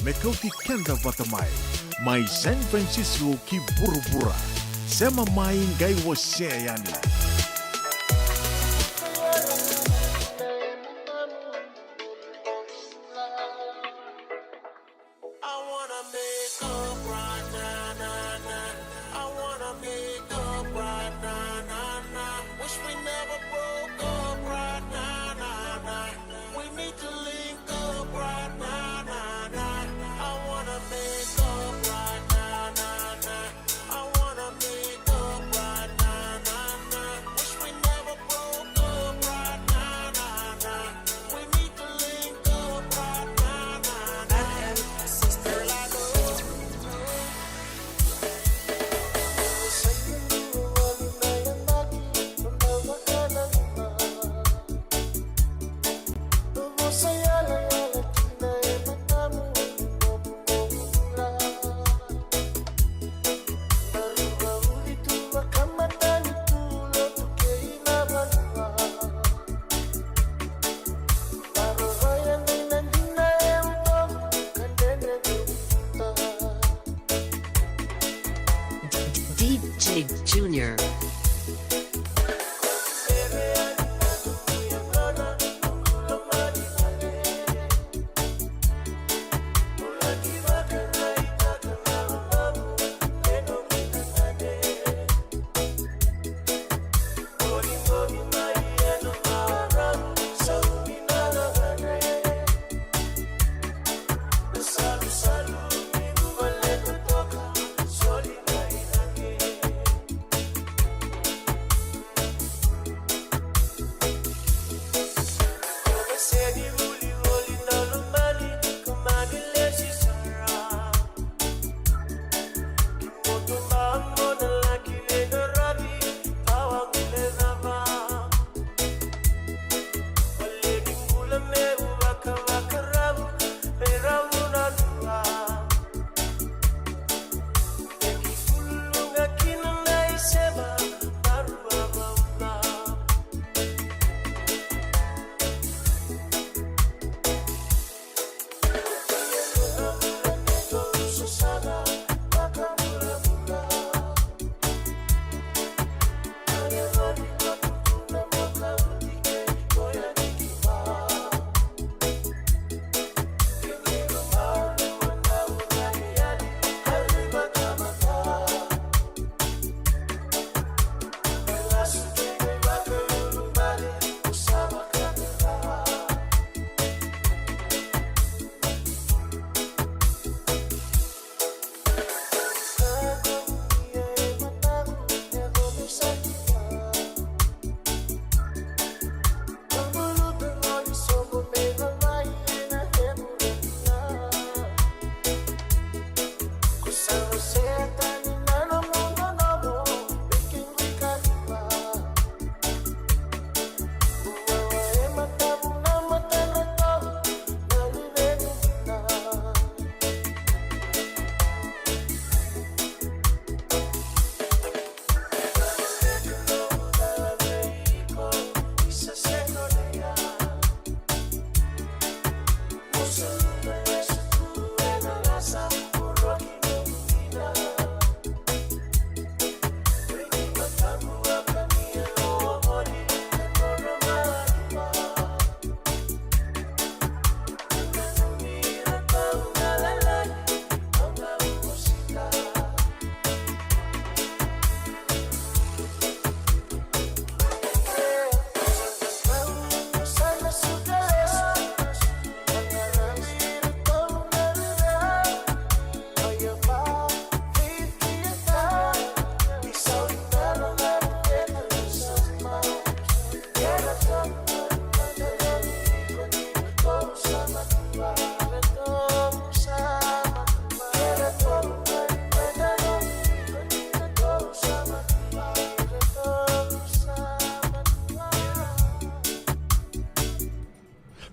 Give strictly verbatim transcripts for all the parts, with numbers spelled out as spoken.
me kauti keda vata mai. Mai San Francisco ki vuravura. Sema mai, qai wasea yani. I wanna make up right now, now, now. I wanna make up right now, now, now. Wish we never broke up right now, now, now. We need to link up right now, now, now. I wanna make up right now, now, now. I wanna make up right now, now, now. Wish we never broke up right now, now, now. We need to link up right now, now, now. Girl, I know. D J Junior.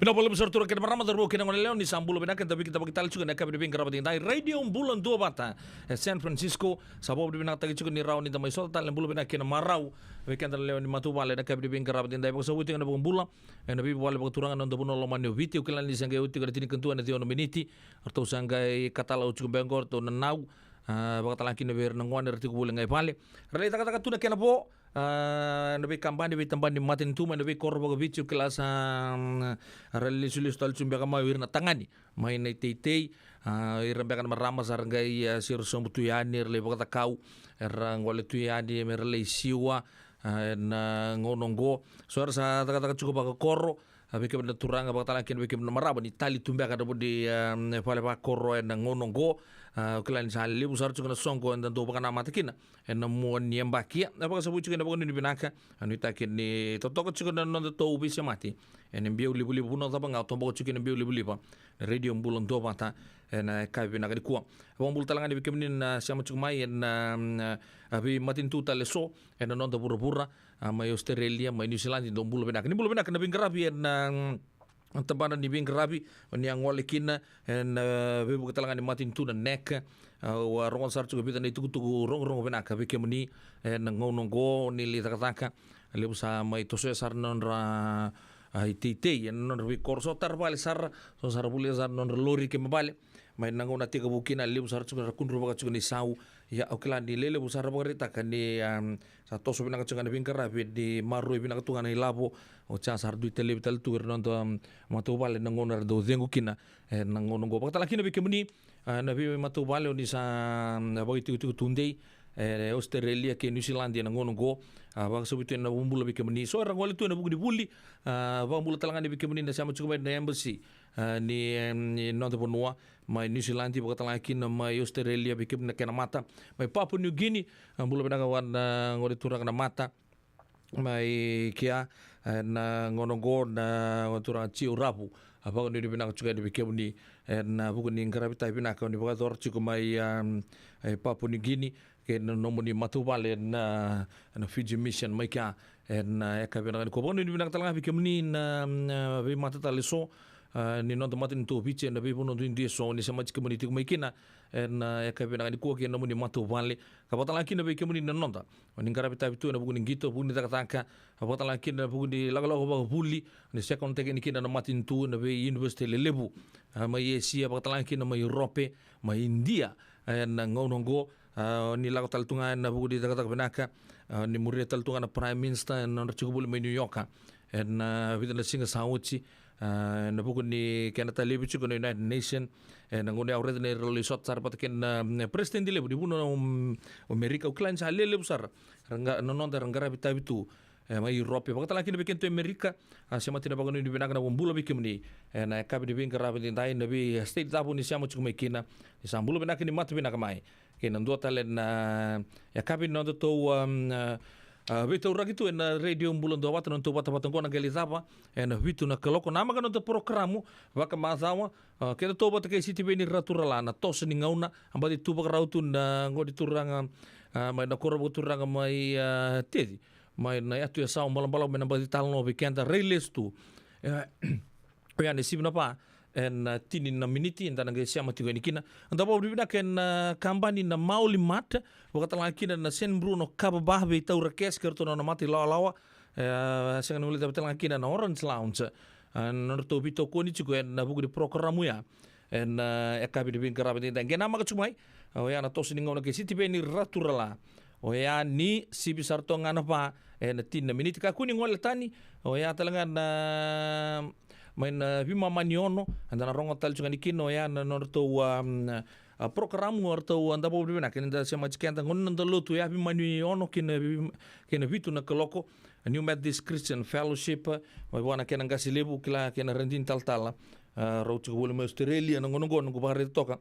Na bula levu sara tu na kena marama, cauravou kei na goneyalewa, ni sa bula vinaka, eda veikitabaki tale tiko ena yakavi ni veiqaravi edaidai. Radio Bula Duavata e San Francisco. Sa vakavinavinakataki tiko ni rawa ni da mai sota tale na bula vinaka kei na marau vei keda na lewe ni matavuvale ena yakavi ni veiqaravi edaidai. Vakasavuti tiko na vakabula ena veivuvale vakaturaga ena noda vanua lomani o Viti. Au kila ni sa qai oti tiko na tinikadua ena ciwa na miniti. Ratou sa qai katalau tiko beka qo, ratou nanau. A, vakatalega kina vei ira na gone era tiko voli ga i vale. Ra lai cakacaka tu na kena vo. A, na veikabani, veitabani ni matanitu mai na veikoro vakaviti, au kila sa, mm, ra lesulesu tale tu beka mai o ira na tagane mai na iteitei. A, ira beka na marama sa ra qai, a, siro sobu tu yani, era lai vakacakau, era gole tu yani me ra lai siwa, a, ena gauna oqo. So era sa cakacaka tiko vakakoro, a, vei kemuni na turaga, vakatalega kina vei kemuni na marama, ni tali tu beka na vuli, a, vale vakoro ena gauna oqo. A, au kila ni sa levu sara tiko na soqo eda dau vakanamata kina ena mua ni yabaki. Ia, e vakasavuti tiko ena vakanuinui vinaka, a, nuitaki ni totoka tiko na nodatou veisemati ena biau livaliva, vanua cava ga o toboka tiko ena biau livaliva, na Radio Bula Duavata ena yakavi vinaka nikua. Vakabula tale ga yani vei kemuni na sema tiko mai ena, mm, a, veimatanitu tale eso ena noda vuravura, a, mai Australia, mai New Zealand, dou bula vinaka. Ni bula vinaka na veiqaravi ena, mm, tabana ni veiqaravi o ni a gole kina ena, e, veivuke tale ga ni matanitu na NEC. A, au a rogoca sara tiko e vica na itukutuku rogorogo vinaka vei kemuni ena gauna oqo, ni lai cakacaka. Levu sa mai tosoya sara na nodra, a, iteitei ena nodra veikoro, so tara vale sara, so sa ra volia sara na nodra lori ke me vale. Mai na gauna a tekivu kina, levu sara tiko na ra kudruvaka tiko na isau. Ia, au kila ni lelevu sa ra vakaraitaka ni, am, sa toso vinaka tiko ga na veiqaravi, ni maroroi vinaka tu ga na ilavo. Oti ya sa ra dui talevi tale tu ira na noda, am, matavuvale na gauna era dau cegu kina ena gauna oqo. Vakatalega kina vei kemuni, a, na veimatavuvale o ni sa, am, vakaitikotiko tudei e Australia kei New Zealand ena gauna oqo. A, vakasavuti tu ena vakabula vei kemuni so era gole tu ena vuku ni vuli. A, vakabula tale ga yani vei kemuni na sema tiko mai na embassy, a, ni, em, ni noda vanua mai New Zealand, vakatalega kina mai Australia, vei kemuni na kena mata mai Papua New Guinea. A, bula vinaka vua na gone turaga na mata mai kea ena gauna oqo, na gone turaga Jiu Ravu. A, vakanuinui vinaka tiko yani vei kemuni ena vuku ni qaravi tavi vinaka o ni vakayacora tiko mai, am, e Papua New Guinea, kei na nomuni matavuvale na, na Fiji Mission mai kea ena yakavi vinaka nikua. Vakanuinui vinaka tale ga vei kemuni na, na veimata tale eso, a, ni noda matanitu o Viti ena veivanua duidui eso, ni semati kemuni tiko mai kina ena yakavi vinaka nikua kei na nomuni matavuvale. Ka vakatalega kina vei kemuni na noda o ni qaravi tavi tu ena vuku ni qito, vuku ni cakacaka, a, vakatalega kina na vuku ni lakolako vakavuli, ni second teki yani kina na matanitu ena veiuniversity lelevu, a, mai Esia, vakatalega kina mai Europe, mai Idia, ena gauna oqo. A, ni lako tale tu ga ena vuku ni cakacaka vinaka, a, ni muria tale tu ga na Prime Minister ena nodra tiko voli mai New York ena, a, vica na siga sa oti, a, ena vuku ni kena talevi tiko na United Nation. Ena gauna ya au raica ni ra lai sota sara vata kei na, na president levu ni vanua o, o Amerika. Au kila ni sa lelevu sara ra qa-, na noda era qaravi tavi tu e mai Europe, vakatalega kina vei kedatou e Amerika. A, semati na vakanuinui vinaka, na vakabula vei kemuni ena yakavi ni veiqaravi edaidai, na vei state cava o ni sema tiko mai kina. Ni sa bula vinaka, ni mata vinaka mai kei na dua tale na yakavi ni nodatou, am, a, a, veitauraki tu ena Radio Bula Duavata, na nodatou vatavata oqo na qai lai cava ena vitu na kaloko. Namaka na noda porokaramu vakamacawa, a, kedatou vata kei Sitiveni Raturala, na toso ni gauna. A, baci tu vakarau tu na gone turaga, a, mai na koro vakaturaga mai, a, Teci, mai na yatu e Sau, balabalavu me na baci talanoa vei keda, rai lesu tu. E, oya na sivi na va ena, a, tini na miniti, eda na qai sema tiko yani kina. Da vakavinavinaka ena, a, kabani na Maoli Mart, vakatalega kina na San Bruno Kava Bar, veitaura kesi kei ratou na nona mata ilawalawa. E, a, sega ni guilecavi talega kina na Orange Lounge, a, na nodratou veitokoni tiko ena vuku ni porokaramu ya ena, a, yakavi ni veiqaravi edaidai. Qai namaka tiko mai, a, oya na toso ni gauna kei Sitiveni Raturala. Oya ni sivi sara toka ga na va ena tini na miniti. Kakua ni gole tani, oya talega na, mai na veimama ni ono, eda na rogo tale tiko ga yani kina, oya na nodratou, am, a, porokaramu, o ratou, a, da vakavinavinaka ni da semati keda, gauna ni noda lotu, oya veimama ni ono kei na vei-, kei na vitu na kaloko. A, New Methodist Christian Fellowship, mai vua na kena qase levu, kila kei na radini talatala, a, rau tiko voli mai Australia na gauna oqo, noqu vakaraica toka.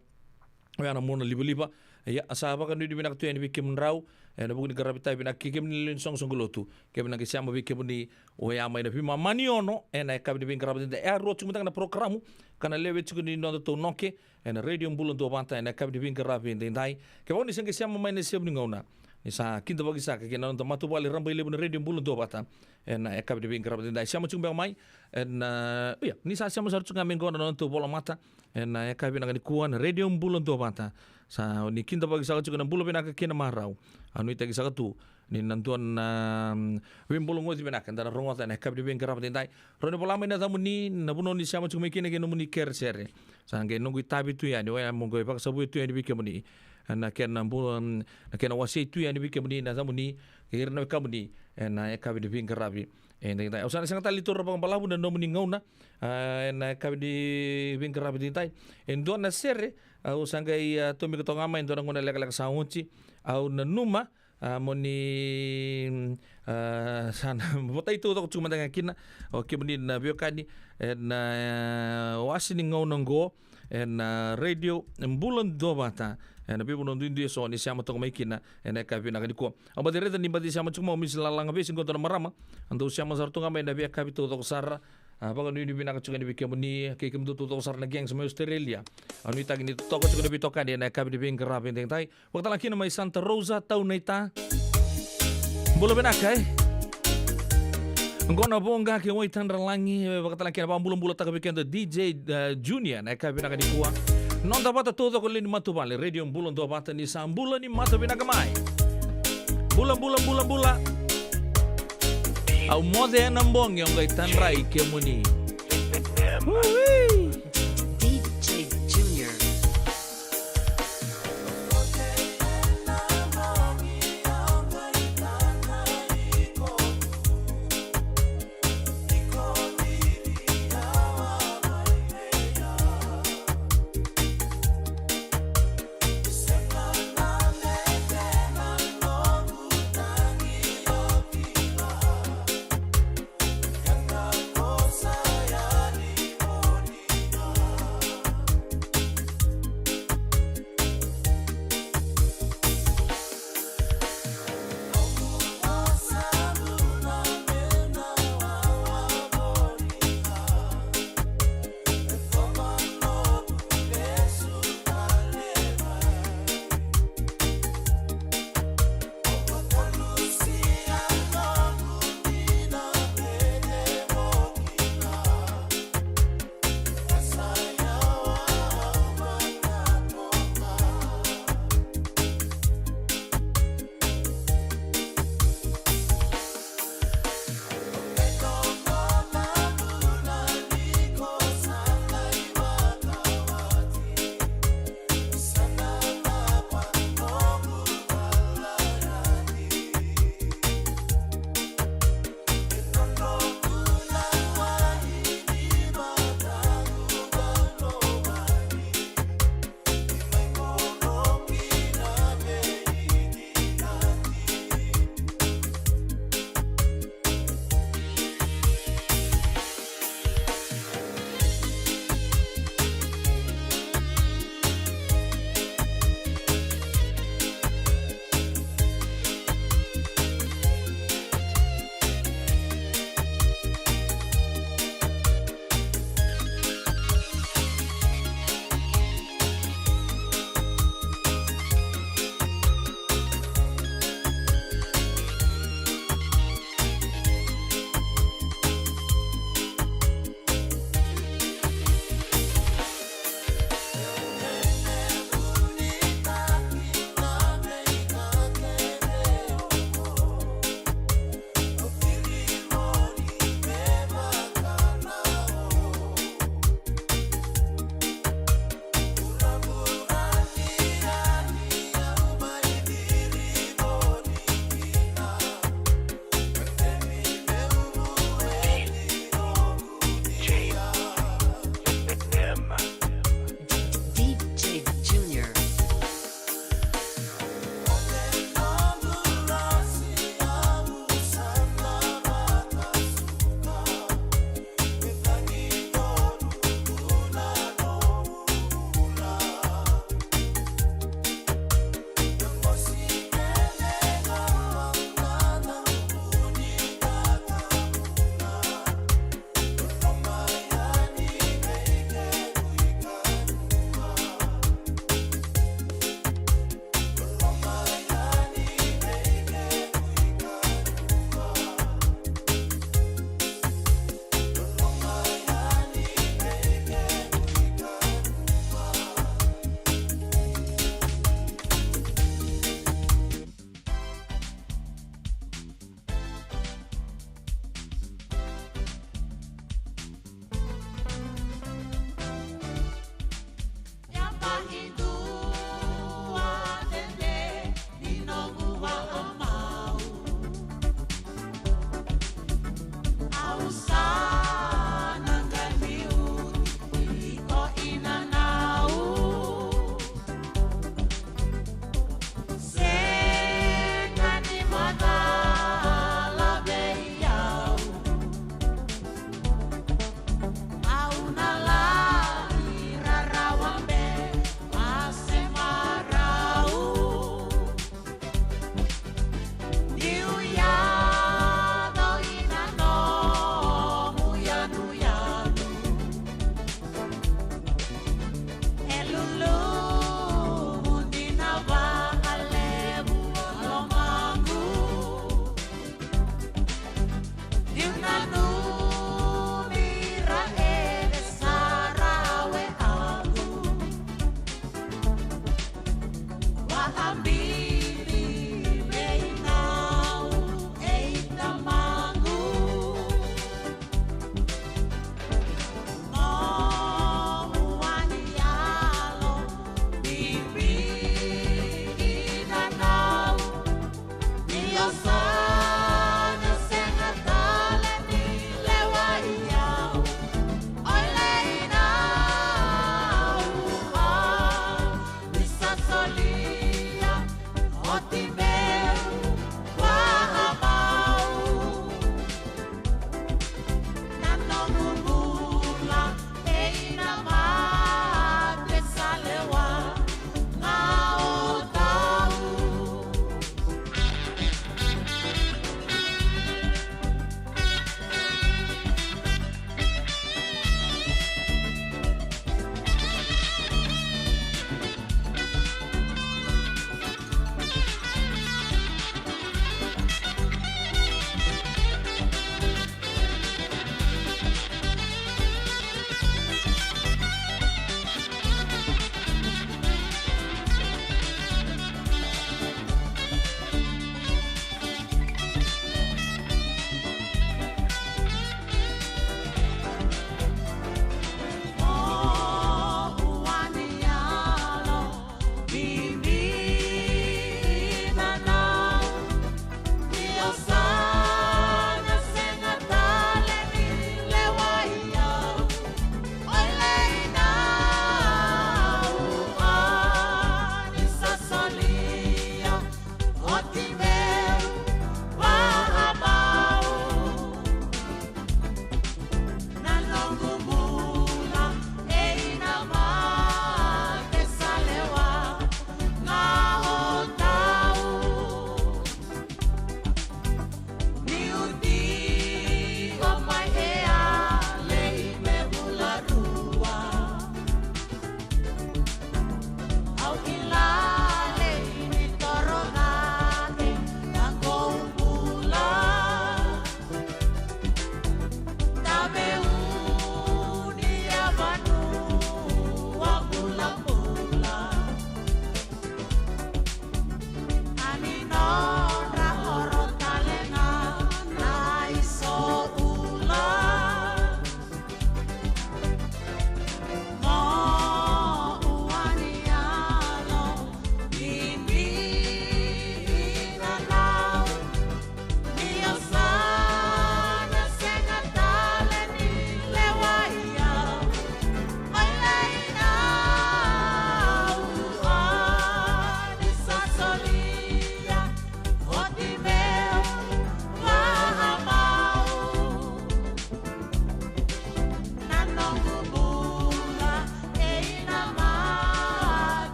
Oya na mona livaliva. Ia, sa vakanuinui vinaka tu yani vei kemudrau ena vuku ni qaravi tavi vinaka, kei kemuni na lewe ni soqosoqo lotu, kemuni na qai sema vei kemuni oya mai na veimama ni ono ena yakavi ni veiqaravi edaidai. E a rua tiko mada ga na porokaramu ka na lewe tiko ni nodatou noke ena Radio Bula Duavata ena yakavi ni veiqaravi edaidai. Kevaka ni se qai sema mai na isevu ni gauna, Ni sa kidavaki saka kei na noda matavuvale rabailevu na Radio Bula Duavata ena yakavi ni veiqaravi edaidai. Sema tiko beka mai ena, ia, ni sa sema sara tiko ga mai qo na noda volamata ena yakavi vinaka nikua na Radio Bula Duavata. Sa ni kidavaki saka tiko na bula vinaka kei na marau. Au nuitaki saka tu ni na dua na, mm, veibologoti vinaka eda na rogoca ena yakavi ni veiqaravi edaidai. Rawa ni vola mai na yacamuni, na vanua ni sema tiko mai kina kei na nomuni kerekere. Sa qai noqu itavi tu yani, oya mo qai vakasavuya tu yani vei kemuni. Na kena bu-, na kena wasei tu yani vei kemuni na yacamuni kei ira na wekamuni ena yakavi ni veiqaravi edaidai. Au sa na sega tale ni taura vakabalavu na nomuni gauna, a, ena yakavi ni veiqaravi edaidai. E dua na sere au sa qai, a, tomika toka ga mai e dua na gauna lekaleka sa oti. Au nanuma, a, mo ni, a, sa na votai taucoko tiko mada ga kina o kemuni na veiwekani ena, a, wase ni gauna oqo ena Radio Bula Duavata ena veivanua duidui eso ni sema toka mai kina ena yakavi vinaka nikua. Au baci raica ni baci sema tiko mai o Misi Lalaga Vesi qo, dua na marama. A dau sema sara tu ga mai ena veiyakavi taucoko sara. A, vakanuinui vinaka tiko yani vei kemuni kei kemudou taucoko sara na gangs mai Australia. Au nuitaki ni totoka tiko na veitokani ena yakavi ni veiqaravi edaidai. Vakatala kina mai Santa Rosa, Taunaita. Bula vinaka, e? Qo na Voqa kei Waitadralagi, e, vakatala kina, vakabulabulataka vei keda D J, e, Junior, na yakavi vinaka nikua. Noda vata taucoko lewe ni matavuvale, Radio Bula Duavata, ni sa bula ni mata vinaka mai. Bula, bula, bula, bula. Au moce ena bogi, au qai tadrai kemuni. Ui. D J Junior.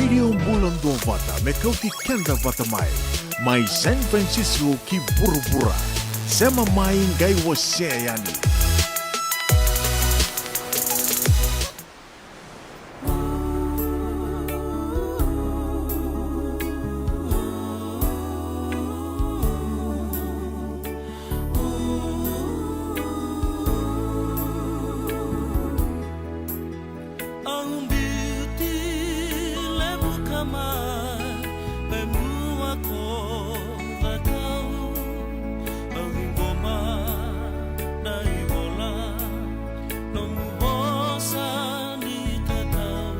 Io, bula dua vata me kauti keda vata mai, mai San Francisco ki vuravura. Sema mai, qai wasea yani. Au biuti levu ka mai, e mua ko cakau. Au ciqoma na ivola, nomu vosa ni tatau.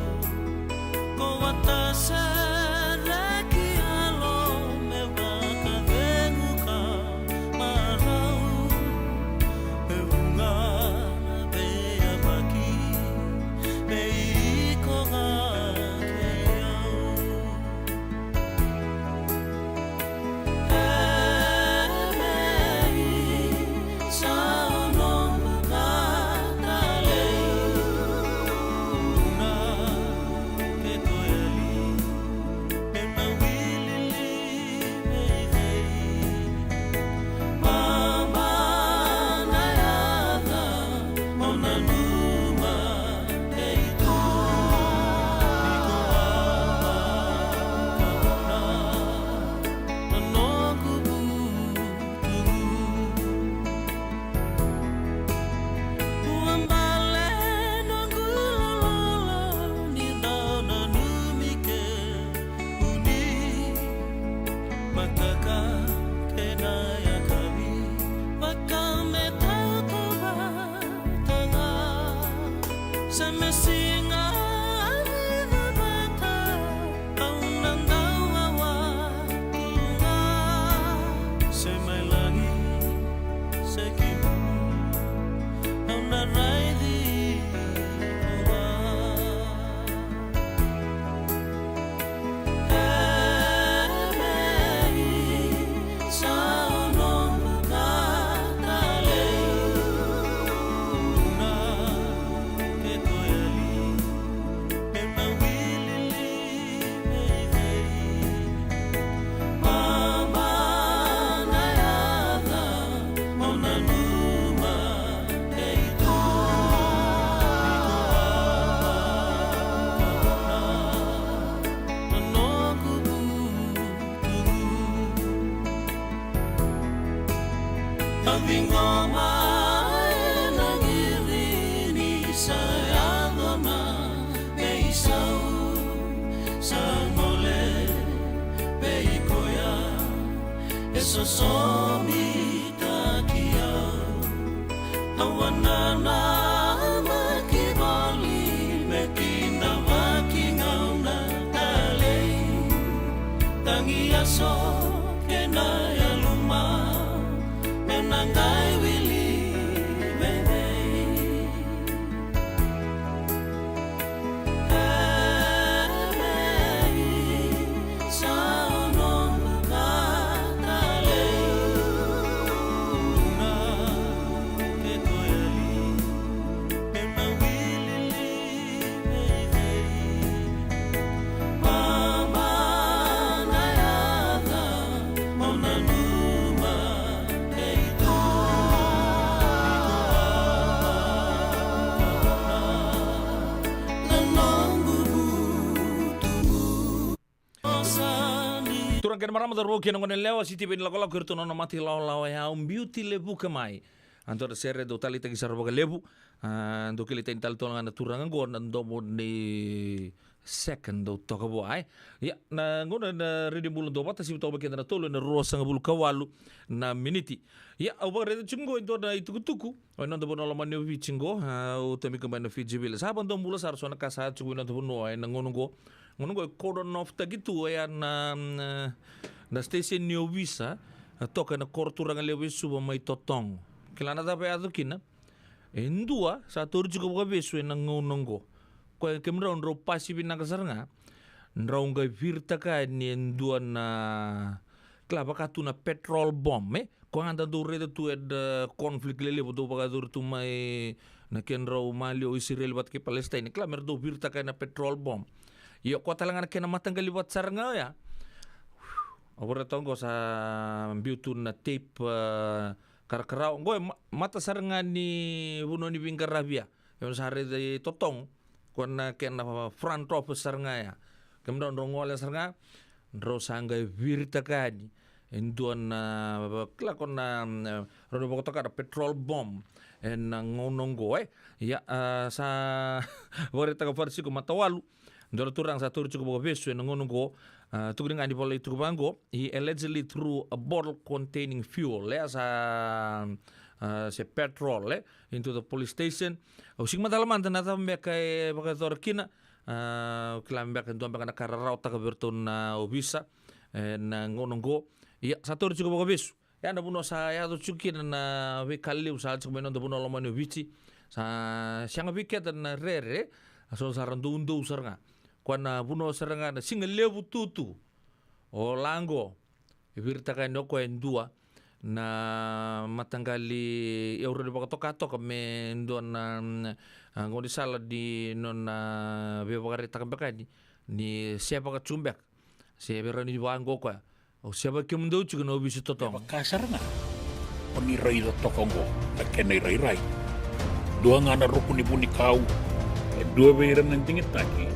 Ko vata sara ki yalo me vakacegu ka marau. Me vuqa na veiyabaki, me iko ga kei au. Ua bale noqu lololo ni dau nanumi kemuni. Mataka kei na yakavi, vaka me taucoko vata ga. Se me siga ni cavata, au na dau wawa tu ga. Se mai lagi se ki bula, au na raici iko ga. Au ciqoma ena qiri ni sa yaco na veisau. Sa gole vei koya e sosomitaki au. Au a nanamaki voli me kidavaki gauna talei. Tagi yaso kei na yaluma, me na qai wili vei cei? Turaga kei na marama, cauravou kei na goneyalewa, Sitiveni Lakolako, iratou na nona mata ilawalawa ya, Au Biuti Levuka Mai. A dua na sere dau taleitaki sara vakalevu. A, dau kilai tani tale tu ga na turaga oqo na domo ni second dau toka vua, e. Ia, na gauna na Radio Bula Duavata, sivi toka mai keda na tolu ena ruasagavulu ka walu na miniti. Ia, au vakaraica tiko oqo e dua na itukutuku o ena noda vanua lomani o Viti oqo, a, au tomika mai na Fiji Village. Sa vakadua bula sara so na ka sa tiko mai na noda vanua ena gauna oqo. Gauna oqo e cordon off taki tu oya na, na, na station ni ovisa, a, toka ena koro turaga levu e Suva mai Totogo. Kila na cava e yaco kina? E dua sa tauri tiko vakavesu ena gauna oqo. Koya kemudrau drau pasi vinaka sara ga, drau qai viritaka yani e dua na, kila, vaka tu na petrol bomb, e? Koya ga da dau raica tu ena conflict lelevu dau vakayacori tu mai na kedrau maliwa o Isireli vata kei Palestine. Kila, me ra dau viritaka yani na petrol bomb. Io, koya tale ga na kena mataqali vata sara ga oya. Au vakaraitaka oqo sa biu tu na tape, e, karakarawa. Oqo e ma-, mata sara ga ni vanua ni veiqaravi ya. Au sa raica i Totogo. Koya na kena front office sara ga ya. Kemudrau drau gole sara ga, drau sa qai viritaka yani e dua na, kila ko na, mm, rau ni vakatoka na petrol bomb ena gauna oqo, e. Ia, a, sa vakaraitaka Farisiko Matawalu, dua na turaga sa tauri tiko vakavesu ena gauna oqo, a, tukuni ga ni volai tiko vaqo, he allegedly threw a bottle containing fuel, e, sa, a, se petrol, e, into the police station. Au sega ni macala mada na cava beka e vakayacora kina, a, au kila beka e dua beka na ka e rarawataka vei iratou na ovisa, e, na gauna oqo. Ia, sa tauri tiko vakavesu. Ia na vanua sa yaco tiko kina na veika levu sa yaco tiko mai noda vanua lomani o Viti. Sa sega vei keda na rere, a so sa ra doudou sara ga. Koya na vanua sara ga na siga levu tutu. O laqo, e viritaka yani o koya e dua na mataqali, e rau ni vakatoka toka me dua na, mm, a, gaunisala ni nona veivakaraitaka beka yani, ni sevaka tu beka. Se vei rau ni vaqo koya. Au sevaki kemudou tiko na ovisa Totogo. Vaka sara ga o ni raica toka oqo na kena irairai. Dua ga na ruku ni vunikau, e dua vei ira na digitaki,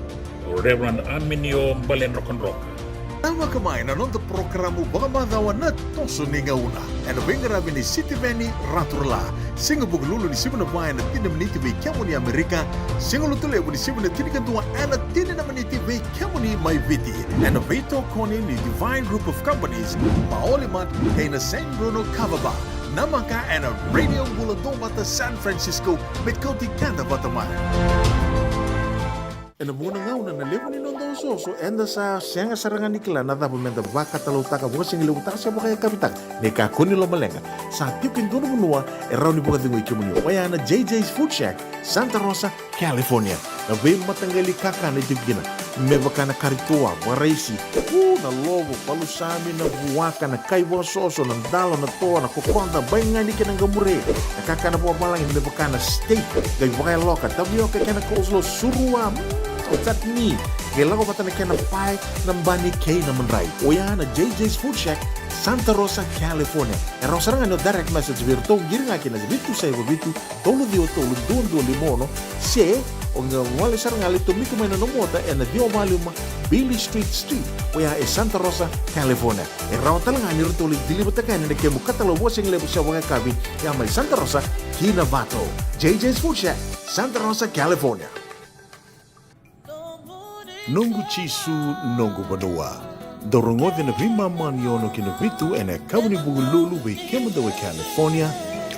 o Reverend Aminio Baledrokadroka. Namaka mai na noda porokaramu vakamacawa Na Toso ni Gauna, ena veiqaravi ni Sitiveni Raturala. Siga Vukelulu ni sivi na va ena tini na miniti vei kemuni Amerika. Siga Lotulevu ni sivi na tinikadua ena tini na miniti vei kemuni mai Viti. Ena veitokoni ni Divine Group of Companies, Maoli Mart, kei na San Bruno Kava Bar. Namaka ena Radio Bula Duavata San Francisco, me kauti keda vata mai. Ena vuqa na gauna na levu ni noda osooso, eda sa sega sara ga ni kila na cava meda vakatalautaka, vakasigalevu taka se vakayakavi taka. Ni kakua ni lomaleqa, sa tiko e dua na vanua e rawa ni vakacegui kemuni. Oya na J J's Food Shack, Santa Rosa, California. Na veimataqali kakana e tiko kina, me vaka na kari toa, vakaraisi, u, na lovo, palusami, na vuaka, na kai vakasoso, na dalo, na toa, na kokoda, baigani kei na qamure, na kakana vakavalagi, me vaka na steak, qai vakayaloka, tavioka kei na coleslaw, surua, mm, o chutney, qai lako vata na kena pae, na bani kei na madrai. Oya na J J's Food Shack, Santa Rosa, California. E rawa sara ga ni o direct message vei iratou, qiri ga kina vitu saiva vitu, tolu ciwa tolu, dua dua lima ono, se o qai gole sara ga, lai tomika mai na nomu ota ena ciwa va lima Beale Street Suite, oya e Santa Rosa, California. E rawa tale ga ni ratou lai deliver-taka yani na kemu katalau vakasigalevu se vakayakavi, ya mai Santa Rosa ki Novato. J J's Food Shack, Santa Rosa, California. Noqu Jisu, noqu vanua. Dou rogoci na veimama ni ono ki na vitu ena yakavi ni Vukelulu vei kemudou e California,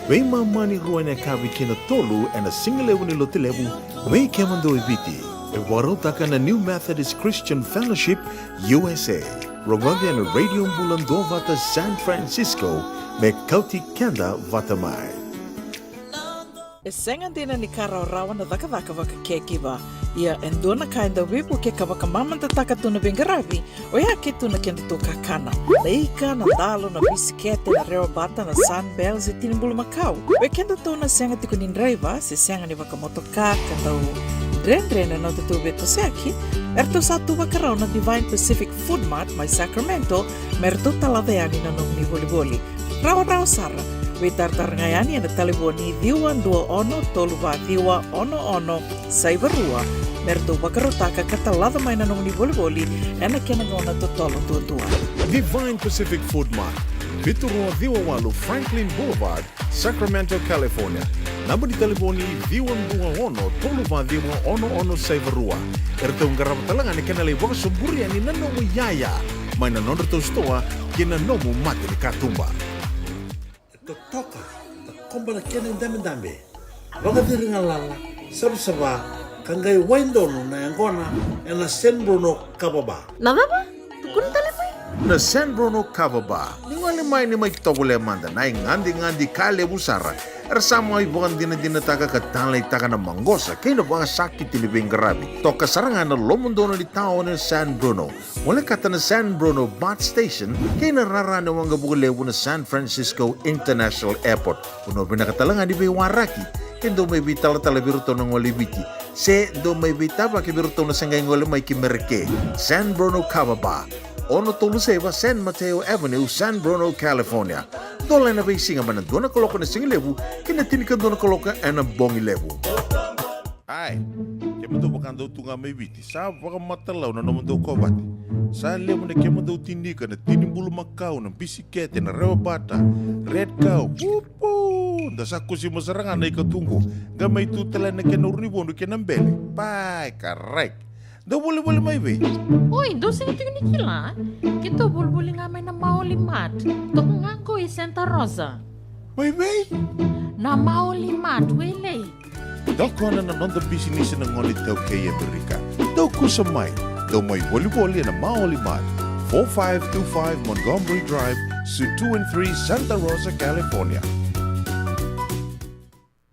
veimama ni rua ena yakavi ki na tolu ena sigalevu ni Lotulevu vei kemudou e Viti. E vakarautaka na New Methodist Christian Fellowship U S A. Rogoci ena Radio Bula Duavata San Francisco, me kauti keda vata mai. E sega dina ni ka rawarawa na cakacaka vaka caregiver. Ia e dua na ka e dau veivuketaka vakamamadataka tu na veiqaravi, oya ke tu na kedatou kakana. Na ika, na dalo, na bisikete, na rewabata, na Sunbell, se tini bulumakau. Vei kedatou na sega tiko ni draiva se sega ni vakamotoka ka dau dredre na nodatou veitosoyaki, eratou sa tu vakarau na Divine Pacific Food Mart mai Sacramento me ratou talaca yani na nomuni volivoli. Rawarawa sara. Veitaratara ga yani ena talevoni ciwa dua ono tolu va ciwa ono ono saiva rua me ratou vakarautaka ka talaca mai na nomuni volivoli ena kena gauna totolo duadua. Divine Pacific Food Mart, vitu rua ciwa walu Franklin Boulevard, Sacramento, California. Naba ni talevoni ciwa dua ono tolu va ciwa ono ono saiva rua. Eratou qarava tale ga na kena lai vakasoburi yani na nomu iyaya mai na nodratou sitoa ki na nomu mata ni katuba. E totoka, takoba na kena idabedabe, vakaciri galala, savasava, ka qai wai donu na yaqona ena San Bruno Kava Bar. Na cava? Tukuna tale mai. Na San Bruno Kava Bar. Ni gole mai, ni mai tovolea mada na igadegade ka levu sara. Era sa mai vakadinadinataka ka taleitaka na maqosa kei na vakasakiti ni veiqaravi. Toka sara ga na lomodonu ni taoni o San Bruno. Volekata na San Bruno Bus Station kei na rara ni waqa vakalevu na San Francisco International Airport. Vanua vinaka tale ga ni veiwaraki. Ke dou mai veitalatala vei iratou na gole i Viti, Se dou mai veitavaki vei iratou na se qai gole mai ki Mereke. San Bruno Kava Bar, ono tolu saiva San Mateo Avenue, San Bruno, California. Dola ena veisiga mai na dua na kaloko ena sigalevu ki na tinikadua na kaloko ena bogilevu. Ai, kemudou vakadau tu ga mai Viti, sa vakamatalau na nomudou kovate. Sa levu na kemudou tinika, na tini bulumakau, na bisikete, na rewa bata, Red Cow, pupu. Da sa kusima sara ga na ika tu qo. Qai mai tu tale na kena urunivodu kei na bele. Pai, karai. Dou volivoli mai vei? Oi, dou sega tiko ni kila? Keitou volivoli ga mai na Maoli Mart. Toka ga qo i Santa Rosa. Mai vei? Na Maoli Mart, Wailei. Tokona na noda bisinisi na gone iTaukei e Amerika. Dou kusa mai, dou mai volivoli ena Maoli Mart, four five two five Montgomery Drive, Suite two and three, Santa Rosa, California.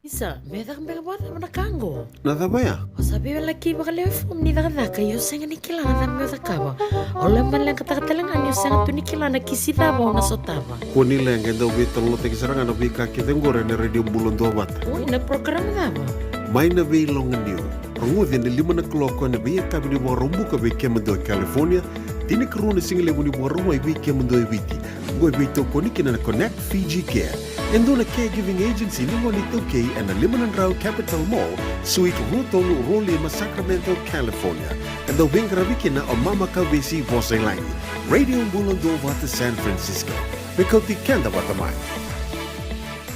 Isa, me caka beka vakacava na ka qo? Na cava ya? O sa veiwalaki vakalewe fomu ni cakacaka, ia o sega ni kila na cava me o cakava. O lomaleqataka tale ga ni o sega tu ni kila na kisi cava o na sotava. Kua ni leqa, e dau veitalanoataki sara ga na veika kece oqori ena Radio Bula Duavata. Oi, na program cava? Mai na Veiloganiu. Rogoci ena lima na kaloko ena veiyakavi ni Vakaraubuka vei kemudou e California, tinikarua na sigalevu ni Vakarauwai vei kemudou e Viti. Oqo e veitokoni kina na Connect Fiji Care, e dua na caregiving agency ni gone iTaukei, ena lima na drau Capitol Mall, Suite rua tolu rua lima, Sacramento, California. E dau veiqaravi kina o Mama Kavesi Vosailagi. Radio Bula Duavata, San Francisco. Me kauti keda vata mai.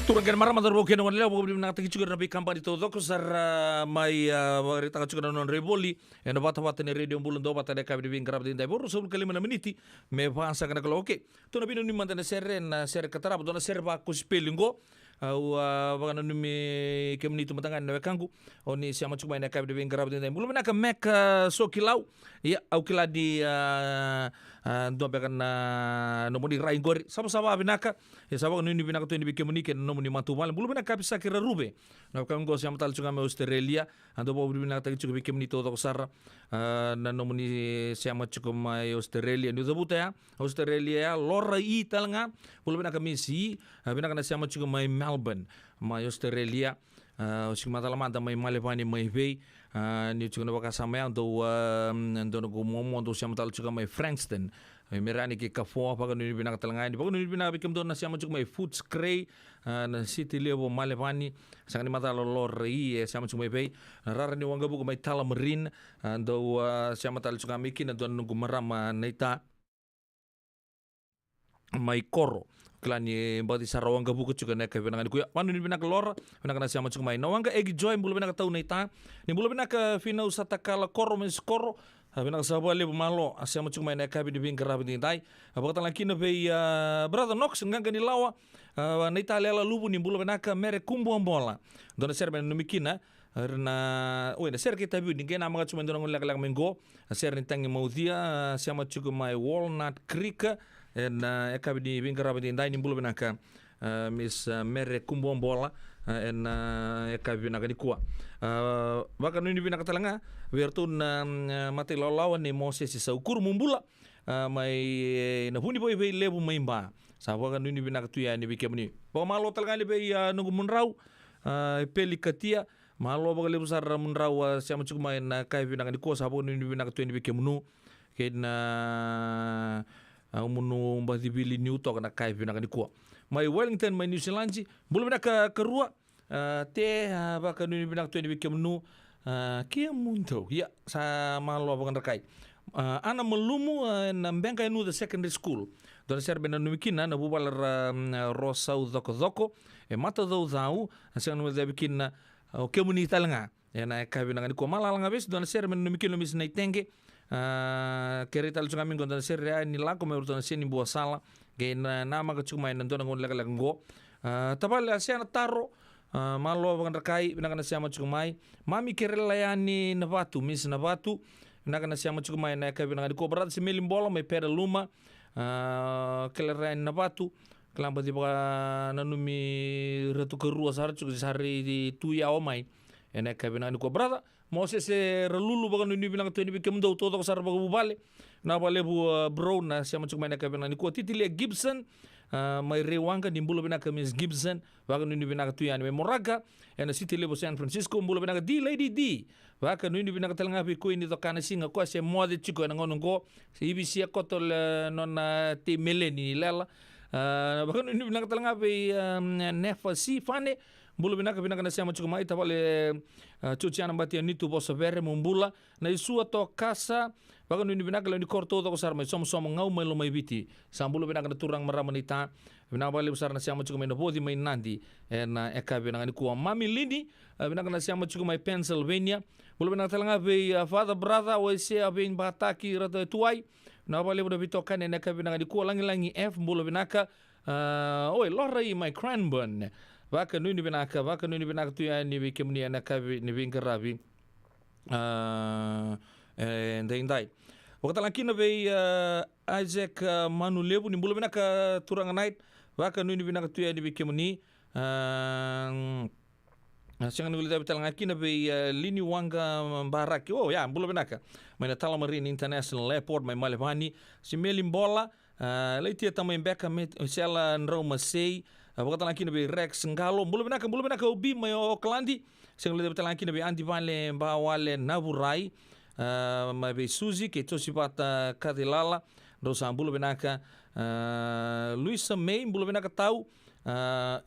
Turaga kei na marama, cauravou kei na goneyalewa, vakavinavinakataki tiko ira na veikabani taucoko sara mai, a, vakaraitaka tiko na nodra ivoli ena vatavata ni Radio Bula Duavata ena yakavi ni veiqaravi edaidai. Vakarua sagavulu ka lima na miniti me va saka na kaloko. Okei. Tou na veinanumi mada na sere, na sere ka tarava, dua na sere vakosipeli qo. Au, a, vakananumi kemuni tu mada ga na wekaqu, o ni sema tiko mai na yakavi ni veiqaravi edaidai. Bula vinaka Meka Sokilau. Ia, au kila ni, a, a, dua beka na nomuni rai qori. Savasava vinaka. Ia sa vakanuinui vinaka tu yani vei kemuni kei na nomuni matavuvale. Bula vinaka Kapisaki Raruve. Na wekaqu qo sema tale tiko ga mai Australia. A, dau vakavinavinakataki tiko vei kemuni taucoko sara, a, na nomuni sema tiko mai Australia. Niu cavuta ya, Australia ya, Lora I tale ga. Bula vinaka Miss I, a, vinaka na sema tiko mai Melbourne, mai Australia. A, o siki macala mada mai Malevani mai vei. A, niu tiko na vakasama ya, dou, a, dou na gu momo, dou sema tale tiko mai Frankston. Mai Merani kei Kafua, vakanuinui vinaka tale ga yani. Vakanuinui vinaka vei kemudou na sema tiko mai Footscray, a, na siti levu o Malevani. Sega ni macala Lora I, e sema tiko mai vei. Na rara ni waqavuka mai Tullamarine, a, dou, a, sema tale tiko ga mai kina, dua na noqu marama naita mai Koro. Kila ni baci sara waqavuka tiko ena yakavi vinaka nikua. Vakanuinui vinaka Lora, vinaka na sema tiko mai. Na waqa Egi Joy, bula vinaka tau naita. Ni bula vinaka Finau Satakala Koro, Mesi Koro. A, vinaka saka vakalevu, malo, a, sema tiko mai na yakavi ni veiqaravi edaidai. A, vakatalega kina vei, a, Brother Knox, Qaqa ni Lawa, a, naita Lela Luvu, ni bula vinaka, Mere Kubuabola. Dua na sere me nanumi kina, a, ira na, oi, na sere kei Taviu, ni qai namaka tiko mai dua na gauna lekaleka mai qo, a, sere ni Tagi Maucia, a, sema tiko mai Walnut Creek, ena, a, yakavi ni veiqaravi edaidai, ni bula vinaka. A, Miss, a, Mere Kubuabola, a, ena, a, yakavi vinaka nikua. A, vakanuinui vinaka tale ga vei iratou na, mm, a, mata ilawalawa nei Mosese Saukuru, mo bula, a, mai, e, na Vunivaivai Levu mai Ba. Sa vakanuinui vinaka tu yani vei kemuni. Vakamalo tale ga yani vei, a, noqu mudrau, a, Peli Katia. Malo vakalevu sara mudrau, a, sema tiko mai na yakavi vinaka nikua, sa vakanuinui vinaka tu yani vei kemunu. Kei na, a, umunu bacivili niu toka na yakavi vinaka nikua. Mai Wellington, mai Niusiladi, bula vinaka karua, a, Te, a, vakanuinui vinaka tu yani vei kemunu, a, kemudou. Ia, sa malo vakadrakai. A, Ana Malumu, a, ena Beqa Yanuca Secondary School. Dua na sere me nanumi kina, na vuvale ra, mm, Rosau Cokocoko, e Matacaucau, a, sega ni guilecavi kina, a, o kemuni tale ga. Ena yakavi vinaka nikua, Malala Gavesi, dua na sere me nanumi kina o Miss Naitege. A, kerei tale tiko ga mai qo, dua na sere ya ni lako mai o iratou na Seni Buasala. Qai na, namaka tiko mai na dua na gauna lekaleka qo. A, tavale Asea Nataro, a, malo vakadrakai, vinaka na sema tiko mai. Mami Kerela Yani Navatu, Miss Navatu, vinaka na sema tiko mai na yakavi vinaka nikua. Brother Semeli Bola mai Pedaluma, a, Kerela Yani Navatu, kila baci vakananumi iratou karua sara tiko, sa rui tu yawa mai ena yakavi vinaka nikua. Brother, Moses e Ralulu, vakanuinui vinaka tu yani vei kemudou taucoko sara vakavuvale. Vinaka vakalevu, a, bro, na sema tiko mai na yakavi vinaka nikua. Titilia Gibson, a, mai Reiwaqa, ni bula vinaka Miss Gibson. Vakanuinui vinaka tu yani mai Moraga, ena siti levu o San Francisco, bula vinaka D Lady D. Vakanuinui vinaka tale ga vei koya ni coka na siga, koya se moce tiko ena gauna oqo. Se ivisia koto le nona tei meleni ni lela. A, vakanuinui vinaka tale ga vei, a, Nefa C Fane. Bula vinaka, vinaka na sema tiko mai, tavale, a, Tiotiana Batianitu Vosavere, mo bula. Na Isua Tokasa, vakanuinui vinaka, lewe ni koro taucoko sara mai Somosomo, Gau mai Lomaiviti. Sa bula vinaka na turaga marama ni ta. Vinaka vakalevu sara na sema tiko mai na Voci mai Nadi ena yakavi vinaka nikua. Mami Lini, a, vinaka na sema tiko mai Pennsylvania. Bula vinaka tale ga vei, a, Father Brother Waisea Veibataki Rata Tuai. Vinaka vakalevu na veitokani ena yakavi vinaka nikua. Lagilagi F, bula vinaka. A, oi, Lora i mai Cranbourne. Vakanuinui vinaka, vakanuinui vinaka tu yani vei kemuni ena yakavi ni veiqaravi. A, e, daidai. Vakatalega kina vei, a, Isaac, a, Manulevu, ni bula vinaka turaga Knight. Vakanuinui vinaka tu yani vei kemuni. A, a, sega ni guilecavi tale ga kina vei, a, Lini Waqa Baraki. O, ya, bula vinaka. Mai na Tullamarine International Airport, mai Melevani. Simeli Bola, a, Laitia Tamai Beka, me, Sela Draumasei, a, vakatalega kina vei Rex Qalo. Bula vinaka, bula vinaka Obi mai Okaladi. Sega ni guilecavi tale ga kina vei Adivale Bawale Navurai, a, mai vei Susi kei Josivata Kacilala. Drau sa bula vinaka, a, Luisa Mei, bula vinaka tau. A,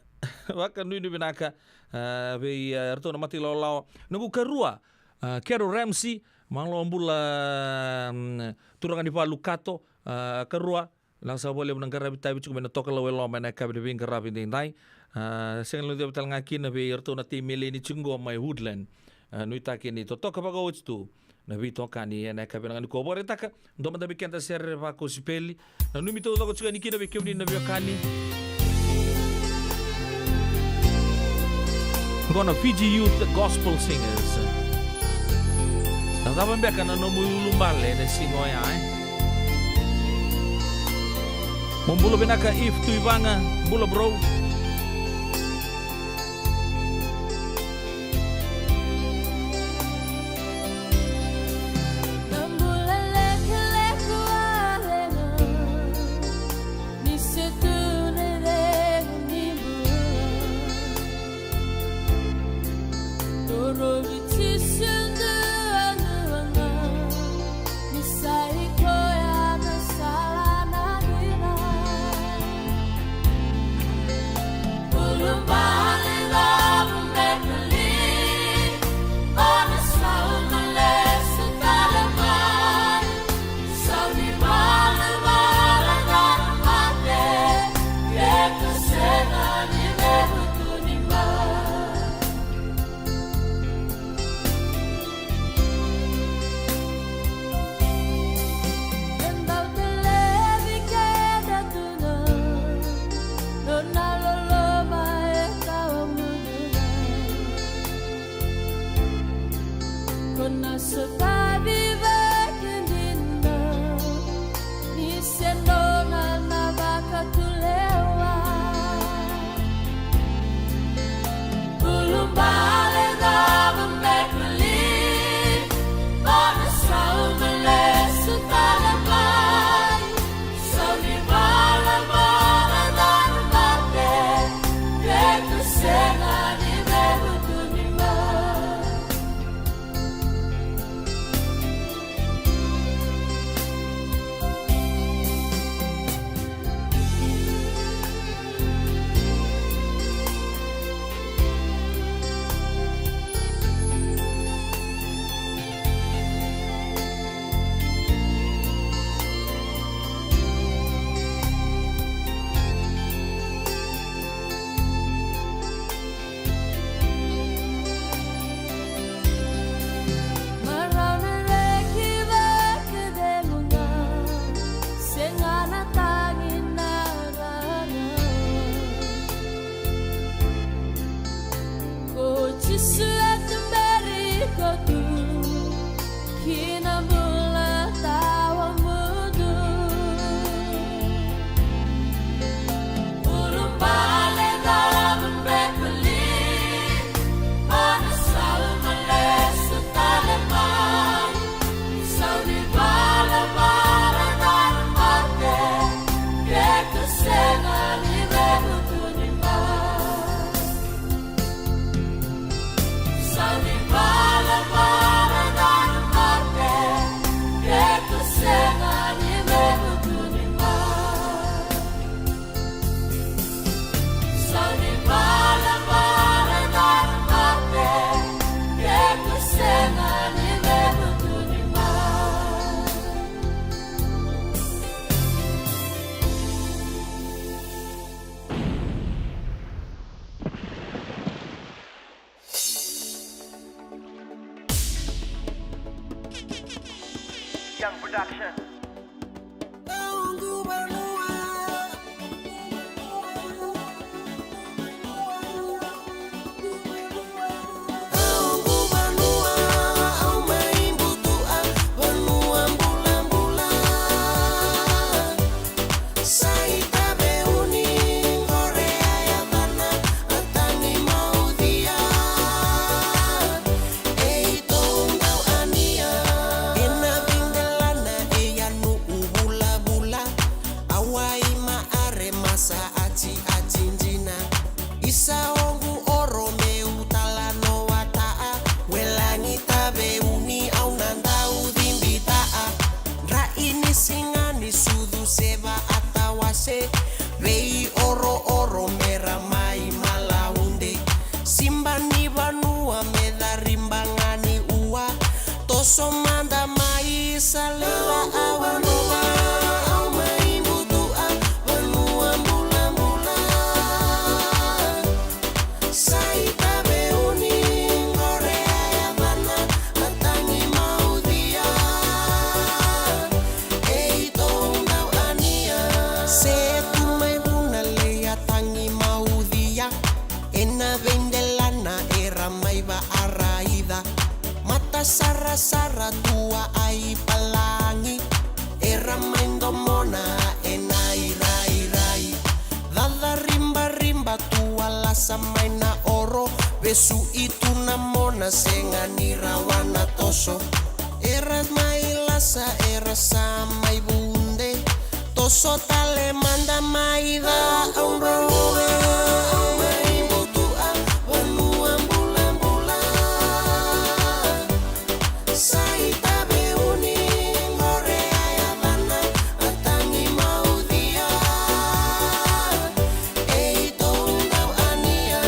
vakanuinui vinaka, a, vei, a, ratou na mata ilawalawa. Noqu karua, a, Carol Ramsey, malo bula, mm, turaga ni valu kato, a, karua, na sa vakalevu na qaravi tavi tiko mai na Tokalau e Loma ena yakavi ni veiqaravi daidai. A, sega ni guilecavi tale ga kina vei ratou na tei meleni tiko qo mai Woodland. A, nuitaki ni totoka vakaoti tu na veitokani ena yakavi vinaka nikua. Vakaraitaka, dua mada vei keda sere vakosipeli. Nanumi taucoko tiko yani kina vei kemuni na veiwekani. Qo na Fiji Youth Gospel Singers. Na cava beka na nomu iulubale ena siga oya, e? Mo bula vinaka Eve Tuivaga, bula bro. Na bula lekaleka wale ga, ni se tu na icegu ni bula. Torovi Jisu duadua ga, ni sa i koya na sala na dina. Production. Ena veidelana e a nu'u vulavula, a wai ma are masa ati ati dina. Isa oqu oro meu talanoa ta'a, welagi taveuni au na dau cibi ta'a. Dra ini siga ni sucu se va'atawase, vei oro oro me ra mai malaude. Siba ni vanua me cariba ga ni ua, toso mada mai sa lewa a vanua. Au mai butu'a vanua bulabula. Sa i taveuni qore a yacana a tagi maucia. E i tou dau ania. Se tu mai vuna lei a tagi maucia. Ena veidelana era mai va'araica. Mata sarasara tua ai palagi. Era mai domona ena irairai. Caca ribariba tua lasa mai na oro. Vesu i tu na mona sega ni rawa na toso. Era mai lasa era sa mai vude. Toso tale mada mai ca au drau. Au mai butu'a vanua bulabula. Sa i taveuni qore a yacana a tagi maucia. E i tou dau ania.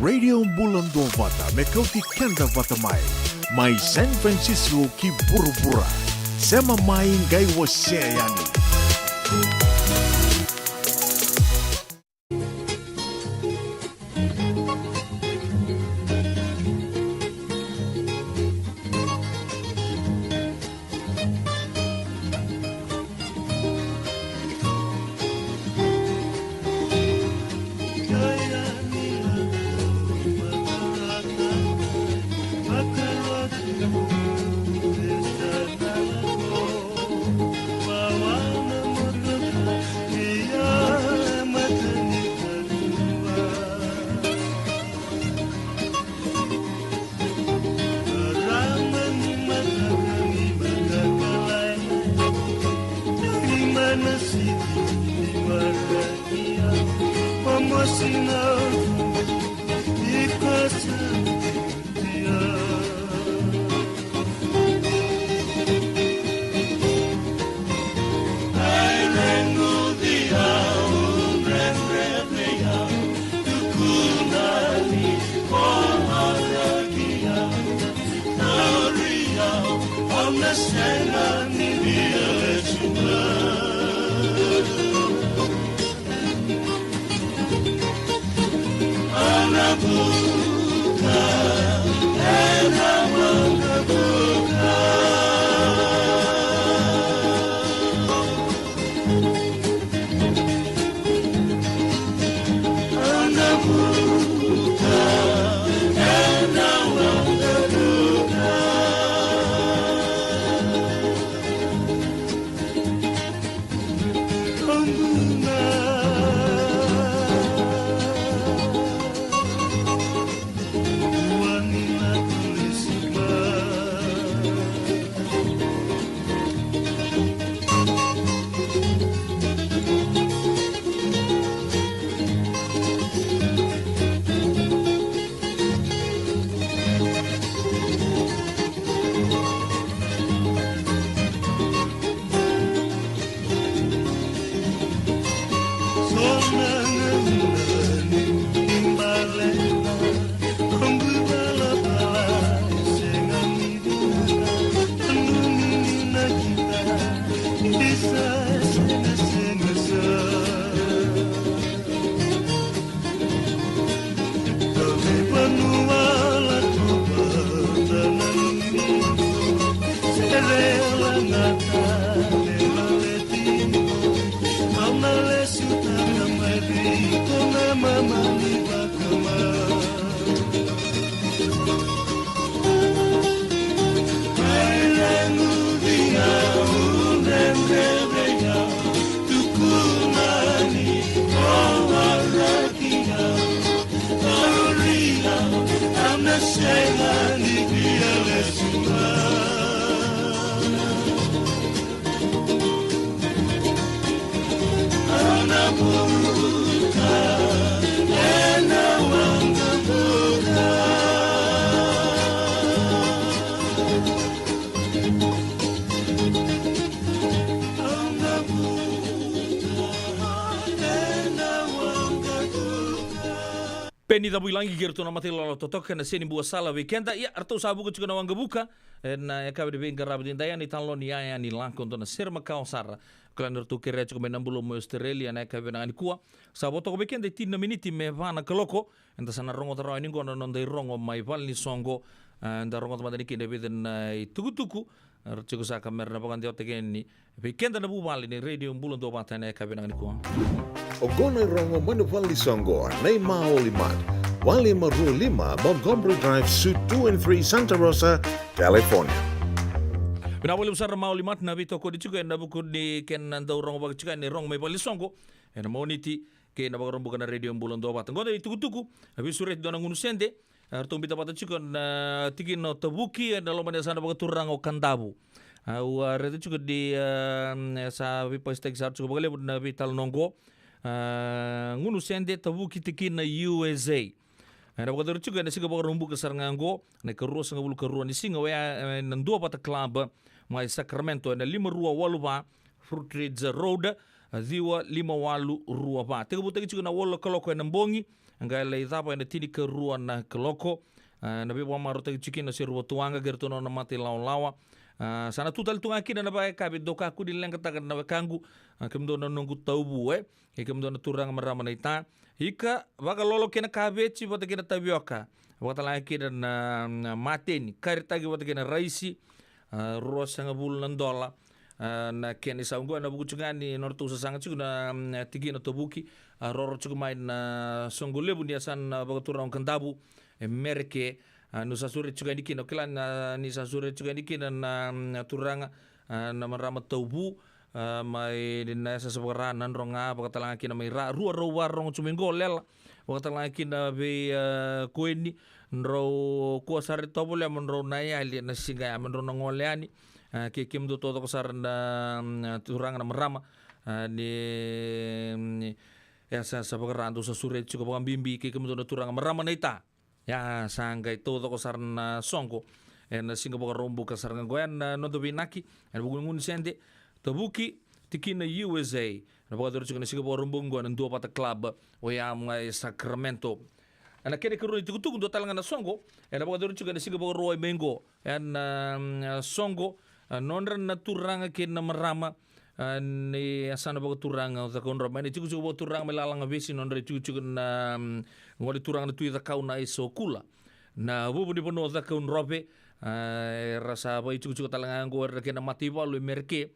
Radio Bula Duavata me kauti keda vata mai, mai San Francisco ki vuravura. Sema mai qai wasea yani. Peni Cavuilagi kei ratou na mata ilawalawa totoka na Seni Bua Sala vei keda. Ia, ratou sa vuka tiko na waqavuka ena yakavi ni veiqaravi edaidai, ena italanoa ni yaya ni lako, dua na sere makawa sara. Kila ni ratou kerea tiko mai na bula mai Australia ena yakavi vinaka nikua. Sa vo toka vei keda e tini na miniti me va na kaloko. Eda sa na rogoca rawa yani qo na noda irogo mai valenisoqo. Eda rogoca mada nikua e vica na itukutuku era tiko saka mera na vakadewataki yani vei keda na vuvale ni Radio Bula Duavata ena yakavi vinaka nikua. Oqo na irogo mai na valenisoqo, na iMaoli Mart, walu lima rua lima Montgomery Drive, Suite two and three, Santa Rosa, California. Vinaka vakalevu sara Maoli Mart na veitokoni tiko ena vuku ni kena dau rogovaki tiko yani na irogo mai valenisoqo ena Moniti kei na Vakaraubuka na Radio Bula Duavata. Qo na itukutuku, a veisureti dua na gunu sede, a, ratou biuta vata tiko na tikina o Tavuki ena loma ni yasana vakaturaga o Kadavu. Au a raica tiko ni, a, sa veipasitaki sara tiko vakalevu na veitalanoa oqo. A, gunu sede, Tavuki, tikina U S A. Ena vakayacori tiko ena siga Vakaraubuka sara ga oqo, na ikaruasagavulu karua ni siga, oya ena Duavata Club mai Sacramento, ena lima rua walu va Fruitridge Road, ciwa lima walu rua va. Tekivutaki tiko na walu na kaloko ena bogi, qai lai cava ena tinikarua na kaloko. A, na veivakamarautaki tiko kina o Seru Vatuwaqa kei ratou na nona mata ilawalawa. A, sa na tu tale tu ga kina na vakayakavi, dou kakua ni leqataka na wekaqu, a, kemudou na noqu tauvu, e. Kei kemudou na turaga, marama, naita. Ika, vakalolo kei na kaveti vata kei na tavioka. Vakatalega kina na, na mateni, karitaki vata kei na raisi, a, ruasagavulu na dola. A, na kena isau qo ena vuku tiko ga ni nodratou sasaga tiko na, mm, tikina o Tavuki, a, roro tiko mai na soqo levu ni yasana vakaturaga o Kadavu e Mereke. A, niu sa sureti tiko yani kina, o kila na, ni sa sureti tiko yani kina na, mm, turaga, a, na marama tauvu, a, mai na yasayasa vaka-Ra, Nadroga, vakatalega kina mai Ra, rua rau vakarorogo tu mai qo, Lela, vakatalega kina vei, a, Koeni, drau kua sara e tovolea mo drau na yali ena siga ya, mo drau na gole yani. A, kei kemudou taucoko sara na, mm, turaga, na marama, a, ni, ni yasayasa vaka-Ra, dou sa sureti tiko vakabibi, kei kemudou na turaga, marama, naita. Ia, sa qai taucoko sara na soqo ena siga Vakaraubuka sara ga qo, ena noda veiinaki ena vuku ni gunu sede, Tavuki, tikina U S A. Ena vakayacori tiko ena siga Vakaraubuka qo ena Duavata Club, oya mai Sacramento. Ena kena ikarua ni tukutuku, dua tale ga na soqo ena vakayacori tiko ena siga Vakarauwai mai qo. Ena, mm, soqo, a, nodra na turaga kei na marama, a, ni yasana vakaturaga o Cakaudrove, mai na itikotiko vakaturaga mai Lalagavesi, nodra itikotiko na, mm, gone turaga na Tui Cakau, na Aisokula, na vuvu ni vanua o Cakaudrove. A, era sa vakaitikotiko tale ga qo era kei na mataivalu e Mereke,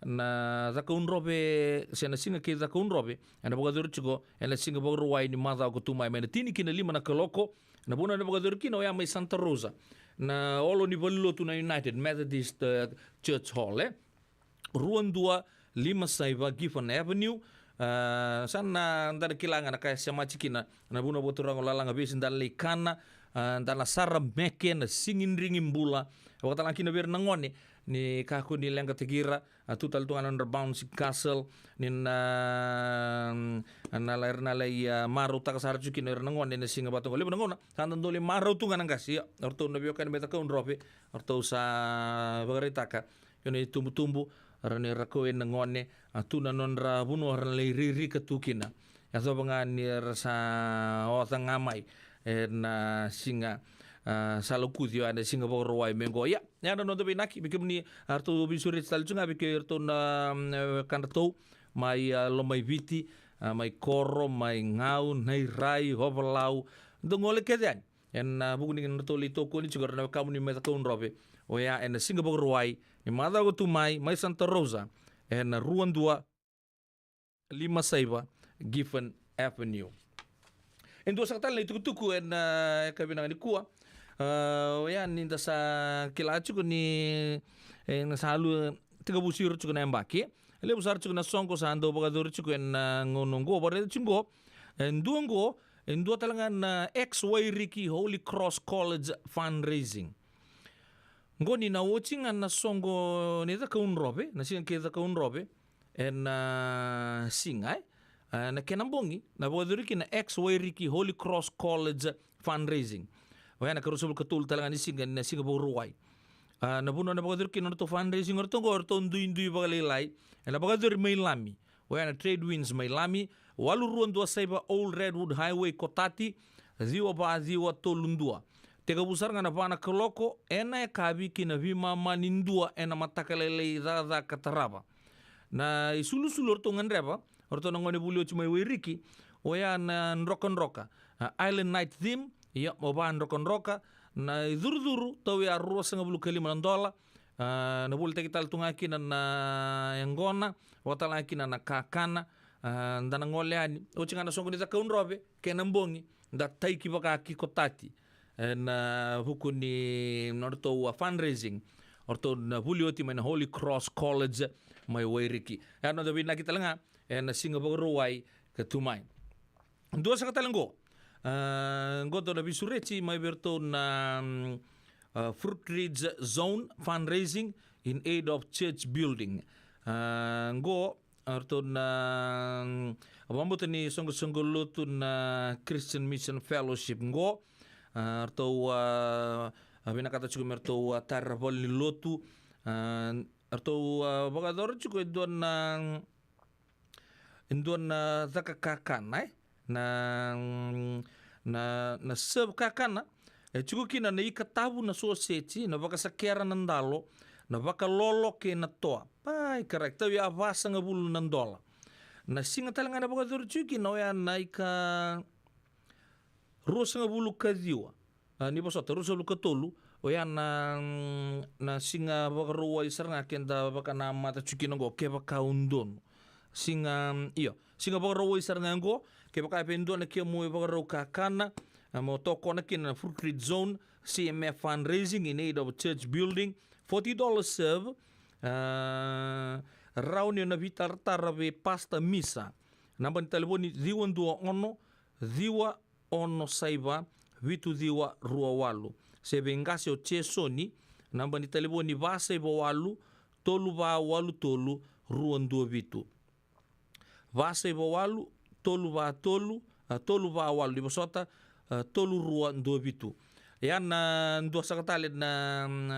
na Cakaudrove, se na siga kei Cakaudrove, ena vakayacori tiko ena siga Vakarauwai ni macawa ka tu mai, mai na tini ki na lima na kaloko. Na vanua ena vakayacori kina oya mai Santa Rosa, na olo ni valenilotu na United Methodist, e, Church Hall, e, rua dua lima saiva Gifford Avenue. A, sa na, da na kila ga na ka e semati kina na vanua vakaturaga o Lalagavesi, da na lai kana, a, da na sarameke na sigidrigi bula. Vakatalega kina vei ira na gone, ni kakua ni leqataki ira, a, tu tale tu ga na nodra bouncy castle, ni na, na lai, era na lai, a, marautaka sara tu kina o ira na gone ena siga vata oqo. Levu na gauna sa da dau lai marau tu ga na qase, ia, o ratou na veiwekani mai Cakaudrove, o ratou sa vakaraitaka, ia, na itubutubu, era na, era kau ena gone, a, tu na nodra vanua era na lai ririka tu kina. Yacova ga ni ra sa oca ga mai ena siga, a, sa lokuci, oya na siga Vakarauwai mai qo. Ia, ya na noda veiinaki vei kemuni, a, ratou veisureti tale tu ga vei kei ratou na, mm, e, wekadratou mai, a, Lomaiviti, a, mai Koro, mai Gau, Nairai, Ovalau, dou gole kece yani. Ena, a, vuku ni nodratou lai tokoni tiko era na wekamuni mai Cakaudrove, oya ena siga Vakarauwai ni macawa ka tu mai, mai Santa Rosa, ena rua dua lima saiva Gifford Avenue. E dua saka tale na itukutuku ena, e, yakavi vinaka nikua. A, oya ni da sa kila tiko ni, e, na sa lua tekivu siro tiko na yabaki. E levu sara tiko na soqo sa dau vakayacori tiko ena, a, gauna oqo, vakaraica tiko qo. E dua oqo, e dua tale ga na Ex Wairiki Holy Cross College Fundraising. Qo ni na oti ga na soqo ni Cakaudrove, na siga kei Cakaudrove, ena siga, e? A, na kena bogi, na vakayacori kina na Ex Wairiki Holy Cross College Fundraising. Oya na ka ruasagavulu ka tolu tale ga ni siga, na siga Vakarauwai. A, na vanua na vakayacori kina na nodratou fundraising, o ratou qo, o ratou duidui vakalailai. Ena vakayacori mai Lami. Oya na Trade Winds mai Lami, walu rua dua saiva Old Redwood Highway, Cotati, ciwa va ciwa tolu dua. Tekivu sara ga na va na kaloko ena yakavi ki na veimama ni dua ena mataka lailai cakacaka tarava. Na isulusulu o ratou gadreva, o ratou na gone vuli oti mai Wairiki, oya na drokadroka, a, Island Night Theme, ia, mo va drokadroka, na icurucuru, tauya ruasagavulu ka lima na dola, a, na volitaki tale tu ga kina na yaqona, vakatalega kina na kakana, a, da na gole yani. Oti ga na soqo ni Cakaudrove, kena bogi, da taiki vaka ki Cotati. Ena vuku ni nodratou, a, fundraising, o ratou na vuli oti mai na Holy Cross College mai Wairiki. E, noda vinaki tale ga, ena siga Vakarauwai ka tu mai. Dua saka tale qo. A, qo dua na veisureti mai vei ratou na, mm, a, Fruit Ridge Zone Fundraising in Aid of Church Building. A, qo, a, ratou na, mm, a, vakabauta ni soqosoqo lotu na Christian Mission Fellowship qo. A, ratou, a, a, vinakata tiko me ratou, a, tara vale ni lotu. A, ratou, a, vakayacora tiko e dua na, e dua na caka kakana, e? Na, na, na serve kakana. E tiko kina na ikatavu, na soseti, na vakasakera, na dalo, na vakalolo kei na toa. Pai, correct. Tauya vasagavulu na dola. Na siga tale ga na vakayacori tiko kina oya na ika ruasagavulu ka ciwa. A, ni vosota, ruasagavulu ka tolu, oya na, mm, na siga Vakarauwai sara ga keda vakanamata tiko kina qo, kevaka au donu. Siga, mm, io, siga Vakarauwai sara ga qo, kevaka e dua na kemu ivakarau kakana, a, mo tokona kina na Fruit Ridge Zone, C M F Fundraising in Aid of Church Building, forty dollars serve, a, rawa ni o na veitaratara vei Pastor Misa. Naba ni talevoni ciwa dua ono, ciwa ono saiva, vitu ciwa rua walu. Se vei qase o Jesoni, naba ni talevoni va saiva walu, tolu va walu tolu, rua dua vitu. Va saiva walu, tolu va tolu, a, tolu va walu, ni vosota, a, tolu rua dua vitu. Ia na dua saka tale na, mm,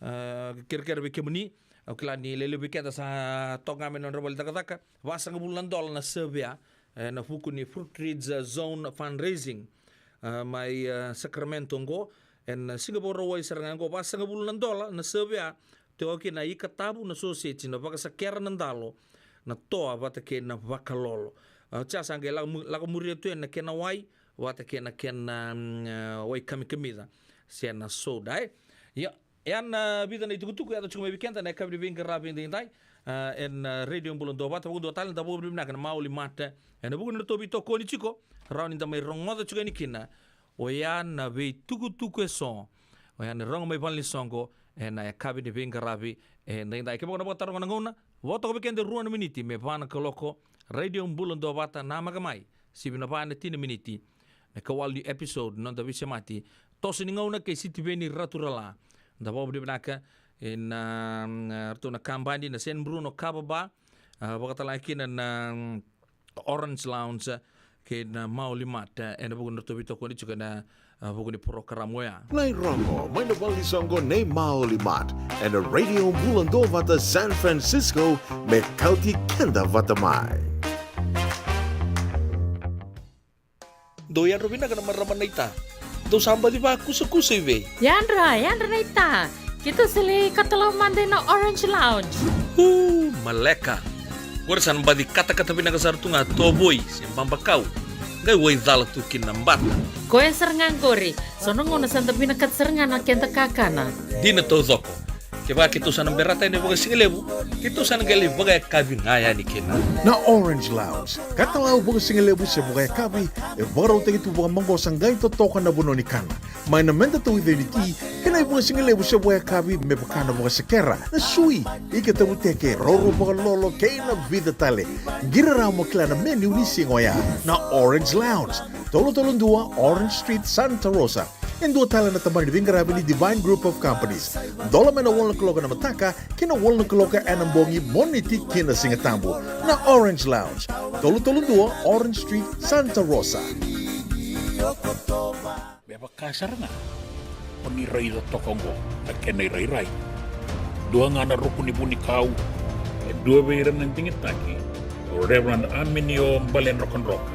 a, kerekere vei kemuni, au kila ni lelevu vei keda sa toka ga mai na nodra vale ni cakacaka, vasagavulu na dola na serve ya, e, na vuku ni Fruit Ridge, e, Zone Fundraising, e, mai, e, Sacramento qo, ena siga Vakarauwai sara ga qo, vasagavulu na dola na serve ya, tiko kina na ikatavu, na soseti, na vakasakera, na dalo, na toa vata kei na vakalolo. A, oti ya sa qai lako mu-, lako muria tu ena kena wai, vata kei na kena, mm, e, wai kamikamica, se na soda, e. Ia, e ya na vica na itukutuku e yaco tiko mai vei keda ena yakavi ni veiqaravi edaidai, a, ena, a, Radio Bula Duavata. Vakadua tale, da vakavinavinaka na Maoli Mart ena vuku ni nodratou veitokoni tiko, rawa ni da mai rogoca tiko yani kina oya na veitukutuku eso, oya na rogo mai valenisoqo ena yakavi ni veiqaravi edaidai. Kevaka o na vakataroga na gauna, vo toka vei keda e rua na miniti me va na kaloko. Radio Bula Duavata, namaka mai, sivi na va ena tini na miniti, na ikawalu ni episode, noda veisemati, toso ni gauna kei Sitiveni Raturala. Da vakavinavinaka ena, mm, ratou na kabani na San Bruno Kava Bar, a, vakatalega kina na, mm, Orange Lounge, kei na Maoli Mart, e, ena vuku ni nodratou veitokoni tiko ena, a, vuku ni porokaramu oya. Na irogo mai na valenisoqo nei Maoli Mart ena Radio Bula Duavata San Francisco, me kauti keda vata mai. Dou yadra vinaka na marama naita. Dou sa baci vakusakusa i vei? Yadra, yadra naita. Keitou sa lai katalau mada ina Orange Lounge. U, maleka. Qori sa na baci katakata vinaka sara tu ga tovoi se babakau. Qai waicala tu kina na bata. Koya sara ga qori. So na gauna sa da vinakata sara ga na keda kakana. Dina taucoko. Kevaka keitou sa na berata yani vakasigalevu, keitou sa na qai lai vakayakavi ga yani kina. Na Orange Lounge, katalau vakasigalevu se vakayakavi, e vakarautaki tu vakamaqosa qai totoka na vanua ni kana. Mai na meda tauica ni ti, kei na ivakasigalevu se vakayakavi me vaka na vakasekera, na sui, ika tavuteke, roro vakalolo, kei na vica tale. Qiri rawa mo kila na menu ni siga oya. Na Orange Lounge. tolu tolu dua Orange Street, Santa Rosa. E dua tale na tabana ni veiqaravi ni Divine Group of Companies. Dola mai na walu na kaloko ena mataka ki na walu na kaloko ena bogi, Moniti ki na Sigatabu. Na Orange Lounge, tolu tolu dua Orange Street, Santa Rosa. Me vaka sara ga o ni raica toka oqo na kena irairai. Dua ga na ruku ni vunikau, e dua vei ira na digitaki, o Reverend Aminio Baledrokadroka.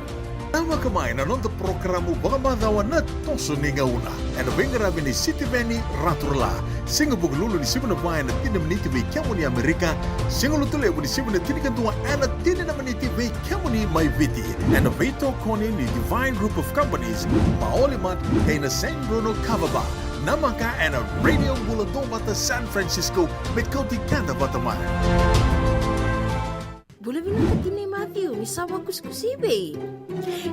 Namaka mai na noda porokaramu vakamacawa Na Toso ni Gauna, ena veiqaravi ni Sitiveni Raturala. Siga Vukelulu ni sivi na va ena tini na miniti vei kemuni Amerika. Siga Lotulevu ni sivi na tinikadua ena tini na miniti vei kemuni mai Viti, ena veitokoni ni Divine Group of Companies, Maoli Mart kei na San Bruno Kava Bar. Namaka ena Radio Bula Duavata San Francisco, me kauti keda vata mai. Bula vinaka tinai Matthew, ni sa vakusikusi i vei?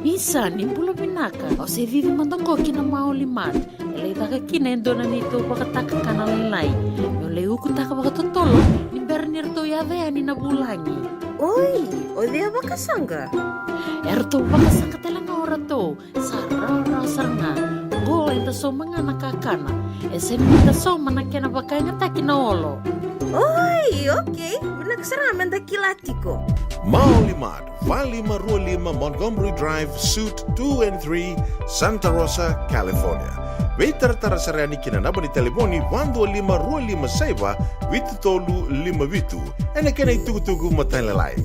Isa, ni bula vinaka. Au se cici mada qo ki na Maoli Mart. E lai caka kina e dua na neitou vakatakakana lailai. Meu lai ukutaka vakatotolo ni bera ni ratou yaco yani na vulagi. Oi, o cei a vakasaqa? E ratou vakasaqa tale ga o ratou. Sa rawarawa sara ga. Qo eda sauma ga na kakana. E sega ni da sauma na kena vakayagataki na olo. Oi, okei. Vinaka sara ga meda kila tiko. Maoli Mart, va lima rua lima Montgomery Drive, Suite two and three, Santa Rosa, California. Veitaratara sara yani ki na naba ni talevoni va dua lima rua lima saiva vitu tolu lima vitu. Ena kena itukutuku matailalai.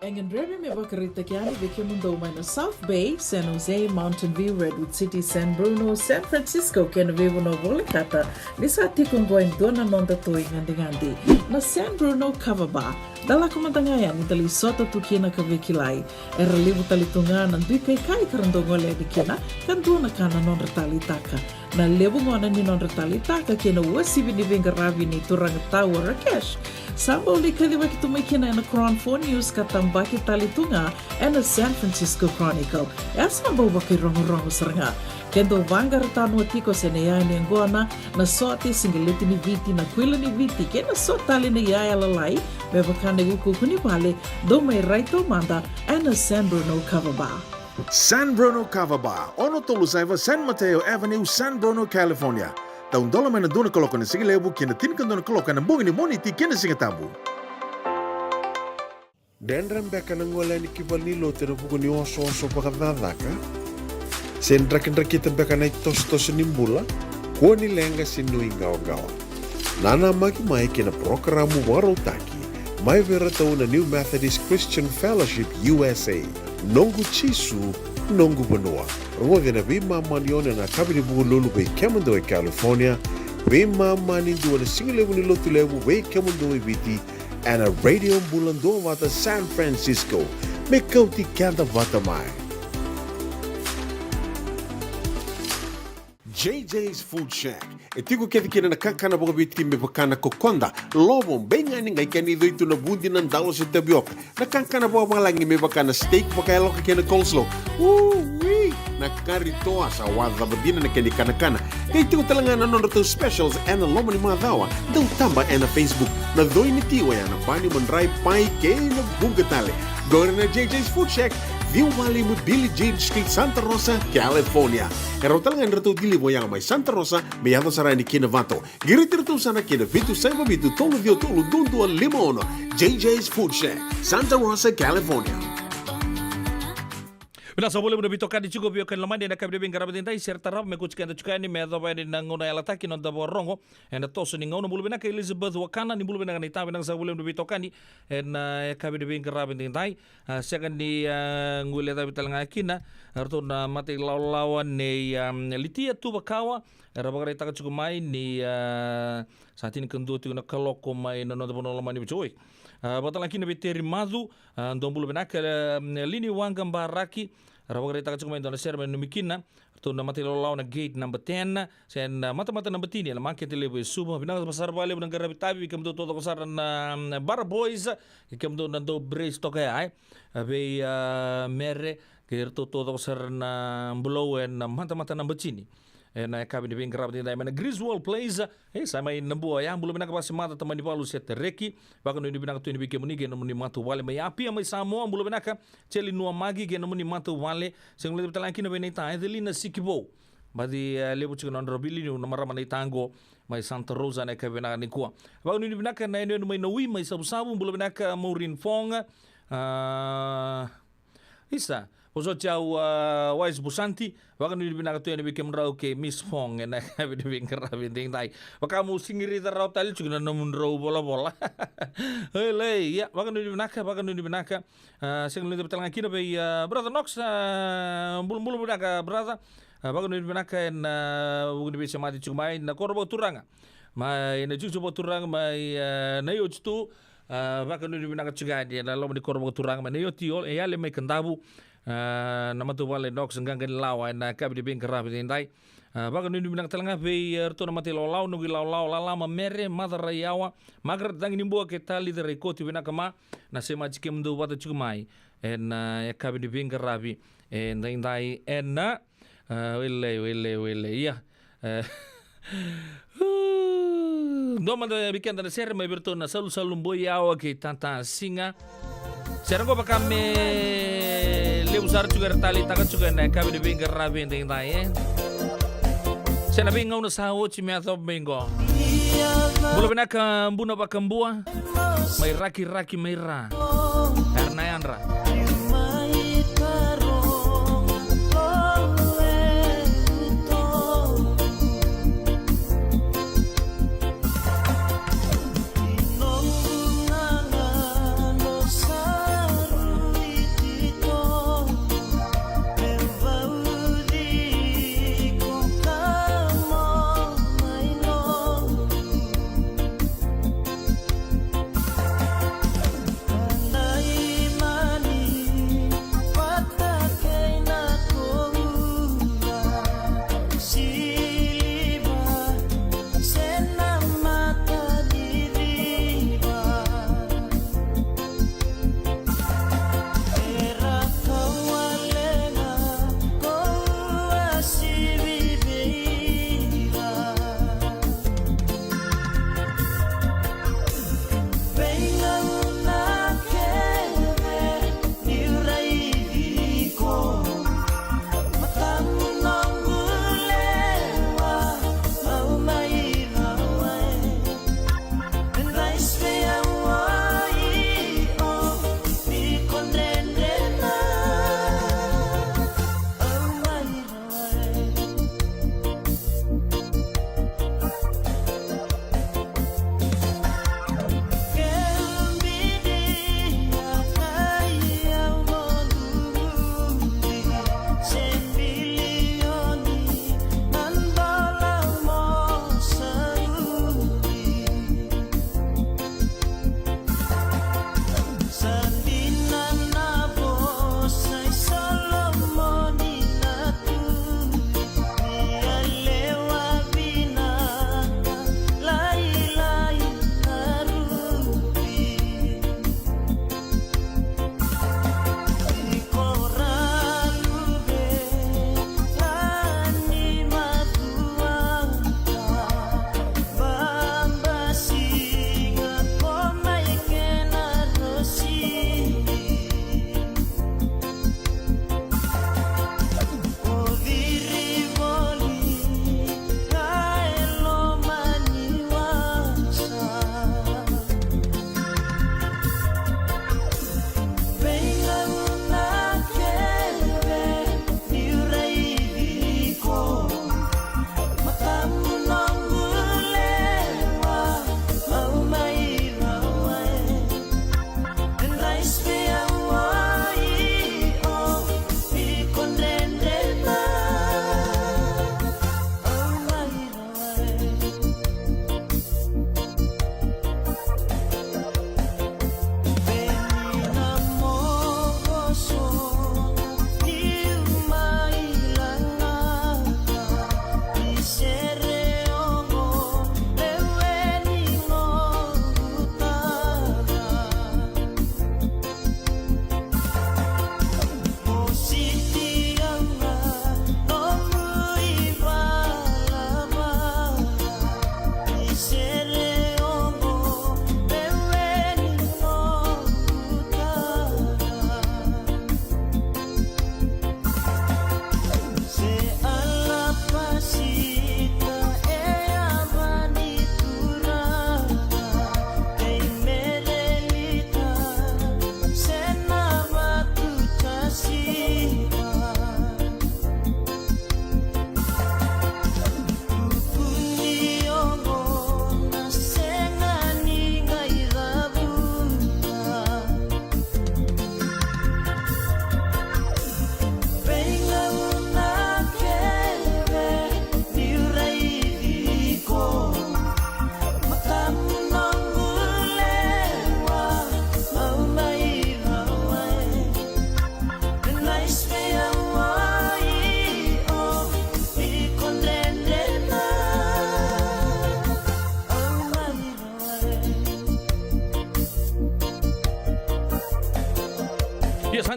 E gadrevi me vakaraitaki yani vei kemudou mai na South Bay, San Jose, Mountain View, Redwood City, San Bruno, San Francisco kei na veivanua volekata, ni sa tiko oqo e dua na nodatou igadigadi, na San Bruno Kava Bar. Da lako mada ga yani da lai sota tu kina ka veikilai. Era levu tale tu ga na dui kaikai ka ra dau gole yani kina, ka dua na ka na nodra taleitaka. Na levu gona ni nodra taleitaka kei na uasivi ni veiqaravi ni turaga Tau o Rakesh, sa bau lai kacivaki tu mai kina ena Cron Four News ka tabaki tale tu ga ena San Francisco Chronicle. E sa bau vakairogorogo sara ga. Ke dau vaqara tanua tiko se na iyaya ni yaqona, na sote, siqeleti ni Viti, na kuila ni Viti kei na so tale na iyaya lalai, me vaka na iukuuku ni vale, dou mai rai taumada ena San Bruno Kava Bar. San Bruno Kava Bar, ono tolu saiva San Mateo Avenue, San Bruno, California. Taudola mai na dua na kaloko ena sigalevu ki na tinikadua na kaloko ena bogi ni Moniti kei na Sigatabu. Dredre beka na gole yani ki valenilotu ena vuku ni osooso vakacakacaka? Se drakidrakita beka na itosotoso ni bula? Kua ni leqa se nuiqawaqawa. Nanamaki mai ki na parokaramu vakarautaki mai vei iratou na New Methodist Christian Fellowship U S A, Noqu Jisu, Noqu Vanua. Rogoci ena veimama ni ono ena yakavi ni Vukelulu vei kemudou e California, veimama ni dua ena sigalevu ni Lotulevu vei kemudou e Viti, ena Radio Bula Duavata San Francisco, me kauti keda vata mai. J J's Food Shack. E tiko kece kina na kakana vakaviti me vaka na kokoda, lovo, beigani, qai kena icoi tu na vudi, na dalo se tavioka. Na kakana vakavalagi me vaka na steak vakayaloka kei na coleslaw. Ui! Na kari toa sa wacava dina na kena ikanakana. Qai tiko tale ga na nodratou specials ena loma ni macawa. Dau taba ena Facebook. Na coi ni ti oya na bani, madrai, pai kei na vuqa tale. Qori na J J's Food Shack, ciwa walu lima Billie Jean Street, Santa Rosa, California. E rawa tale ga ni ratou deliver oya mai Santa Rosa me yaco sara yani ki Novato. Qiriti iratou sara ki na vitu saiva vitu tolu ciwa tolu dua dua lima ono. J J's Food Shack, Santa Rosa, California. Vinaka saka vakalevu na veitokani tiko, veiwekani lomani, ena yakavi ni veiqaravi edaidai. Sere tarava me kauti keda tiko yani me yacova yani na gauna yalataki, noda vakarorogo ena toso ni gauna. Bula vinaka Elizabeth Wakana, ni bula vinaka naita. Vinaka saka vakalevu na veitokani ena yakavi ni veiqaravi edaidai. A, sega ni, a, guilecavi tale ga kina, a, ratou na matailawalawa nei, a, Litia Tuvakawa, era vakaraitaka tiko mai ni, a, sa tinikadua tiko na kaloko mai na noda vanua lomani Viti. Oi. A, vakatalega kina vei Teri Macu, a, dou bula vinaka, e, Lini Waqa Baraki, era vakaraitaka tiko mai dua na sere me nanumi kina, ratou na matailawalawa na gate number ten, se na matamata number tini, ena makete levu e Suva. Vinaka sara vakalevu na qaravi tavi, vei kemudou taucoko sara na, mm, Bara Boys, kei kemudou na dau brace toka ya, e. A, vei, a, Mere, kei iratou taucoko sara na Bulou ena matamata number tini. E na yakavi ni veiqaravi edaidai mai na Greece World Place. E sa mai na bua ya, bula vinaka Vasemata, Tamanivalu se Tereki. Vakanuinui vinaka tu yani vei kemuni kei na nomuni matavuvale mai Apia mai Samoa, bula vinaka. Jeli Nuamaki kei na nomuni matavuvale. Sega ni levu tale ga kina vei naita Edelina Sikivou. Baci, e, levu tiko na nodra veiliutaki na marama naita qo mai Santa Rosa na yakavi vinaka nikua. Vakanuinui vinaka na yanuyanu mai Naui mai Savusavu, bula vinaka Maureen Fong. A, isa, vosoti au, a, Wise Busanti, vakanuinui vinaka tu yani vei kemudrau kei Miss Fong ena yakavi ni veiqaravi edaidai. Vaka meu sigirita rawa tale tiko na nomudrau volavola. Elei, ia, vakanuinui vinaka, vakanuinui vinaka. A, sega ni levu tale ga kina vei, a, brother Knox, a, bulabula vinaka brother. A, vakanuinui vinaka ena, a, vuku ni veisemati tiko mai na koro vakaturaga mai na Juju vakaturaga mai, a, na Iotitu. A, vakanuinui vinaka tiko yani ena loma ni koro vakaturaga mai na Ioti, e yale mai Kadavu. A, na matavuvale Knox Qaqanilawa ena yakavi ni veiqaravi edaidai. A, vakanuinui vinaka tale ga vei, e, ratou na mata ilawalawa, noqu ilawalawa Lala ma Mere, Maca Raiyawa, Margaret Cagi ni Bua kei Talica Raikoti, vinaka ma na semati kemudou vata tiko mai ena, e, yakavi ni veiqaravi edaidai ena, a, welei, welei, welei, ia. E, dua mada vei keda na sere mai vei ratou na Salusalu Boiyawa kei Tata Siga. Sere qo vaka me levu sara tiko era taleitaka tiko ena yakavi ni veiqaravi edaidai, e. Se na veigauna sa oti me yacova mai qo. Bula vinaka Buna Vakabua mai Rakiraki mai Ra. Era na yadra.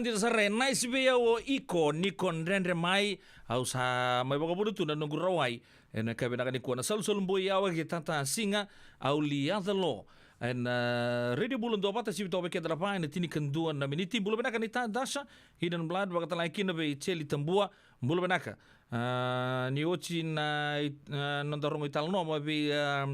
Dina sara, e nice vei au o iko ni ko dredre mai. Au sa mai vakavuna tu na noqu rawai ena ka vinaka nikua. Na salusalu boi, au e ke tata siga, au li aca lo. Ena, uh, Radio Bula Duavata, sivi toka vei keda na va ena tinikadua na miniti. Bula vinaka ni ta Dasha, Hidden Blood, vakatalega kina vei Jeli Tabua. Bula vinaka. Ah, ni oti na, ah, noda rogo italanoa mai vei, ah,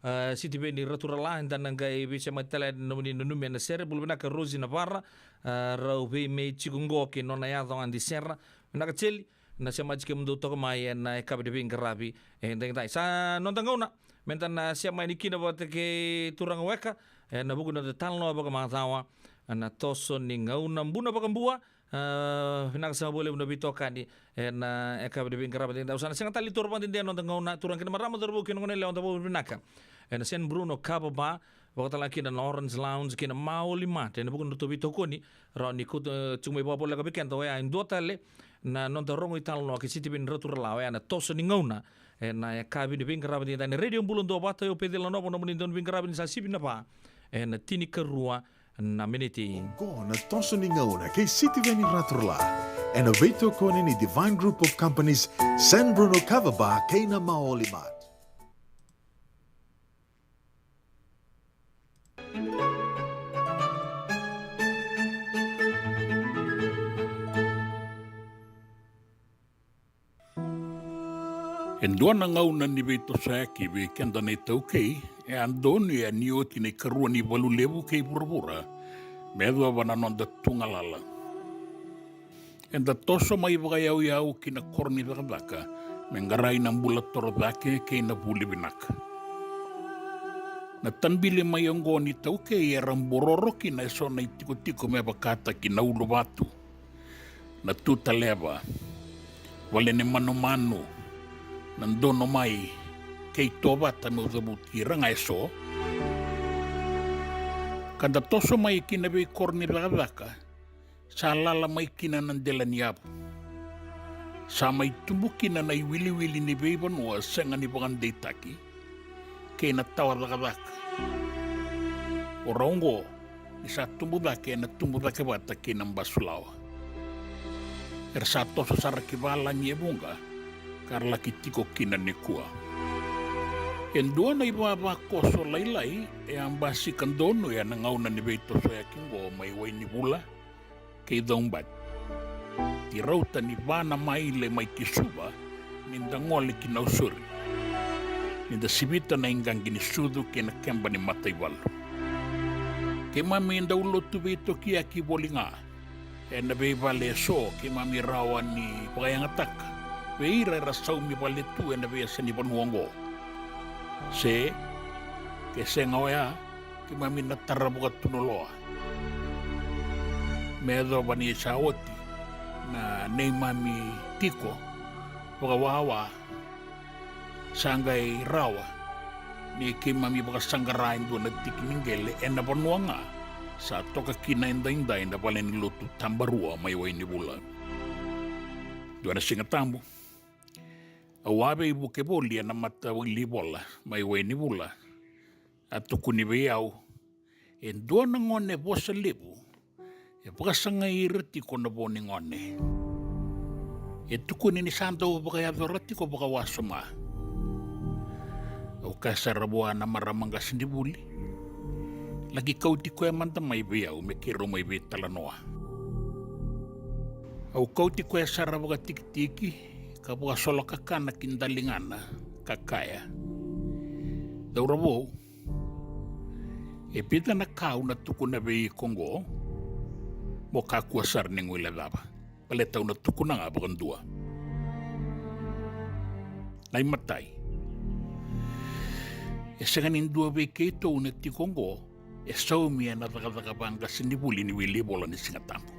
ah, Sitiveni Raturala, eda na qai veisemati tale na nomuni nanumi ena sere. Bula vinaka Rosi Navara, ah, rau vei me tiko qo kei nona yaco Adi Sera. Vinaka Jeli, na semati kemudou toka mai ena yakavi ni veiqaravi edaidai. Sa noda gauna meda na sema yani kina vata kei turaga Weka ena vuku ni noda talanoa vakamacawa, na toso ni gauna. Buna vakabua. Ah, vinaka sara vakalevu na veitokani ena yakavi ni veiqaravi edaidai. Au sa na sega tale ni toro vakadede na noda gauna, turaga kei na marama, cauravou kei na goneyalewa, da vakavinavinaka ena San Bruno Kava Bar, vakatalega kina na Orange Lounge kei na Maoli Mart ena vuku ni nodratou veitokoni, rawa ni kauta, eh, tiko mai vakavoleka vei keda. Oya e dua tale na noda rogo italanoa kei Sitiveni Raturala, oya na toso ni gauna ena yakavi ni veiqaravi edaidai ena Radio Bula Duavata. Io, Peceli Nanovo nomuni dau ni veiqaravi ni sa sivi na va ena tinikarua na miniti. Qo na toso ni gauna kei Sitiveni Raturala ena veitokoni ni Divine Group of Companies, San Bruno Kava Bar kei na Maoli Mart. E dua na gauna ni veitosoyaki vei keda na iTaukei, e a donuya ni oti na ikarua ni valu levu kei vuravura me yacova na noda tugalala. Eda toso mai vakayauyau ki na koro ni cakacaka me qarai na bula torocake kei na vuli vinaka. Na tabili mai oqo ni iTaukei era bororo kina eso na itikotiko me vakataki na uluvatu, na tutaleva, vale ni manumanu, na donomai kei tovata, meu cavuti ira ga eso. Ka da toso mai ki na veikoro ni cakacaka, sa lala mai kina na dela ni yavu. Sa mai tubu kina na iwiliwili ni veivanua sega ni vakadeitaki kei na tawa cakacaka. O rau oqo ni sa tubu cake ena tubu cake vata kei na basulawa. Era sa toso sara ki valagi e vuqa ka ra laki tiko kina nikua. E dua na ivavakoso lailai e a basika donuya na gauna ni veitosoyaki oqo mai Wainivula kei Caubati. Ni rauta ni va na maile mai ki Suva ni da gole ki Nausori, ni da sivita na iqaqi ni sucu kei na keba ni mataivalu. Keimami dau lotu veitokiyaki voli ga. Ena veivale eso keimami rawa ni vakayagataka vei ira era saumi vale tu ena veiyasa ni vanua oqo. Se ke sega oya, keimami na tara vakatunuloa. Me yacova ni sa oti na neimami tiko vakawawa, sa qai rawa ni keimami vakasaqara e dua na tiki ni qele ena vanua ga sa toka kina edaidai na valenilotu Tabarua mai Wainivula. Dua na Siga Tabu, au a veivuke voli ena matawilivola mai Wainivula. A tukuni vei au e dua na gone vosa levu e vakasagai ira tiko na vo ni gone. E tukuni ni sa dau vakayacora tiko vakawasoma. Au kaya sara vua na marama qasenivuli, laki kauti koya mada mai vei au me keirau mai veitalanoa. Au kauti koya sara vakatikitiki ka vakasolokakana ki daligana ka kaya, cauravou, e vica na ka au na tukuna vei iko oqo, mo kakua sara ni guilecava. Baleta au na tukuna ga vakadua. Na imatai, e sega ni dua vei keitou na tiko oqo e saumi ena cakacaka vaqasenivuli ni wilivola ni Siga Tabu.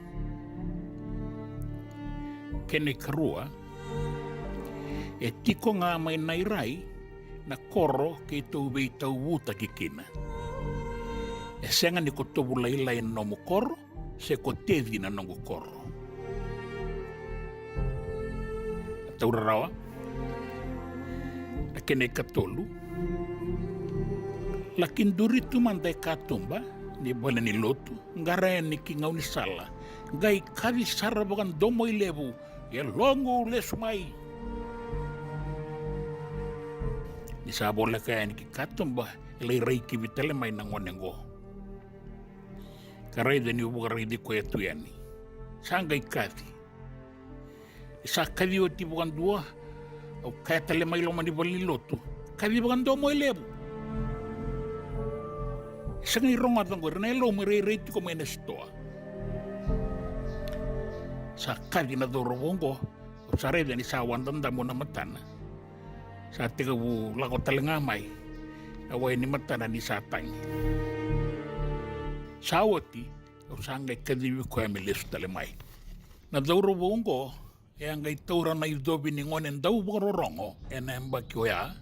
Kena ikarua, e tiko ga mai Nairai na koro keitou veitauvutaki kina. E sega ni ko Tovulailai na nomu koro, se ko Teci na noqu koro. Taura rawa. Na kena ikatolu, laki duri tu mada e katuba ni valenilotu, qara yani ki gaunisala Qai kaci sara vakadomoilevu, "E loqu, lesu mai." Ni sa voleka yani ki katuba, e lai raikivi tale mai na gone oqo. Ka raica niu vakaraici koya tu yani, sa qai kaci. E sa kaci oti vakadua, au kaya tale mai loma ni valenilotu, "Kaci vakadomoilevu." E sega ni rogoca oqori, na yalomu e rairai tiko mai na sitoa. Sa kaci na cauravou oqo, au sa raica ni sa wadadamu na matana. Sa tekivu lako tale ga mai na wai ni matana ni sa tagi. Sa oti, au sa qai kacivi koya me lesu tale mai. Na cauravou oqo e a qai taura na icovi ni gone dau vakarorogo ena yabaki oya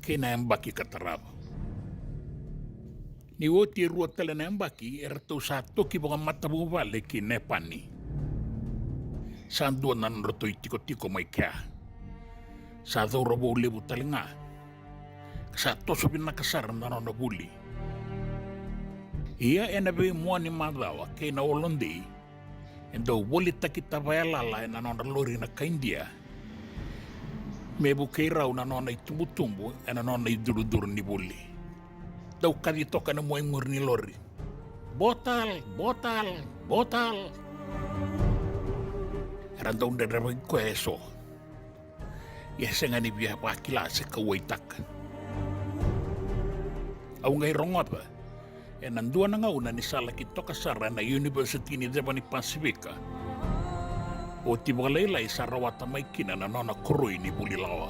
kei na yabaki ka tarava. Ni oti e rua tale na yabaki, eratou sa toki vakamatavuvale ki Nepani. Sa dua na nodratou itikotiko mai kea. Sa cauravou levu tale ga, ka sa toso vinaka sara na nona vuli. Ia ena veimua ni macawa kei na holodei, e dau volitaki tavaya lala ena nona lori na kai Idia me vukei rau na nona itubutubu ena nona icurucuru ni vuli. Dau kaci toka ena mua i muri ni lori, "Botal, botal, botal." Era dau dredrevaki koya eso. Ia e sega ni via vakila se kauwaitaka. Au qai rogoca ena dua na gauna ni sa laki toka sara ena Univesiti ni Ceva ni Pasifika. Oti vakalailai sa rawata mai kina na nona koroi ni vuli lawa.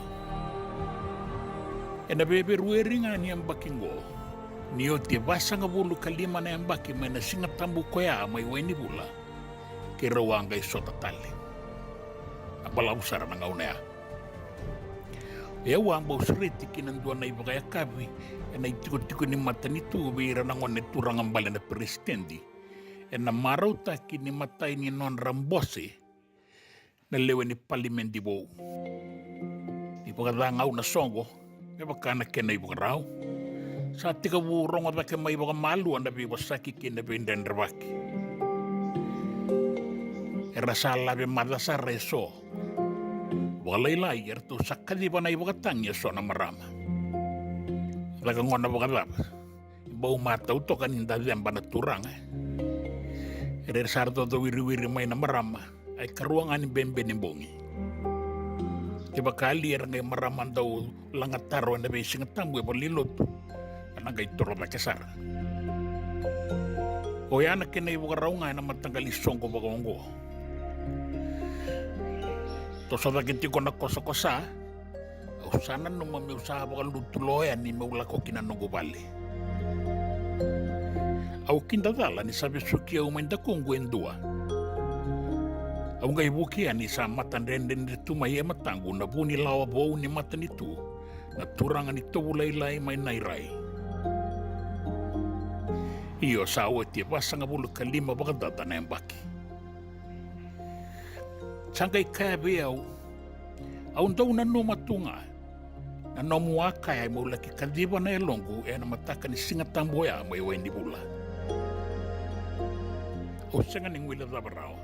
Ena Feperueri ga ni yabaki oqo, ni oti e vasagavulu ka lima na yabaki mai na Siga Tabu koya mai Wainivula, keirau a qai sota tale. A balavu sara na gauna ya. O yau a bau sureti ki na dua na ivakayakavi ena itikotiko ni matanitu vei ira na gone turaga bale na peresitedi, ena marautaki ni matai ni nodra bose na lewe ni palimedi vou. Ni vakacagau na soqo, me vaka na kena ivakarau, sa tekivu rogo cake mai vakamalua na veivosaki kei na veidredrevaki. Era sa lave maca sara eso. Vakalailai eratou sa kaciva na ivakatagi eso na marama. Caka gona vakacava? E bau matau toka ni da ceba na turaga. Era sa ra cocowiriwiri mai na marama, a ikarua ga ni bebe ni bogi. Kevaka li era qai marama dau lagataro ena veisiga tabu e valenilotu, ena qai toro cake sara. Oya na kena ivakarau ga ena mataqali soqo vakaoqo. Toso cake tiko na kosakosa, au sa nanuma meu sa vakalutu lo yani meu lako ki na noqu vale. Au kidacala ni sa vesuki au mai dakuqu e dua. Au qai vuki yani sa matadredredre tu mai e mataqu na vu ni lawa vou ni matanitu, na turaga ni tovu lailai mai Nairai. Io, sa oti e vasagavulu ka lima vakacaca na yabaki. Sa qai kaya vei au, "Au dau nanuma tu ga na nomu a kaya meu laki kaciva na yaloqu ena mataka ni Siga Tabu oya mai Wainivula." Au sega ni guilecava rawa.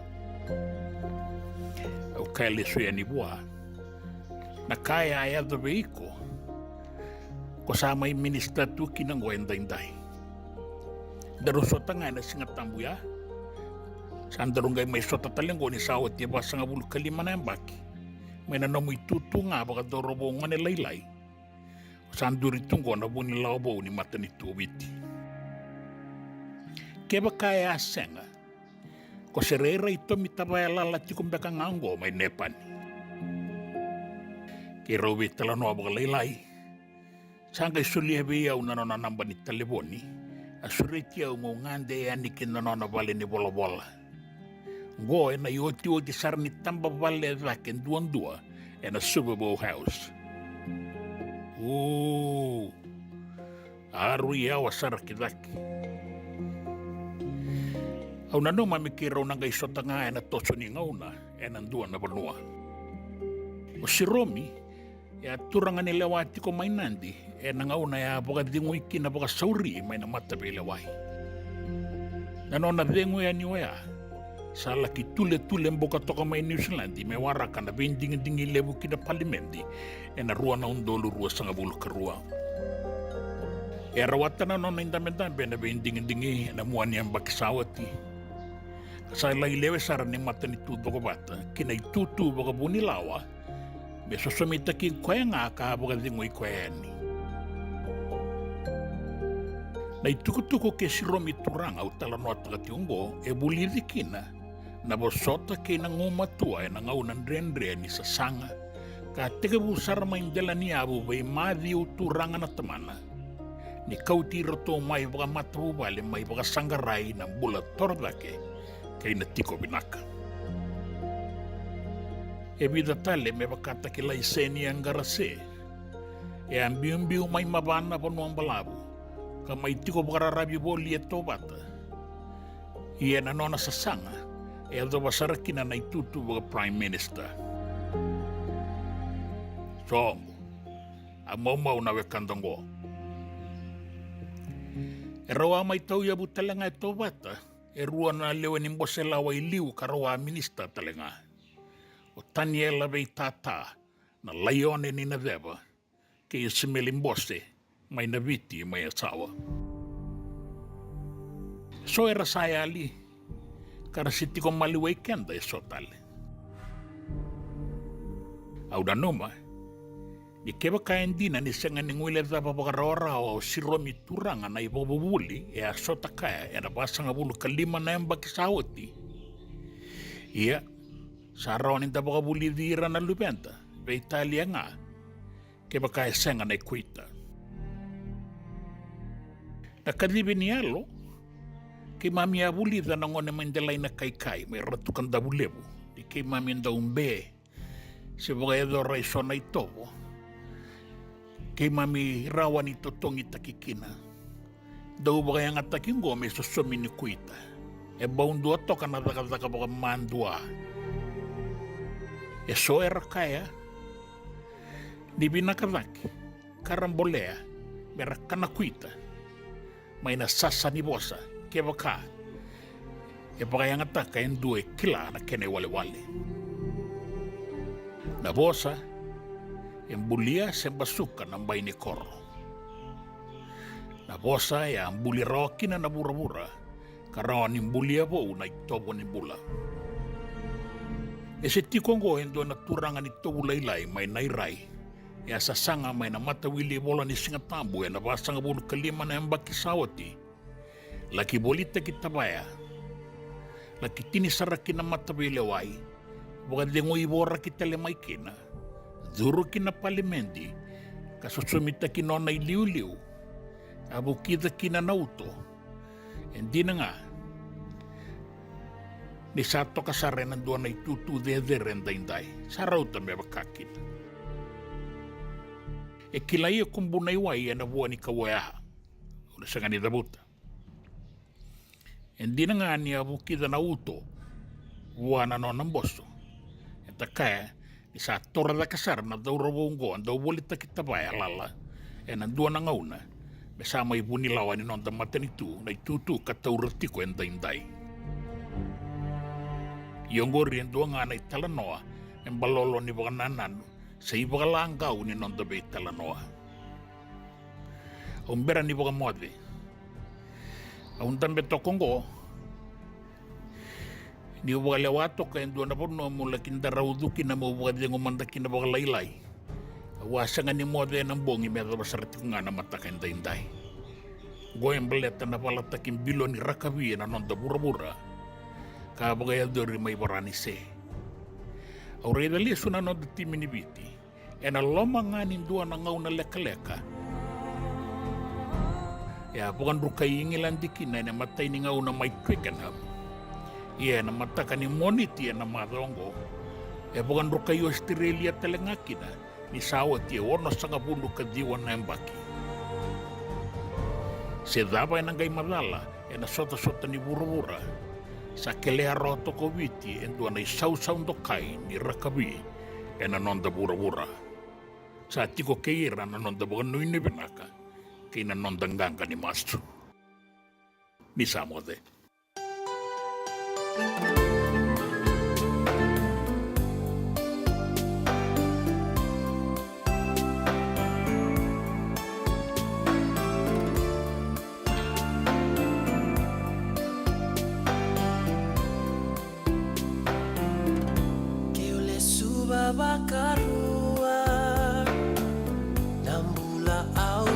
Au kaya lesu yani vua, "Na ka e a yaco vei iko, ko sa mai minisita tu kina oqo edaidai. Daru sota ga ena Siga Tabu ya. Sa daru qai mai sota tale oqo ni sa oti e vasagavulu ka lima na yabaki, mai na nomu itutu ga vakacauravou gone lailai. Ko sa duri tu oqo na vu ni lawa vou ni matanitu o Viti. Kevaka e a sega, ko se rairai tomi tavaya lala tiko beka ga oqo mai Nepani." Keirau veitalanoa vakalailai. Sa qai solia vei au na nona naba ni talevoni, a sureti au meu gade yani ki na nona vale ni volavola. Oqo ena iotioti sara ni taba vale e cake duadua ena Suva Boat House. U, a rui yawa sara ki cake. Au nanuma me keirau na qai sota ga ena toso ni gauna ena dua na vanua. O Siromi e a turaga ni lewa tiko mai Nadi ena gauna e a vakacegui kina vakasauri mai na mataveilewai. Na nona cegu yani oya sa laki tuletule buka toka mai Niusiladi me waraka na veidigidigi levu ki na palimedi ena rua na udolu ruasagavulu ka rua. E rawata na nona idabedabe ena veidigidigi ena mua ni yabaki sa oti, ka sa lai lewe sara ni matanitu cokovata ki na itutu vakavunilawa me sosomitaki koya ga ka a vakacegui koya yani. Na itukutuku ke siromi turaga au talanoataka tiko oqo e vulici kina na vosota kei na gumatua ena gauna dredre ni sasaga, ka tekivu sara mai dela ni yavu vei Maciu Turaga na tamana, ni kauti iratou mai vakamatavuvale mai vakasaqarai na bula torocake kei na tiko vinaka. E vica tale me vakataki Laisenia Qarase, e a biubiu mai Mavana, Vanua Balavu, ka mai tiko vakararavi voli e Tovata. Ia na nona sasaga e yacova sara kina na itutu vaka Prime Minister. Soqo, a maumau na wekada oqo. E rau a mai tauyavu tale ga e Tovata e rua na lewe ni bose lawa i liu ka rau a minisita tale ga, o Taniela Veitata, na Laione ni Naceva, kei Isimeli Bose mai Naviti mai Yasawa. So era sa yali ka ra se tiko maliwai keda e so tale. Au nanuma ni kevaka e dina ni sega ni guilecava vakarawarawa o siromi turaga na ivakavuvuli e a sota kaya ena vasagavulu ka lima na yabaki sa oti, ia sa rawa ni da vakavulici ira na luveda veitalia ga kevaka e sega na ikuita. Na kacivi ni yalo, keimami a vulica na gone mai Delaina Kaikai mai Ratu Kadavulevu ni keimami dau be se vakayacora e so na itovo keimami rawa ni totogitaki kina. Dau vakayagataki oqo me sosomi ni kuita. E bau dua toka na cakacaka vakamadua. E so era kaya ni vinaka cake ka ra bolea me ra kana kuita mai na sasa ni vosa kevaka e vakayagataka e dua e kila na kena iwalewale. Na vosa e bulia se basuka na bai ni koro. Na vosa e a buli rawa kina na vuravura ka rawa ni bulia vou na itovo ni bula. E se tiko oqo e dua na turaga ni tovu lailai mai Nairai e a sasaga mai na matawili ivola ni Sigatabu ena vasagavulu ka lima na yabaki sa oti. Laki volitaki tavaya, laki tini sara ki na mataveilewai, vakacegui voraki tale mai kina, curu ki na palimedi ka sosomitaki nona iliuliu, a vukica kina na uto. E dina ga ni sa toka sara ena dua na itutu cecere edaidai, sa rauta me vaka kina. E kilai e kubu na iwai ena vua ni kauoyaha. Au na sega ni cavuta. E dina ga ni a vukica na uto vua na nona boso, e takaya ni sa toro cake sara na cauravou oqo a dau volitaki tavaya lala ena dua na gauna me sa mai vunilawa ni noda matanitu na itutu ka taura tiko edaidai. Ia oqori e dua ga na italanoa me balolo ni vakanananu se ivakalagau ni noda veitalanoa. Au bera ni vakamoce. Au dabe toka oqo niu vakalewa toka e dua na vanua meu laki darau cu kina meu vakacegu mada kina vakalailai. Au a sega ni moce ena bogi me yacova sara tiko ga na mataka edaidai. Oqo e baleta na valataki biloni rakavi ena noda vuravura ka vakayacori mai Varanise. Au raica lesu na noda timi ni Viti ena loma ga ni dua na gauna lekaleka. E a vakadrukai Igiladi kina ena imatai ni gauna mai Twickenham. Ia ena mataka ni Moniti ena macawa oqo e vakadrukai Ositerelia tale ga kina ni sa oti e onosagavulu ka ciwa na yabaki. Se cava ena qai macala ena sotasota ni vuravura, sa kelea rawa toka o Viti e dua na isausau dokai ni rakavi ena noda vuravura. Sa tiko kei ira na noda vakanuinui vinaka kei na noda qaqa ni masu. Ni sa moce. Vakarua na bula au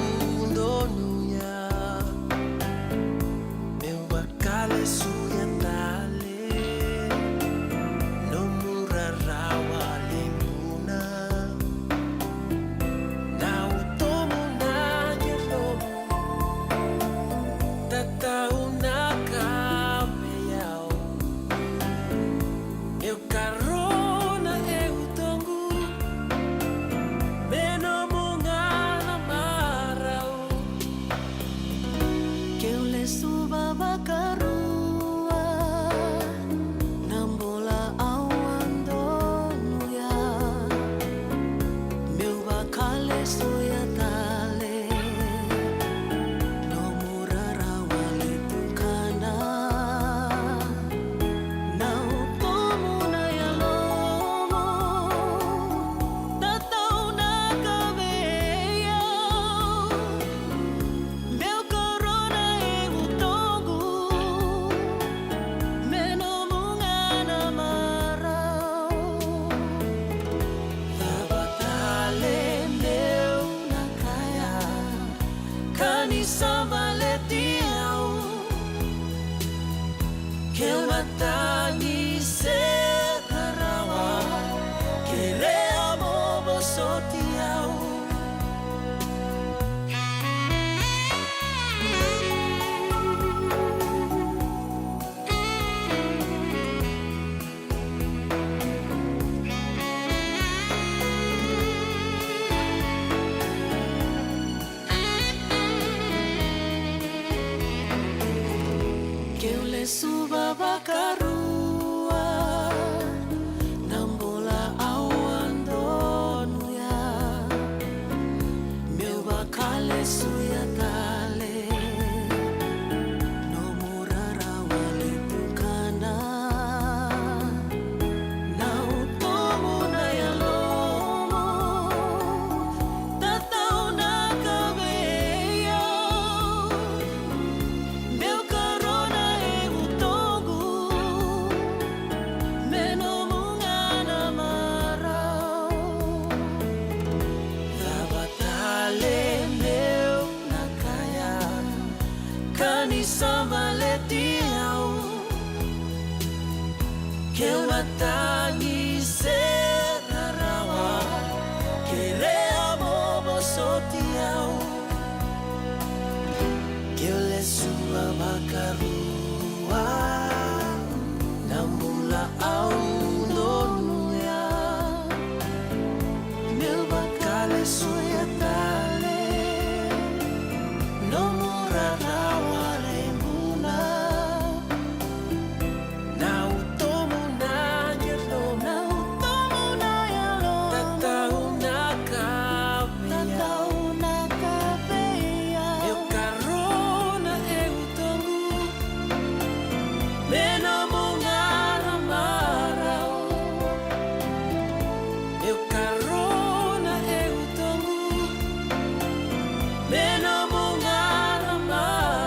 donuya, meu vakalesuya tale nomu rarawa lebuna. Na utomu na yalomu, tatau na ka vei au. Meu karona e utoqu me nomu ga na marau. Keu lesuva vakarua na bula au a donuya, meu vakalesuya tale nomu rarawa le tukana. Na utomu na yalomu, tatau na ka vei au. Meu karona e utoqu me nomu ga na marau. Cava tale meu na kaya, ka ni sa baleti au. Keu na tagi se ka rawa, kerea mo vosoti au. Keu lesuva vakarua na bula au a donuya, meu vakalesuya tale nomu rarawa le tukana. Na utomu na yalomu, tatau na ka vei au. Meu karona e utoqu me nomu ga na marau. Cava tale meu na kaya, ka ni sa baleti au. Keu na tagi se ka rawa, kerea mo vosoti au. Keu lesuva vakarua na bula au donuya, meu vakalesuya tale nomu rarawa lebuna. Na utomu na yalomu, na utomu na yalomu, tatau na ka vei au. Tatau na ka vei au. Meu karona e utoqu me nomu ga na marau. Meu karona e utoqu me nomu ga na marau.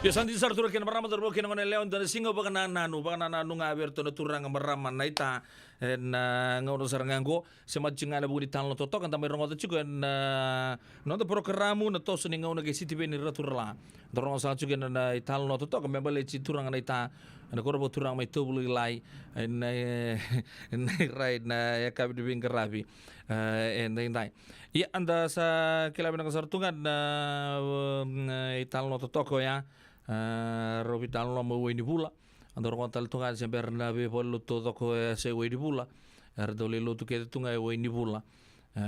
Io, sa dina sara turaga kei na marama, cauravou kei na goneyalewa, dua na siga vakanananu, vakanananu ga vei iratou na turaga, marama, naita. Ena gauna sara ga oqo, se mati ga ena vuku ni talanoa totoka eda mai rogoca tiko ena noda porokaramu na toso ni gauna kei Sitiveni Raturala. Da rogoca sara tiko ena italanoa totoka me baleti turaga naita, ena koro vakaturaga mai Tovu Lailai, ena, ena rai na yakavi ni veiqaravi. E, edaidai. Ia, eda sa kila vinaka sara tu ga na, e, italanoa totoka oya. E, rau veitalanoa mai Wainivula. Eda rogoca tale tu ga se bera na veivalenilotu taucoko e se Wainivula. Era dau lai lotu kece tu ga e Wainivula. E,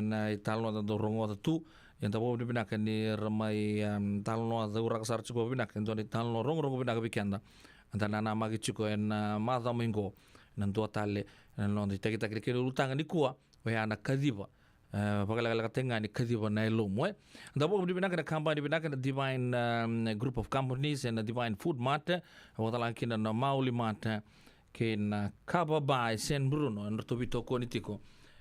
na italanoa eda dau rogoca tu. Eda vakavinavinaka ni ra mai, em, talanoa cauraka sara tiko vakavinaka e dua na italanoa rogorogo vinaka vei keda. Eda nanamaki tiko ena, e, macawa mai qo. Na dua tale na noda itakitaki ni kena ulutaga nikua, oya na kaciva. E, vakalekalekataki ga ni kaciva na yalomu, e. Da vakavinavinaka na kabani vinaka na Divine, um, Group of Companies, e na Divine Food Mart, e, vakatalega kina na Maoli Mart, e, kei na Kava Bar e San Bruno, e, na nodratou veitokoni tiko,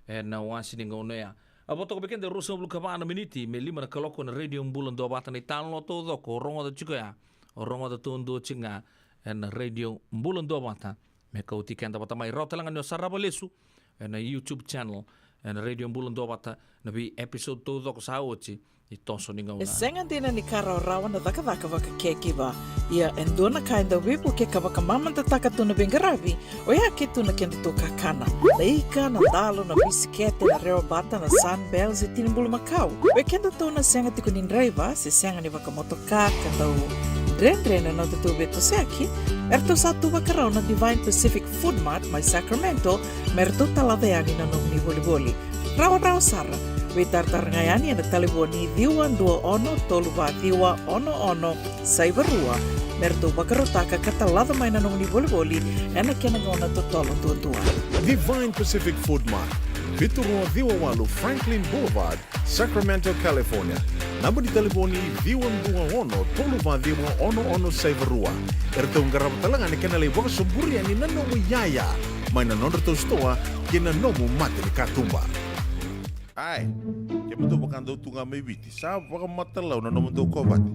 e, na wasi ni gauna oya. A, vo toka vei keda e ruasagavulu ka va na miniti me lima na kaloko na Radio Bula Duavata, na italanoa taucoko o rogoca tiko ya, o rogoca taudua tiko ga, e, na Radio Bula Duavata. Me kauti keda vata mai, rawa tale ga ni o sarava lesu ena YouTube channel, ena Radio Bula Duavata, na vei episode taucoko sa oti ni toso ni gauna. E sega dina ni ka rawarawa na cakacaka vaka caregiver. Ia e dua na ka e dau veivukei ka vakamamadataka tu na veiqaravi, oya ke tu na kedatou kakana. Na ika, na dalo, na bisikete, na rewabata, na Sunbells, e tini bulumakau. Vei kedatou na sega tiko ni draiva, se sega ni vakamotoka, ka dau dredre na nodatou veitosoyaki, eratou sa tu vakarau na Divine Pacific Food Mart mai Sacramento, me ratou talaca yani na nomuni volivoli. Rawarawa sara, veitaratara ga yani ena talevoni ciwa dua ono tolu va ciwa ono ono saiva rua, me ratou vakarautaka ka talaca mai na nomuni volivoli ena kena gauna totolo duadua. Divine Pacific Food Mart, vitu rua ciwa walu Franklin Boulevard, Sacramento, California. Naba ni talevoni ciwa dua ono tolu va ciwa ono ono saiva rua. Eratou qarava tale ga na kena lai vakasoburi yani na nomu iyaya mai na nodratou sitoa kei na nomu mata ni katuba. Ai, kemudou vakadau tu ga mai Viti, sa vakamatalau na nomudou kovate.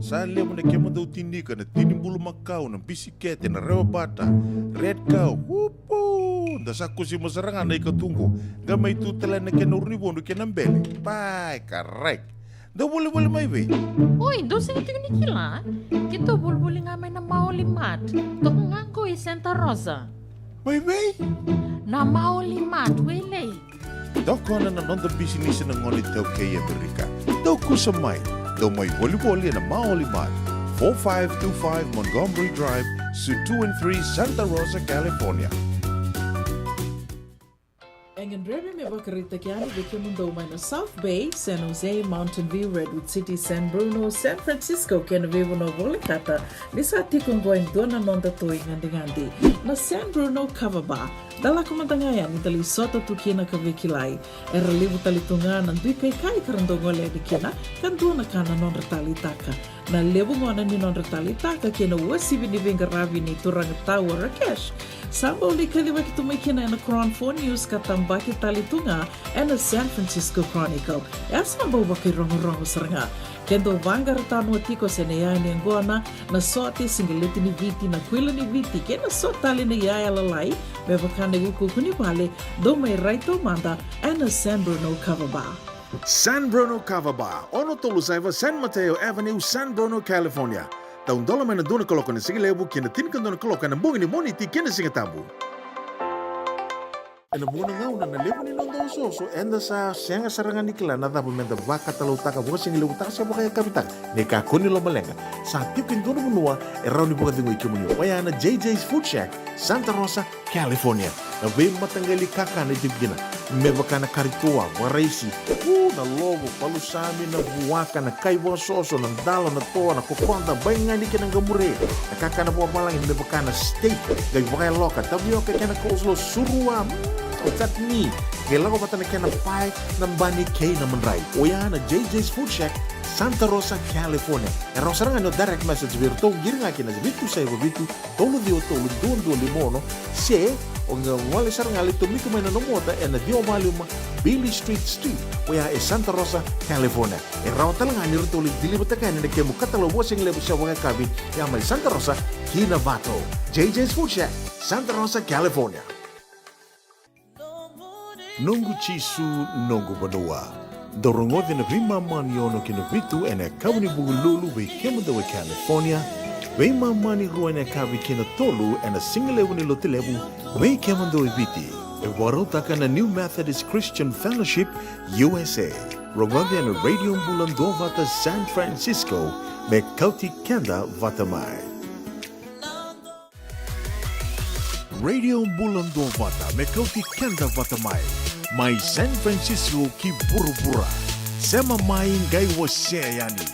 Sa levu na kemudou tini ika, na tini bulumakau, na bisikete, na rewabata, Red Cow, upu! Da sa kusima sara ga na ika tu qo. Qai mai tu tale na kena urunivodu kei na bele. Pai, karai. Dou volivoli mai vei? Oi, dou sega tiko ni kila? Keitou volivoli ga mai na Maoli Mart. Toka ga qo i Santa Rosa. Mai vei? Na Maoli Mart, Wailei. Tokona na noda bisinisi na gone iTaukei e Amerika. Dou kusa mai. Dou mai volivoli ena Maoli Mart, four five two five Montgomery Drive, Suite two and three, Santa Rosa, California. E gadrevi me vakaraitaki yani vei kemudou mai na South Bay, San Jose, Mountain View, Redwood City, San Bruno, San Francisco kei na veivanua volekata, ni sa tiko oqo e dua na nodatou igadigadi, na San Bruno Kava Bar. Da lako mada ga yani da lai sota tu kina ka veikilai. Era levu tale tu ga na dui kaikai ka ra dau gole yani kina, ka dua na ka na nodra taleitaka. Na levu gona ni nodra taleitaka kei na uasivi ni veiqaravi nei turaga Tau Rakesh, sa bau lai kacivaki tu mai kina ena Chron Four News ka tabaki tale tu ga ena San Francisco Chronicle. E a sa bau vakairogorogo sara ga. Ke dou vaqara tanoa tiko se na iyaya ni yaqona, na sote, siqeleti ni Viti, na kuila ni Viti kei na so tale na iyaya lalai, me vaka na iukuuku ni vale, dou mai rai taumada ena San Bruno Kava Bar. San Bruno Kava Bar, ono tolu saiva San Mateo Avenue, San Bruno, California. Taudola mai na dua na kaloko na sigalevu ki na tinikadua na kaloko ena bogi ni Moniti kei na Sigatabu. Ena vuqa na gauna na levu ni noda osooso, eda sa sega sara ga ni kila na cava meda vakatalautaka, vakasigalevu taka se vakayakavi taka. Ni kakua ni lomaleqa, sa tiko e dua na vanua e rawa ni vakacegui kemuni, oya na J J's Food Shack, Santa Rosa, California. Na veimataqali kakana e tiko kina, me vaka na kari toa, vakaraisi, u, na lovo, palusami, na vuaka, na kai vakasoso, na dalo, na toa, na kokoda, baigani kei na qamure, na kakana vakavalagi me vaka na steak, qai vakayaloka, tavioka kei na coleslaw, surua, mm, chutney, qai lako vata na kena pae, na bani kei na madrai. Oya na J J's Food Shack, Santa Rosa, California. E rawa sara ga ni o direct message vei iratou, qiri ga kina vitu saiva vitu, tolu ciwa tolu, dua dua lima ono, se O qai gole sara ga lai tomika mai na nomu ota ena ciwa walu lima Beale Street Suite, oya e Santa Rosa, California. E rawa tale ga ni ratou lai deliver-taka yani na kemu katalau vakasigalevu se vakayakavi, ya mai Santa Rosa ki Novato. J J's Food Shack, Santa Rosa, California. Noqu Jisu, noqu vanua. Dou rogoci na veimama ni ono ki na vitu ena yakavi ni Vukelulu vei kemudou e California, veimama ni rua ena yakavi ki na tolu ena sigalevu ni Lotulevu vei kemudou e Viti. E vakarautaka na New Methodist Christian Fellowship U S A. Rogoci ena Radio Bula Duavata San Francisco, me kauti keda vata mai. Radio Bula Duavata, me kauti keda vata mai, mai San Francisco ki vuravura. Sema mai, qai wasea yani.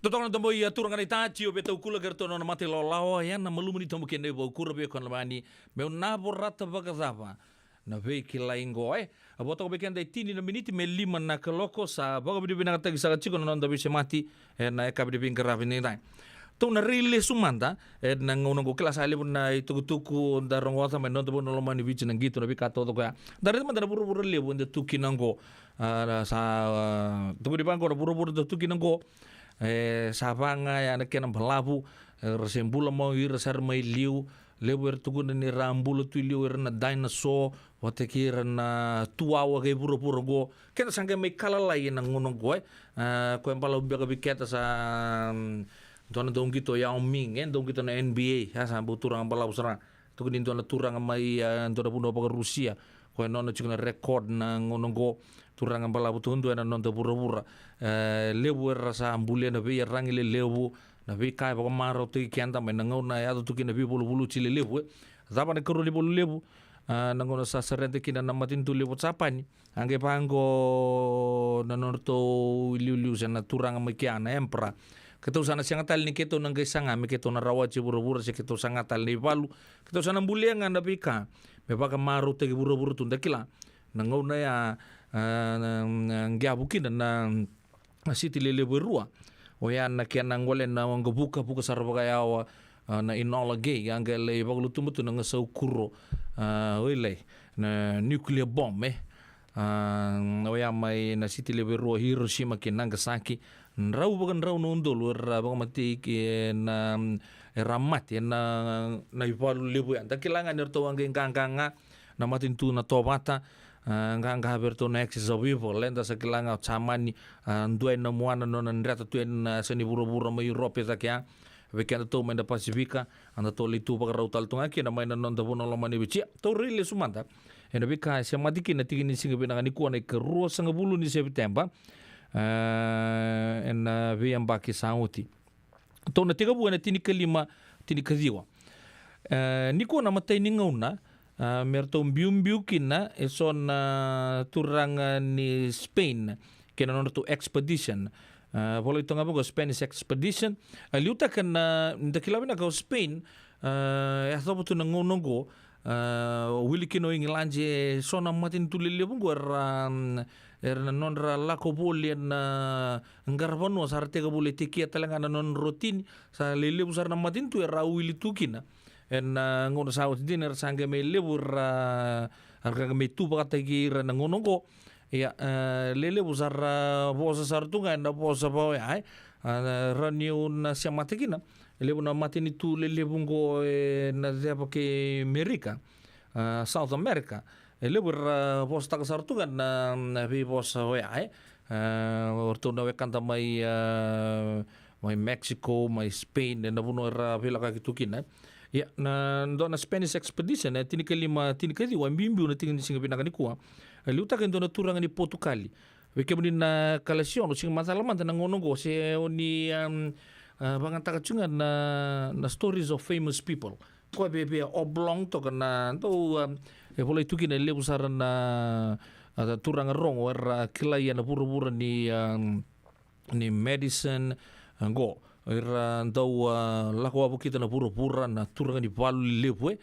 Totoka na domo i a turaga na ita, Tio Vetaukula kei ratou na nona mata ilawalawa, ya na malumu ni tomo kei na ivaukura vei koya na lomani, meu na vorata vakacava na veikilai qo, e? A vo toka vei keda e tini na miniti me lima na kaloko, sa vakavinavinakataki saka tiko na noda veisemati, e, na yakavi ni veiqaravi ni dai. Tou na rai lesu mada, e, na gauna qo kila sa levu na itukutuku da rogoca mai na noda vanua lomani Viti na qito na veika taucoko ya. Da raica mada na vuravura levu eda tu kina qo, a, na sa, a, tukuni vaqo na vuravura da tu kina qo, e, sa va ga ya na kena balavu, e, ra se bula mai o ira sara mai liu, levu era tukuna ni ra bula tu i liu era na dinosaur, vata kei ira na tuwawa kei vuravura qo. Keda sa qai mai kalalai ena gauna qo, e. A, koya balavu beka vei keda sa, mm, dua na dauqito Yao Ming, e, dauqito na N B A, ya sa bau turaga balavu sara. Tukuni dua na turaga mai, a, dua na vanua vakaRusia, koya nona tiko na record na gauna qo, turaga balavu tu dua ena noda vuravura. E, levu era sa bulia na veiyaragi lelevu, na veika e vakamarautaki keda mai na gauna e yaco tu kina na veivaluvaluti lelevu, e. Cava na ikarua ni valu levu, a, na gauna sa surrender kina na matanitu levu o Japani. A qai vaqo na nodratou iliuliu se na turaga mai kea na emperor. Keitou sa na sega tale ni keitou na qai saga me keitou na rawati e vuravura se keitou saga tale na ivalu. Keitou sa na bulia ga na veika me vakamarautaki vuravura tu, da kila. Na gauna ya, a, na, na qiavu kina na na siti lelevu e rua. Oya na kena gole na waqavuka, vuka sara vakayawa, a, na Enola Gay, a qai lai vakalutuba tu na gasau kuro, a, oilei, na nuclear bomb, e. A, oya mai na siti levu e rua, Hiroshima kei Nagasaki, drau vakadrau na udolu era vakamatei kei na, era mate ena, na ivalu levu ya. Da kila ga ni ratou a qai qaqa ga, na matanitu na Tovata, a, qaqa vei ratou na Axis of Evil, eda sa kila ga o Jamani, a, dua e na muana nona dreta tu ena yasa ni vuravura mai Europe cake ya. Vei kedatou mai na Pasifika, a, datou lai tu vakarau tale tu ga kina mai na noda vanua lomani Viti. Tou rai lesu mada ena veika e semati kina na tiki ni siga vinaka nikua na ikaruasagavulu ni Sepiteba, a, ena veiyabaki sa oti. Tou na tekivu ena tinikalima, tinikaciwa. E, nikua na imatai ni gauna, a, me ratou biubiu kina eso na turaga ni Spain kei na nodratou expedition. A, volai toka ga vaqo Spanish expedition. A, liutaka na, da kila vinaka o Spain, a, e yacova tu na gauna oqo, a, wili kina o Igiladi eso na matanitu lelevu oqo era, mm, era na nodra lako voli ena qaravanua sa ra tekivu lai tekia tale ga na nodra rotini, sa lelevu sara na matanitu era wili tu kina. Ena, a, gauna sa oti dina era sa qai mai levu era, era qai mai tu vakataki ira na gauna oqo. Ia, e, lelevu sara vosa sara tu ga ena vosa vaka oya, e. A, rawa niu na semata kina, e levu na matanitu lelevu oqo ena ceva kei Merika, a, South America. E levu era vosataka sara tu ga na, na veivosa oya, e. A, o ratou na wekada mai, a, mai Mexico, mai Spain, ena vanua era veilakoyaki tu kina. Ia, na dua na Spanish expedition, e tinikalima, tinikaciwa, e biubiu na tiki ni siga vinaka nikua. E liutaka e dua na turaga ni Potukali. Vei kemuni na kalasiono, sega ni macala mada na gauna oqo, se o ni, um, a, vakayagataka tiko ga na, na stories of famous people. Koya via, via oblong toka na dau, um, e volai tu kina e levu sara na, a, turaga rogo era kilai ena vuravura ni, um, ni medicine, a, qo. Era dau, a, lako wavokita na vuravura, na turaga ni valu lelevu, e.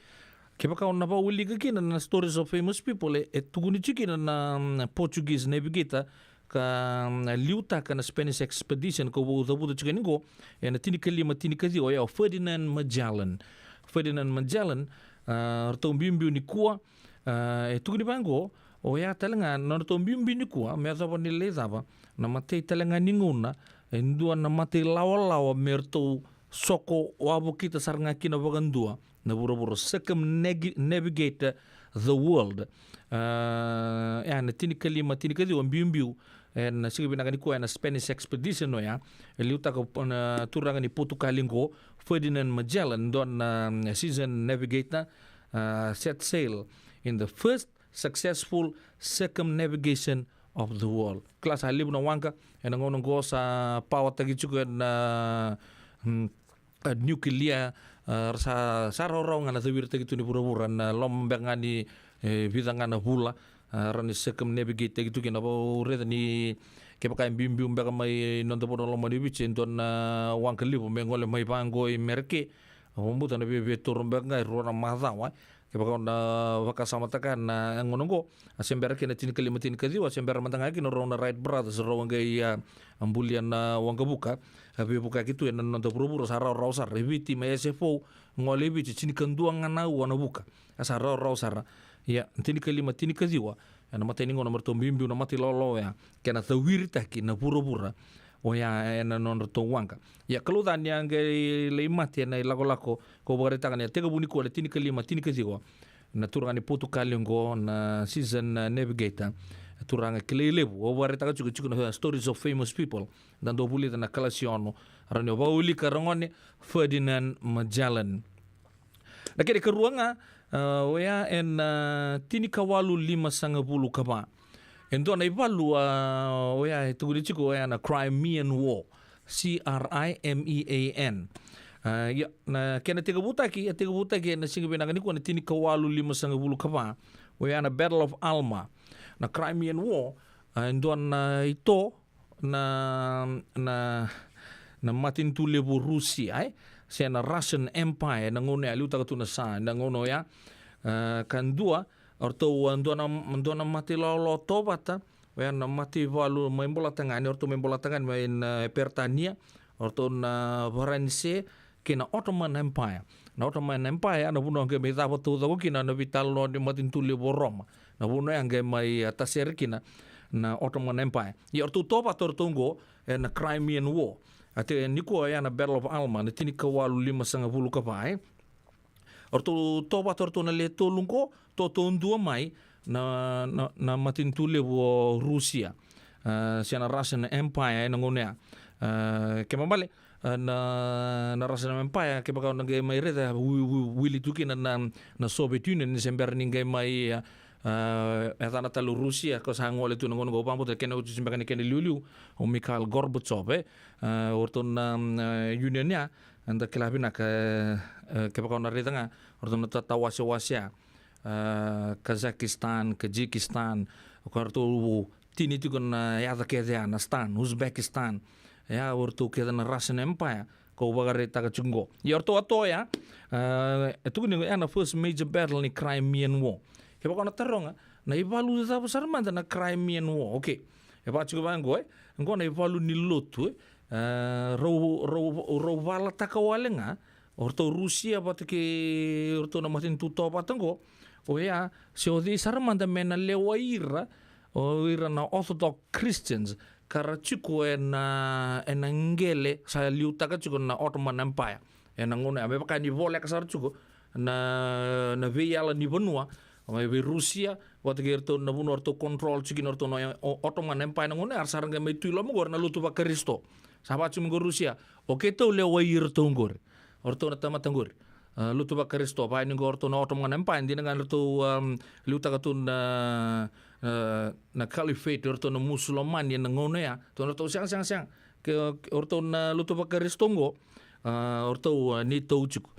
Kevaka o na vakawilika kina na stories of famous people, e, e tukuni tiko kina na, mm, Portuguese navigator ka, mm, liutaka na Spanish expedition ka vakacavuta tiko yani qo ena tinikalima, tinikaciwa, oya o Ferdinand Magellan. Ferdinand Magellan, a, ratou biubiu nikua, a, e tukuni vaqo, oya tale ga na nodratou biubiu nikua me yacova ni lai cava na imatai tale ga ni gauna e dua na imatai lawalawa me ratou soko wavokita sara ga kina vakadua na vuravura, circumnavigate the world. A, e na tinikalima, tinikaciwa biubiu ena siga vinaka nikua ena Spanish expedition oya. E liutaka na turaga ni Potukali qo, Ferdinand Magellan, dua na, mm, seasoned navigator, a, set sail in the first successful circumnavigation of the world. Kila sa levu na waqa ena gauna qo sa pawataki tiko ena, mm, a, nuclear, a, ra sa, sa rawarawa ga na caviritaki tu ni vuravura ena loma beka ga ni, e, vica ga na vula. A, rawa ni circumnavigate-taki tu kina. Au raica ni kevaka e biubiu beka mai noda vanua lomani Viti e dua na waqa levu me gole mai vaqo i Mereke, a, vakabauta na viavia toro beka ga e rua na macawa. Kevaka o na vakasamataka na gauna oqo, a se bera kina tinikalima, tinikaciwa, a se bera mada ga kina o rau na Wright Brothers, rau a qai, a, a bulia na waqavuka, a veivukaki tu ena noda vuravura, sa rawarawa sara. E Viti mai S F O, gole i Viti, tinikadua ga na aua na vuka. A sa rawarawa sara. Ia, tinikalima, tinikaciwa, ena imatai ni gauna me ratou biubiu na mata ilawalawa oya, kei na cawiritaki na vuravura oya ena nodratou waqa. Ia, kalouca ni a qai lai mate ena ilakolako, kau vakaraitaka ni a tekivu nikua na tinikalima, tinikaciwa, na turaga ni Potukali oqo, na season, a, navigator, turaga kilai levu. Au vakaraitaka tiko, tiko na Stories of Famous People. Da dau vulica na kalasi ono. Rawa ni o vakaulika, ragone, Ferdinand Magellan. Na kena ikarua ga, a, oya ena, a, tinikawalu limasagavulu ka va. E dua na ivalu, a, oya e tukuni tiko oya na Crimean War. C R I M E A N. A, ia, na kena tekivutaki, a tekivutaki ena siga vinaka nikua na tinikawalu limasagavulu ka va. Oya na Battle of Alma. Na Crimean War, a, e dua na ito na, na, na matanitu levu Rusia, e? Se na Russian Empire, na gauna ya, liutaka tu na Tsar, na gauna oya. A, ka dua, o ratou, a, dua na, dua na mata ilawalawa tovata, oya na mataivalu mai Bolatagane, o ratou mai Bolatagane, mai na Peritania, o ratou na Varanise, kei na Ottoman Empire. Na Ottoman Empire, na vanua qai mai cava taucoko kina na veitalanoa ni matanitu levu o Roma. Na vanua ya qai mai, a, tasere kina na Ottoman Empire. Ia o ratou tovata o ratou oqo, e, na Crimean War. A te nikua ya na Battle of Alma, na tinikawalu limasagavulu ka va, e. O ratou tovata o ratou na le tolu oqo, to, to dua mai na, na, na matanitu levu o Rusia. A, se na Russian Empire, ena gauna ya. A, kena ibalebale, a, na, na Russian Empire, kevaka o na qai mai raica, wi-, wi-, wili tu kina na, na Soviet Union, ni se bera ni qai mai, a, a, yacana tale o Rusia, ko sa gole tu na gauna qo, vakabauta kena oti se beka ni kena iliuliu, o Mikhail Gorbachev, e, a, o ratou na, a, Union ya, eda kila vinaka, e, e, kevaka o na raica ga, o ratou na ta-, tawasewase ya, a, Kazakhstan, Kyrgyzstan, o ratou tini tiko na yaca kece ya, na Stan, Uzbekistan, ya, o ratou kece na Russian Empire, kau vakaraitaka tiko qo. Ia o ratou a toya, a, e tukuni ya na first major battle ni Crimean War. Kevaka o na taroga, na ivalu cava sara mada na Crimean War, okay. E vaka tiko vaqo, e, qo na ivalu ni lotu, e, a, rau, rau, rau valataka wale ga, o ratou Rusia vata kei o ratou na matanitu tovata qo, oya, se o cei sara mada me na lewai ira, o ira na Orthodox Christians, ka ra tiko ena, ena qele, sa liutaka tiko na Ottoman Empire. Ena gauna ya, me vaka ni voleka sara tiko, na, na veiyala ni vanua, mai vei Rusia, vata kei iratou na vanua ratou control tiko kina o ratou na O-, Ottoman Empire na gauna ya, era sa ra qai mai tu i loma qo era na lotu vaKarisito. Sa vaka tiko mai qo Rusia, o keitou lewai iratou qori. O ratou na tamata qori. A, lotu vaKarisito, vaka ni qo o ratou na Ottoman Empire, dina ga ni ratou, am, liutaka tu na, na, na caliphate, o ratou na Musulomani ena gauna ya, ratou na ratou sega, sega, sega. Ke, ke o ratou na lotu vaKarisito qo, a, o ratou, a, ni tou tiko.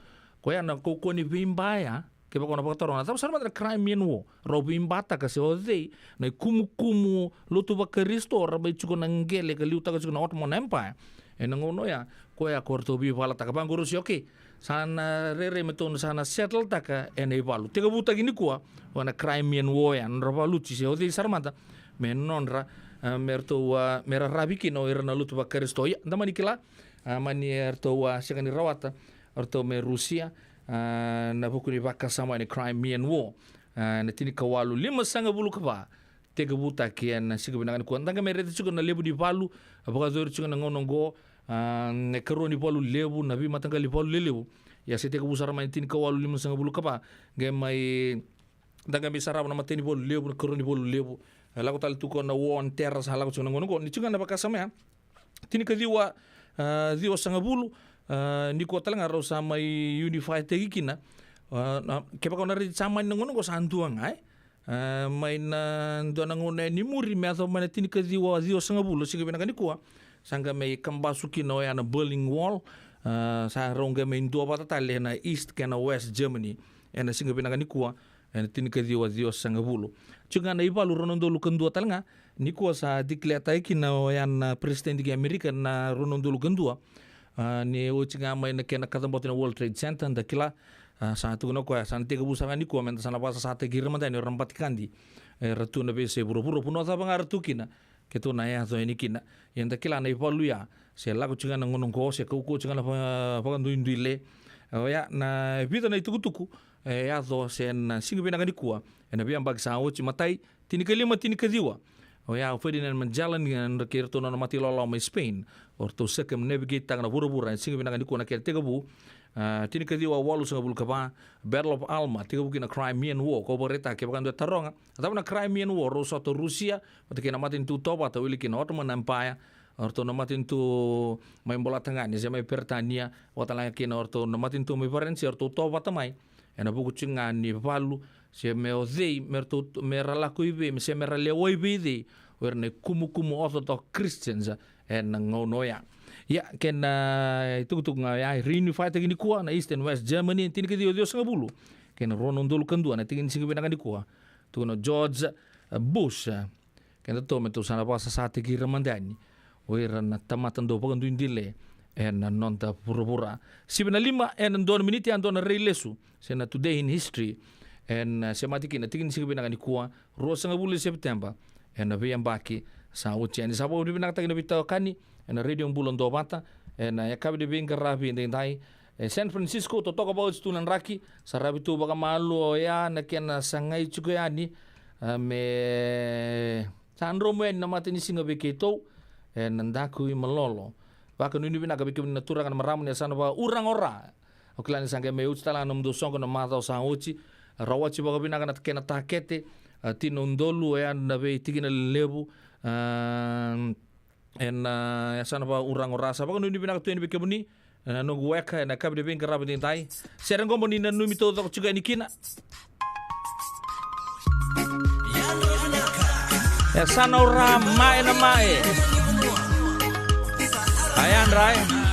Koya na kaukauwa ni veiba ya, kevaka o na vakataroga, na cava sara mada na Crimean War, rau veibataka se o cei na ikumukumu lotu vaKarisito ra mai tiko na qele ka liutaka tiko na Ottoman Empire. Ena gauna oya, koya ko ratou veivalataka vaqo Rusia, okay. Sa na rairai me tou sa na settle-taka ena ivalu. Tekivutaki nikua, o na Crimean War ya, nodra valuti se o cei sara mada, me nodra, a, me ratou, a, me raravi kina o ira na lotu vaKarisito. Ia, da mani kila, a, mani eratou a sega ni rawata o ratou mai Rusia, a, na vuku ni vakasama ni Crimean War, a, na tinikawalu limasagavulu ka va, tekivutaki ena siga vinaka nikua. Da qai mai raica tiko na levu ni valu, a, vakayacori tiko na gauna oqo, a, na ikarua ni valu levu, na veimataqali valu lelevu. Ia se tekivu sara mai na tinikawalu limasagavulu ka va, qai mai Da qai mai sarava na imatai ni valu levu, na ikarua ni valu levu. E lako tale tu qo na war on terror sa lako tiko na gauna qo. Ni tiko ga na vakasama ya. Tinikaciwa, a, ciwasagavulu, a, nikua tale ga rau sa mai unify-taki kina. A, na, kevaka o na raici Jamani na gauna qo sa dua ga, e. A, mai na dua na gauna e ni muri me yacova mai na tinikaciwa ciwasagavulu, siga vinaka nikua. Sa qai mai kabasu kina oya na Berlin Wall. A, sa rau qai mai duavata tale na East kei na West Germany. Ena siga vinaka nikua, ena tinikaciwa ciwasagavulu. Tiko ga na ivalu rua na udolu ka dua tale ga, nikua sa declare-taki kina oya na president ki Amerika na rua na udolu ka dua. A, ni oti ga mai na kena kacabote na World Trade Center, da kila, a, sa tukuna o koya, sa na tekivu sara ga nikua, meda sa na vakasasataki ira mada yani o ira na batikadi era tu na veiyasai vuravura, vanua cava ga era tu kina. Keitou na yaco yani kina. Ia da kila na ivalu ya, se lako tiko ga na gauna oqo, se kaukaua tiko ga na va-, vakaduiduile. Oya na vica na itukutuku e yaco se na siga vinaka nikua ena veiyabaki sa oti. Matai, tinikalima, tinikaciwa. Oya o Ferdinand Magellan, e, kei iratou na nona mata ilawalawa mai Spain, o ratou circumnavigate-taka na vuravura ena siga vinaka nikua na kena tekivu. A, tinikaciwa walusagavulu ka va, Battle of Alma, tekivu kina Crimean War. Ko vakaraitaka, kevaka dua e taroga, a cava na Crimean War? Rau sota o Rusia vata kei na matanitu tovata, wili kina Ottoman Empire, o ratou na matanitu mai Bolatagane se mai Peritania, vata tale ga kina o ratou na matanitu mai Varanise, o ratou tovata mai ena vuku tiko ga ni valu, se me o cei, me ratou, me ra lako i vei, se me ra lewa i vei cei o ira na ikumukumu Orthodox Christians ena gauna oya. Ia, kena itukutuku ga oya, e reunify-taki nikua na East and West Germany, tinikaciwa ciwasagavulu kei na rua na udolu ka dua, na tiki ni siga vinaka nikua. Tukuna o George Bush, kedatou me tou sa na vakasasataki ira mada yani o ira na tamata dau vakaduiduile ena noda vuravura. Sivi na lima ena dua na miniti, a dua na rai lesu se na Today in History. Ena, e, semati kina tiki ni siga vinaka nikua, ruasagavulu ni Sepiteba, ena veiyabaki sa oti yani. Sa vakavinavinakataki na veitokani ena Radio Bula Duavata ena yakavi ni veiqaravi edaidai. E San Francisco, totoka vakaoti tu na draki, sa ravi tu vakamalua oya na kena sagai tiko yani, a, me sa dromu yani na matanisiga vei keitou ena daku i Malolo. Vakanuinui vinaka vei kemuni na turaga, na marama, ni yasana vaka Uraga o Ra. Au kila ni sa qai mai oti tale ga na nomudou soqo na macawa sa oti. Rawati vakavinaka na kena takete, a, tini na udolu, oya na veitikina lelevu, a, ena, a, yasana vaka Uraga o Ra. Sa vakanuinui vinaka tu yani vei kemuni, e, na noqu weka ena yakavi ni veiqaravi edaidai. Sere qo mo ni nanumi taucoko tiko yani kina. Yasana o Ra, mae na mae. A yadra e.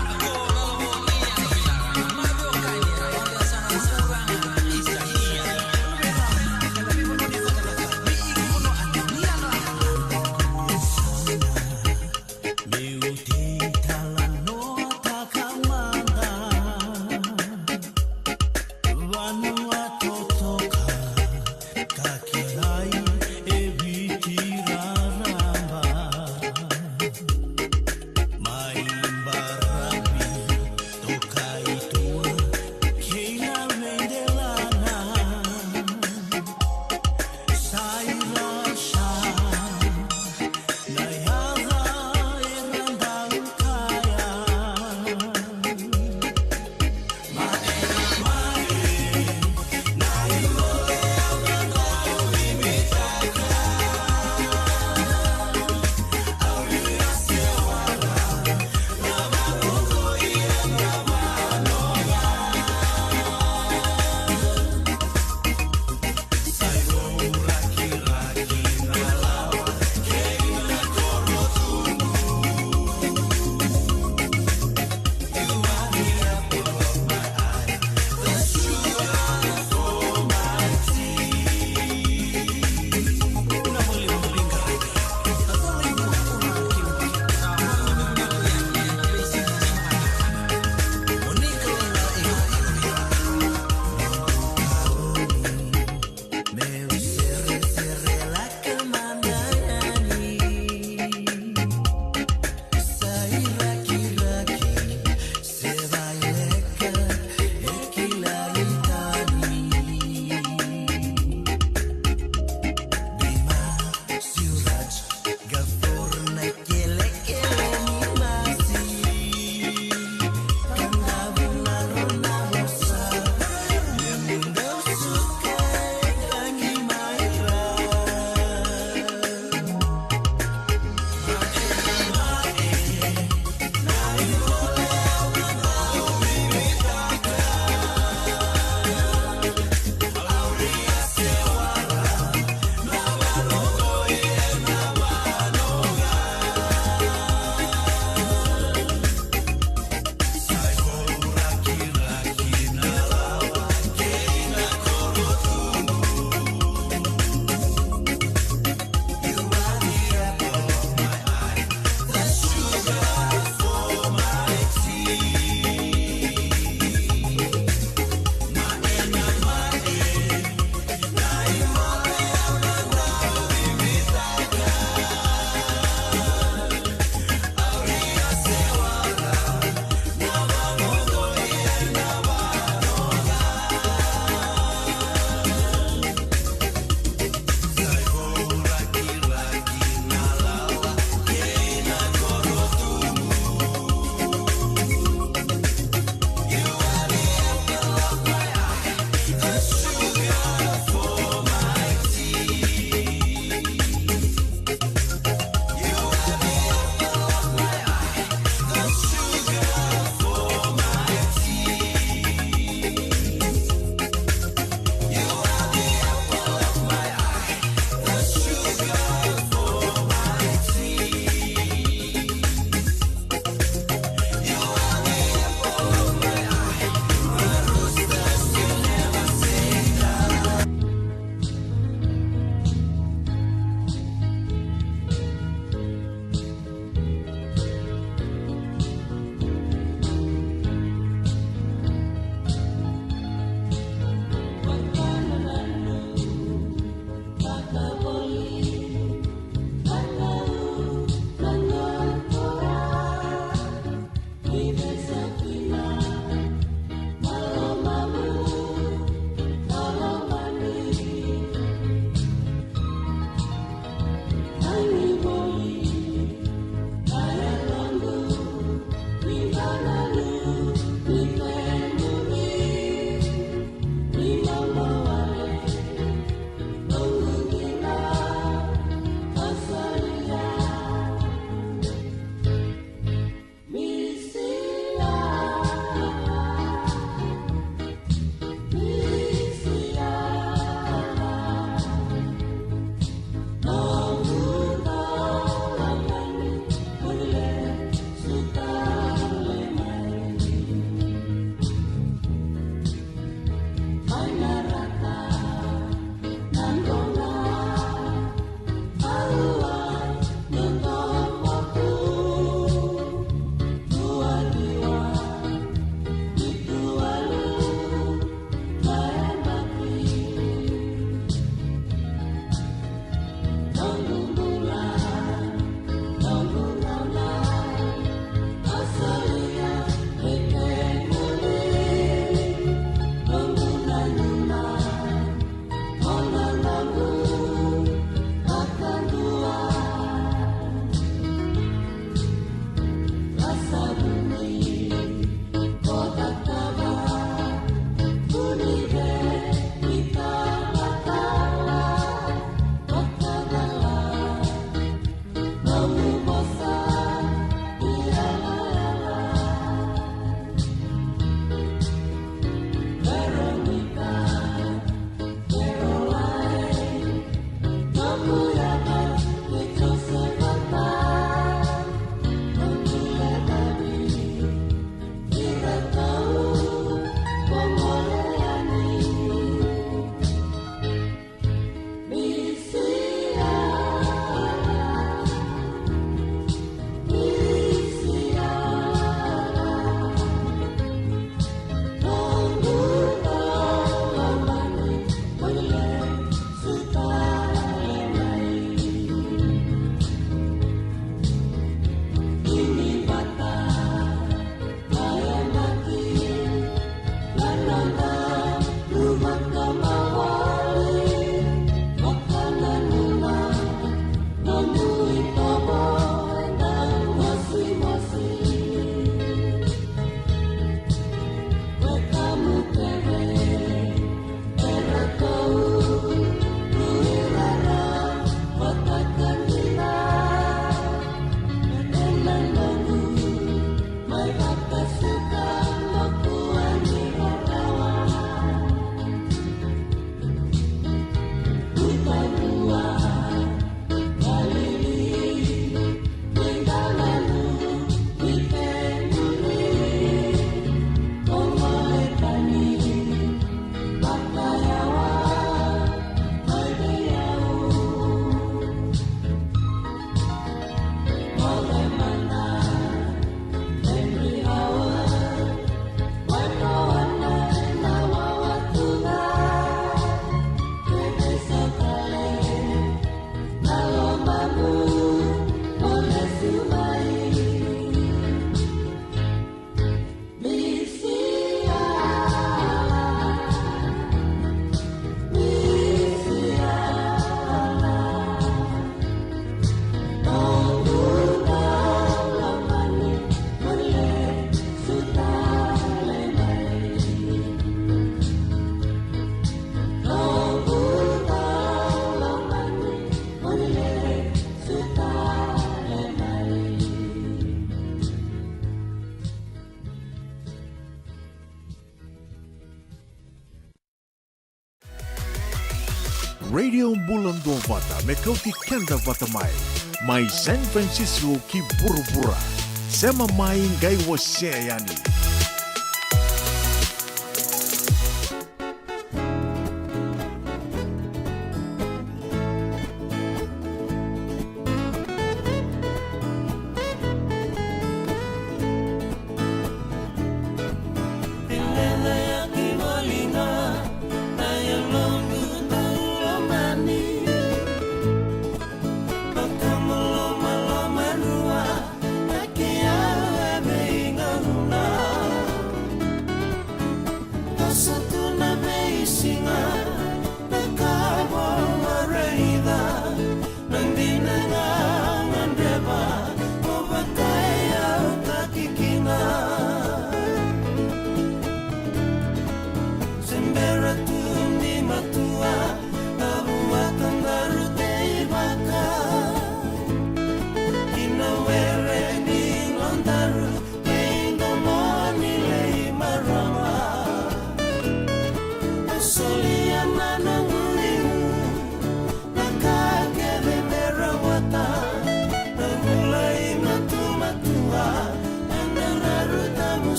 Radio Bula Duavata me kauti keda vata mai. Mai San Francisco ki vuravura. Sema mai qai wasea yani.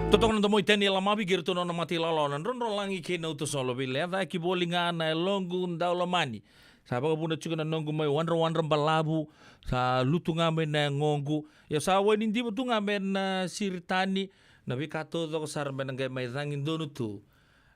Totoka na domo i Teni Lamavi kei iratou na nona mata ilawalawa na Drodrolagi kei Nautasolo. Veilecayaki voli ga na yaloqu daulomani. Sa vakavuna tiko na noqu mai wadrawadra balavu, sa lutu ga mai na yagoqu. Ia sa wai ni diva tu ga me na siri tani na veika taucoko sara me na qai mai cagi donu tu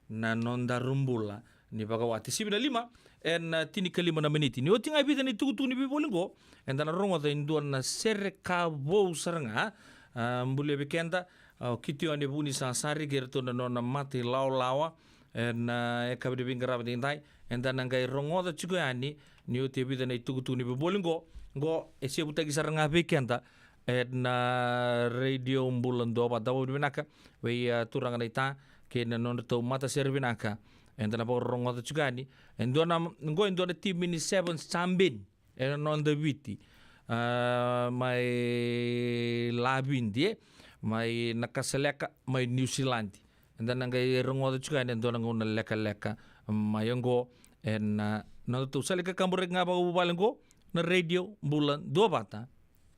na nodaru bula ni vakawati. Sivi na lima ena, a, tinikalima na miniti. Ni oti ga e vica na itukutuku ni veivoli qo, eda na rogoca e dua na sere ka vou sara ga. A, bulia vei keda, a, o Kitione Vunisasari kei iratou na nona mata ilawalawa. Ena, a, e ka vei na veiqaravi daidai eda na qai rogoca tiko yani ni oti e vica na itukutuku ni veivoli qo. Qo e sevutaki sara ga vei keda ena Radio Bula Duavata. Vakavinavinaka vei, a, turaga na ita kei na nodratou matasere vinaka. Eda na vakarogoca tiko yani e dua na, qo e dua na timi ni Sevens Champion ena noda Viti, a, mai Lavidi, e, mai Nakasaleka, mai Niusiladi. Eda na qai rogoca tiko yani e dua na gauna lekaleka mai oqo ena, a, nodatou sala ni kakaburaki ga vakavuvale oqo na Radio Bula Duavata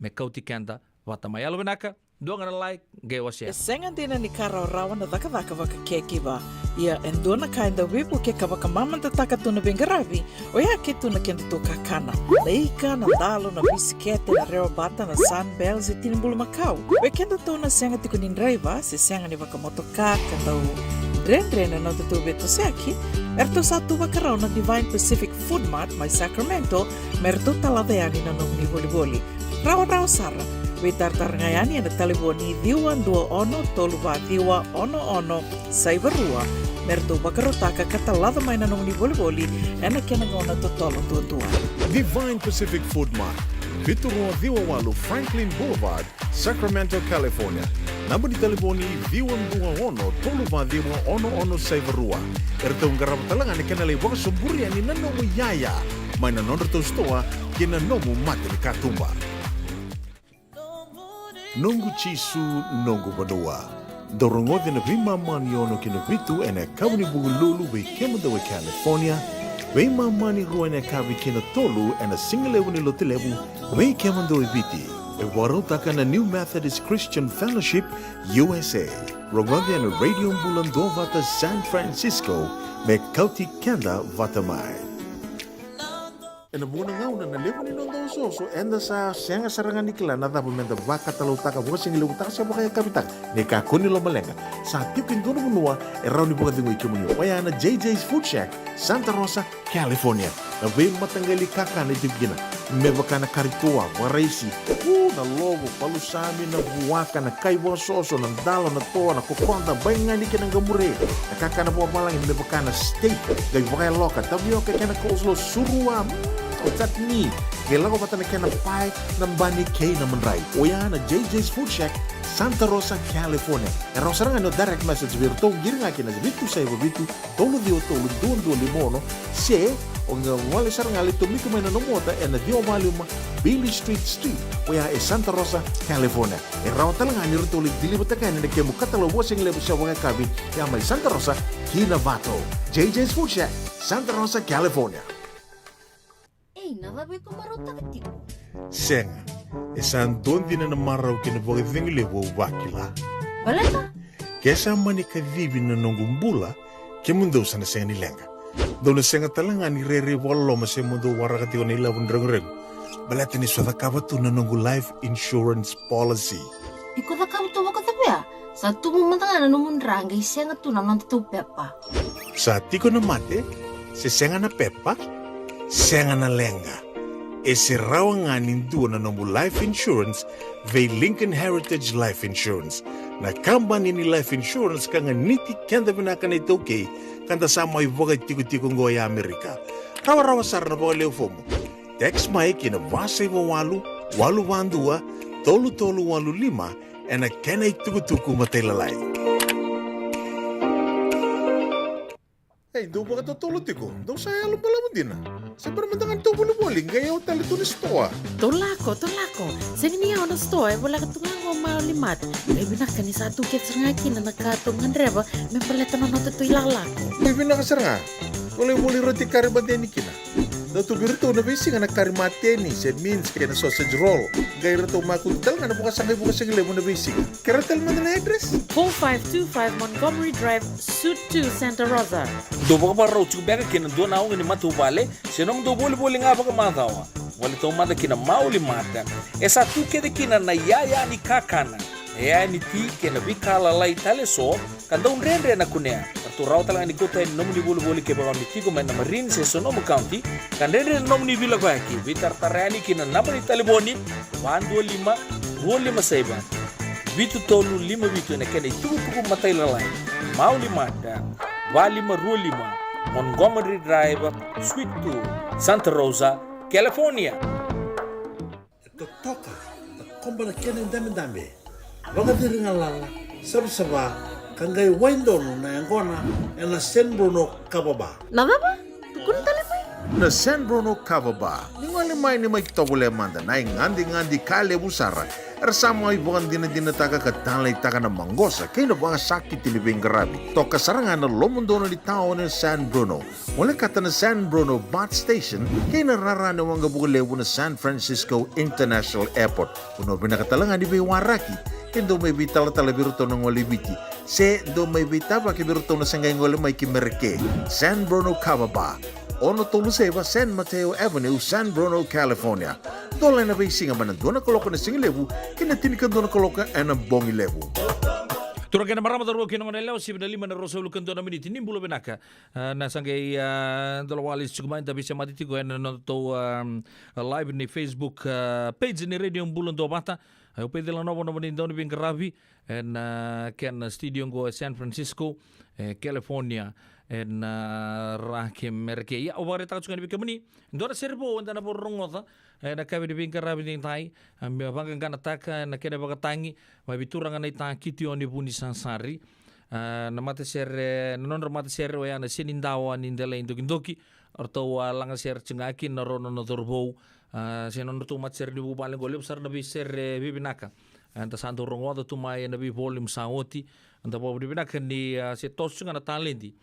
me kauti keda vata mai. Yalovinaka, dua ga na like qai wasea. E sega dina ni ka rawarawa na cakacaka vaka caregiver. Ia e dua na ka e dau veivuke ka vakamamadataka tu na veiqaravi, oya ke tu na kedatou kakana. Na ika, na dalo, na bisikete, na rewa bata, na Sunbells e tinibulu makau. Vei kedatou na sega tiko ni draiva se sega ni vakamotoka ka dau dredre na nodatou veitosoyaki, eratou sa tu vakarau na Divine Pacific Food Mart mai Sacramento me ratou talaca yani na nomuni volivoli. Rawarawa sara, veitaratara ga yani ena talevoni ciwa dua ono tolu va ciwa ono ono saiva rua me ratou vakarautaka ka talaca mai na nomuni volivoli ena kena gauna totolo duadua. Divine Pacific Food Mart, vitu rua ciwa walu Franklin Boulevard, Sacramento, California. Naba ni talevoni ciwa dua ono tolu va ciwa ono ono saiva rua. Eratou qarava tale ga na kena lai vakasoburi yani na nomu iyaya mai na nodratou sitoa kei na nomu mata ni katuba. Noqu Jisu, noqu vanua. Dou rogoci na veimama ni ono ki na vitu ena yakavi ni Vukelulu vei kemudou e California, veimama ni rua ena yakavi ki na tolu ena sigalevu ni Lotulevu vei kemudou e Viti. E vakarautaka na New Methodist Christian Fellowship U S A. Rogoci ena Radio Bula Duavata San Francisco me kauti keda vata mai. Ena vuqa na gauna na levu ni noda osooso, eda sa sega sara ga ni kila na cava meda vakatalautaka, vakasigalevu taka se vakayakavi taka. Ni kakua ni lomaleqa, sa tiko e dua na vanua e rawa ni vakacegui kemuni, oya na J J's Food Shack, Santa Rosa, California. Na veimataqali kakana e tiko kina, me vaka na kari toa, vakaraisi, u, na lovo, palusami, na vuaka, na kai vakasoso, na dalo, na toa, na kokoda, baigani kei na qamure, na kakana vakavalagi me vaka na steak, qai vakayaloka, tavioka kei na coleslaw, surua, mm, o chutney, qai lako vata na kena pae, na bani kei na madrai. Oya na J J's Food Shack, Santa Rosa, California. E rawa sara ga ni o direct message vei iratou, qiri ga kina vitu saiva vitu, tolu ciwa tolu, dua dua lima ono, se o qai gole sara ga, lai tomika mai na nomu ota ena ciwa va lima Beale Street Suite, oya e Santa Rosa, California. E rawa tale ga ni ratou lai deliver-taka yani na kemu katalau vakasigalevu se vakayakavi, ya mai Santa Rosa ki Novato. J J's Food Shack, Santa Rosa, California. Ei, na cava iko marautaka tiko? Sega, e sa dua dina na marau kei na vakacegu levu au vakila. Baleta? Ke sa mani kacivi na noqu bula, kemudou sa na sega ni leqa. Dou na sega tale ga ni rairai vakaloloma se mo dou waraka tiko na ilavo ni reguregu, baleta ni sa cakava tu na noqu life insurance policy. Iko cakava tu vakacava ya? Sa tubu mada ga na nomu dra qai sega tu na nodatou pepa. Sa tiko na mate, se sega na pepa, sega na leqa. E se rawa ga ni dua na nomu life insurance vei Lincoln Heritage Life Insurance, na kabani ni life insurance ka ganiti keda vinaka na iTaukei, ka da sa mai vakatikotiko oqo e Amerika. Rawarawa sara na vakalewe fomu. Text mai ki na va saiva walu, walu va dua, tolu tolu walu lima, ena kena itukutuku matailalai. Ei, dou vakatotolo tiko, dou sa yalo balavu dina. Se bera mada ga ni tou volivoli, qai yawa tale tu na sitoa. Tou lako, tou lako. Sega ni yawa na sitoa, e voleka tu ga qo Maoli Mart. E vinaka ni sa tu kece sara ga kina na ka tou gadreva me baleta na nodatou ilakolako. E vinaka sara ga. Tou lai voli roti kari mateni kina. Dau tu vei iratou na veisiga na kari mateni se mince kei na sausage roll. Qai ratou makutu tale ga na vakasaqa ivakasigalevu na veisiga. Kerea tale mada na address. Four five two five Montgomery Drive, Suite two, Santa Rosa. Dou vakavakarau tiko beka kei na dua na oga ni matavuvale se nomudou volivoli ga vakamacawa? Voli taumada ki na Maoli Mart. E sa tu kece kina na iyaya ni kakana, na iyaya ni ti kei na veika lalai tale eso ka dau dredre na kunea. Ratou rawa tale ga ni kauta yani na nomuni volivoli kevaka o ni tiko mai na Marin se Sonoma County ka dredre na nomuni veilakoyaki. Veitaratara yani ki na naba ni talevoni va dua lima, rua lima saiva, vitu tolu lima vitu ena kena itukutuku matailalai. Maoli Mart, va lima rua lima Montgomery Drive, Suite two, Santa Rosa, California. E totoka, takoba na kena idabedabe, vakaciri galala, savasava, ka qai wai donu na yaqona ena San Bruno Kava Bar. Na cava? Tukuna tale mai. Na San Bruno Kava Bar. Ni gole mai, ni mai tovolea mada na igadigadi ka levu sara era sa mai vakadinadinataka ka taleitaka na maqosa kei na vakasakiti ni veiqaravi. Toka sara ga na lomodonu ni taoni o San Bruno. Volekata na San Bruno BART Station kei na rara ni waqavuka levu na San Francisco International Airport. Vanua vinaka tale ga ni veiwaraki, ke dau mai veitalatala vei iratou na gole i Viti. Se dou mai veitavaki vei iratou na se qai gole mai ki Mereke. San Bruno Kava Bar, ono tolu saiva San Mateo Avenue, San Bruno, California. Dola ena veisiga mai na dua na kaloko ena siga levu ki na tinikadua na kaloko ena bogi levu. Turaga kei na marama, cauravou kei na goneyalewa, sivi na lima na ruasagavulu ka dua na miniti. Ni bula vinaka. Ah, na sa qai, ah, dola wale tiko mai, da veisemati tiko ena nodatou, ah, live ni Facebook, ah, page ni Radio Bula Duavata. Au Peceli Nova, nomuni dauniveiqaravi ena, ah, kena studio qo e San Francisco, e California, ena, ah, ra ki Mereke. Ia, au vakaraitaka tiko ga ni vei kemuni dua na sere vou eda na vakarorogoca ena yakavi ni veiqaravi edaidai. Ah, meu vaqaqanataka ena kena ivakatagi mai vei turaga na itakiti o ni Vunisasari. Ah, na matasere, na nodra matasere oya na Senidawa ni Delai Dokidoki. O ratou a lagasere tiko ga kina o rau na nona cauravou, ah, se na nodratou matasere ni vuvale qo, levu sara na veisere vivinaka. Ah, da sa dau rogoca tu mai ena veivolume sa oti. Da vakavinavinaka ni, ah, se toso tiko ga na taledi,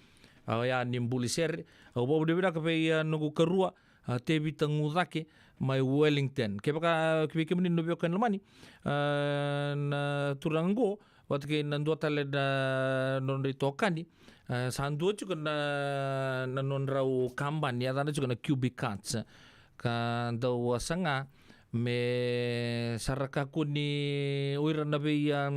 ah, oya ni buli sere. Au vakavinavinaka vei, ah, noqu karua, ah, Tevita Gucake mai Wellington. Kevaka, kevaka vei kemuni na veiwekani lomani, ah, na turaga qo vata kei na dua tale na nodra itokani, ah, sa dua tiko na, na nodrau kabani, yacana tiko na Cubic Cuts. Ka dau, ah, saga me sa ra kakua ni o ira na vei, ah,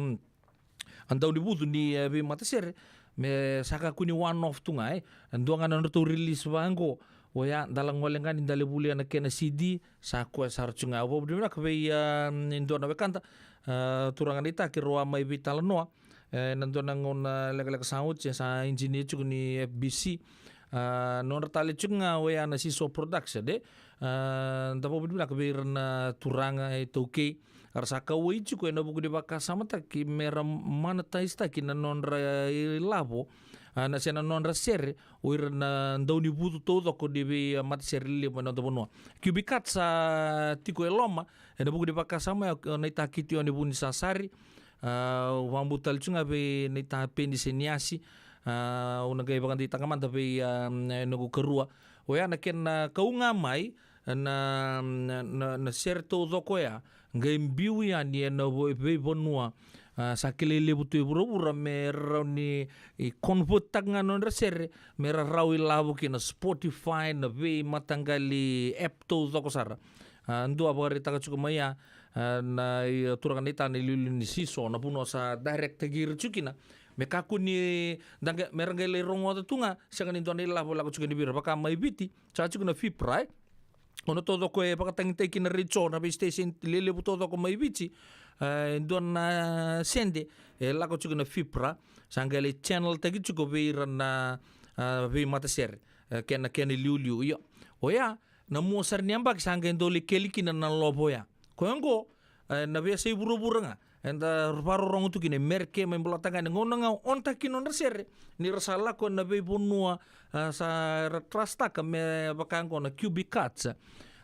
a daunivucu ni, eh, veimatasere, me sa kakua ni one off tu ga, e. Dua ga na nodratou release vaqo, oya, da la gole ga ni da lai volia na kena C D, sa koya sara tu ga. Au vakavinavinaka vei, ah, e dua na wekada, ah, turaga na itaki, rau a mai veitalanoa, eh, na dua na gauna lekaleka sa oti, sa engineer tiko ni F B C. Ah, nodra tale tiko ga oya na Seesaw Production, e. Ah, da vakavinavinaka vei ira na turaga, e, iTaukei, era sa kauwai tiko ena vuku ni vakasamataki me ra monetize-taki na nodra, e, ilavo, ah, na, se na nodra sere, o ira na daunivucu taucoko ni vei, ah, matasere lelevu mai noda vanua. Cubic Cuts sa tiko e loma ena vuku ni vakasama ya, na itakiti o ni Vunisasari. Ah, au vakabauta tale tu ga vei na ita Peni Seniasi. Ah, au na qai vakadeitaka mada vei, ah, e noqu karua. Oya na kena kau ga mai na, na, na, na sere taucoko oya, qai biu yani ena vo-, veivanua, ah, sa kilai levu tu e vuravura, me rawa ni, i, convert-taka ga na nodra sere me ra rawa ilavo ki na Spotify, na veimataqali app taucoko sara. Ah, dua vakaraitaka tiko mai ya, ah, na, i, turaga na ita na iliuliu ni Seesaw, na vanua sa direct-taki ira tiko kina. Me kakua ni da qai, me ra qai lai rogoca tu ga, sega ni dua na ilavo lako tiko yani vei ira, vaka mai Viti, sa tiko na FIPRA, e. Gauna taucoko e vakatagitaki kina na retio, na vei station lelevu taucoko mai Viti, e, dua na sede e lako tiko na FIPRA, sa qai lai channel-taki tiko vei ira na, ah, veimatasere, e, kena, kena iliuliu. Io, oya, na mua sara ni yabaki sa qai dau lai keli kina na lovo oya. Koya qo, e, na veiyasai vuravura ga eda vakarorogo tu kina, e Mereke, mai Bolatagane, gauna ga on-taki nodra sere, ni ra sa lako ena veivanua, ah, sa ra trust-taka, me vaka qo na Cubic Cuts.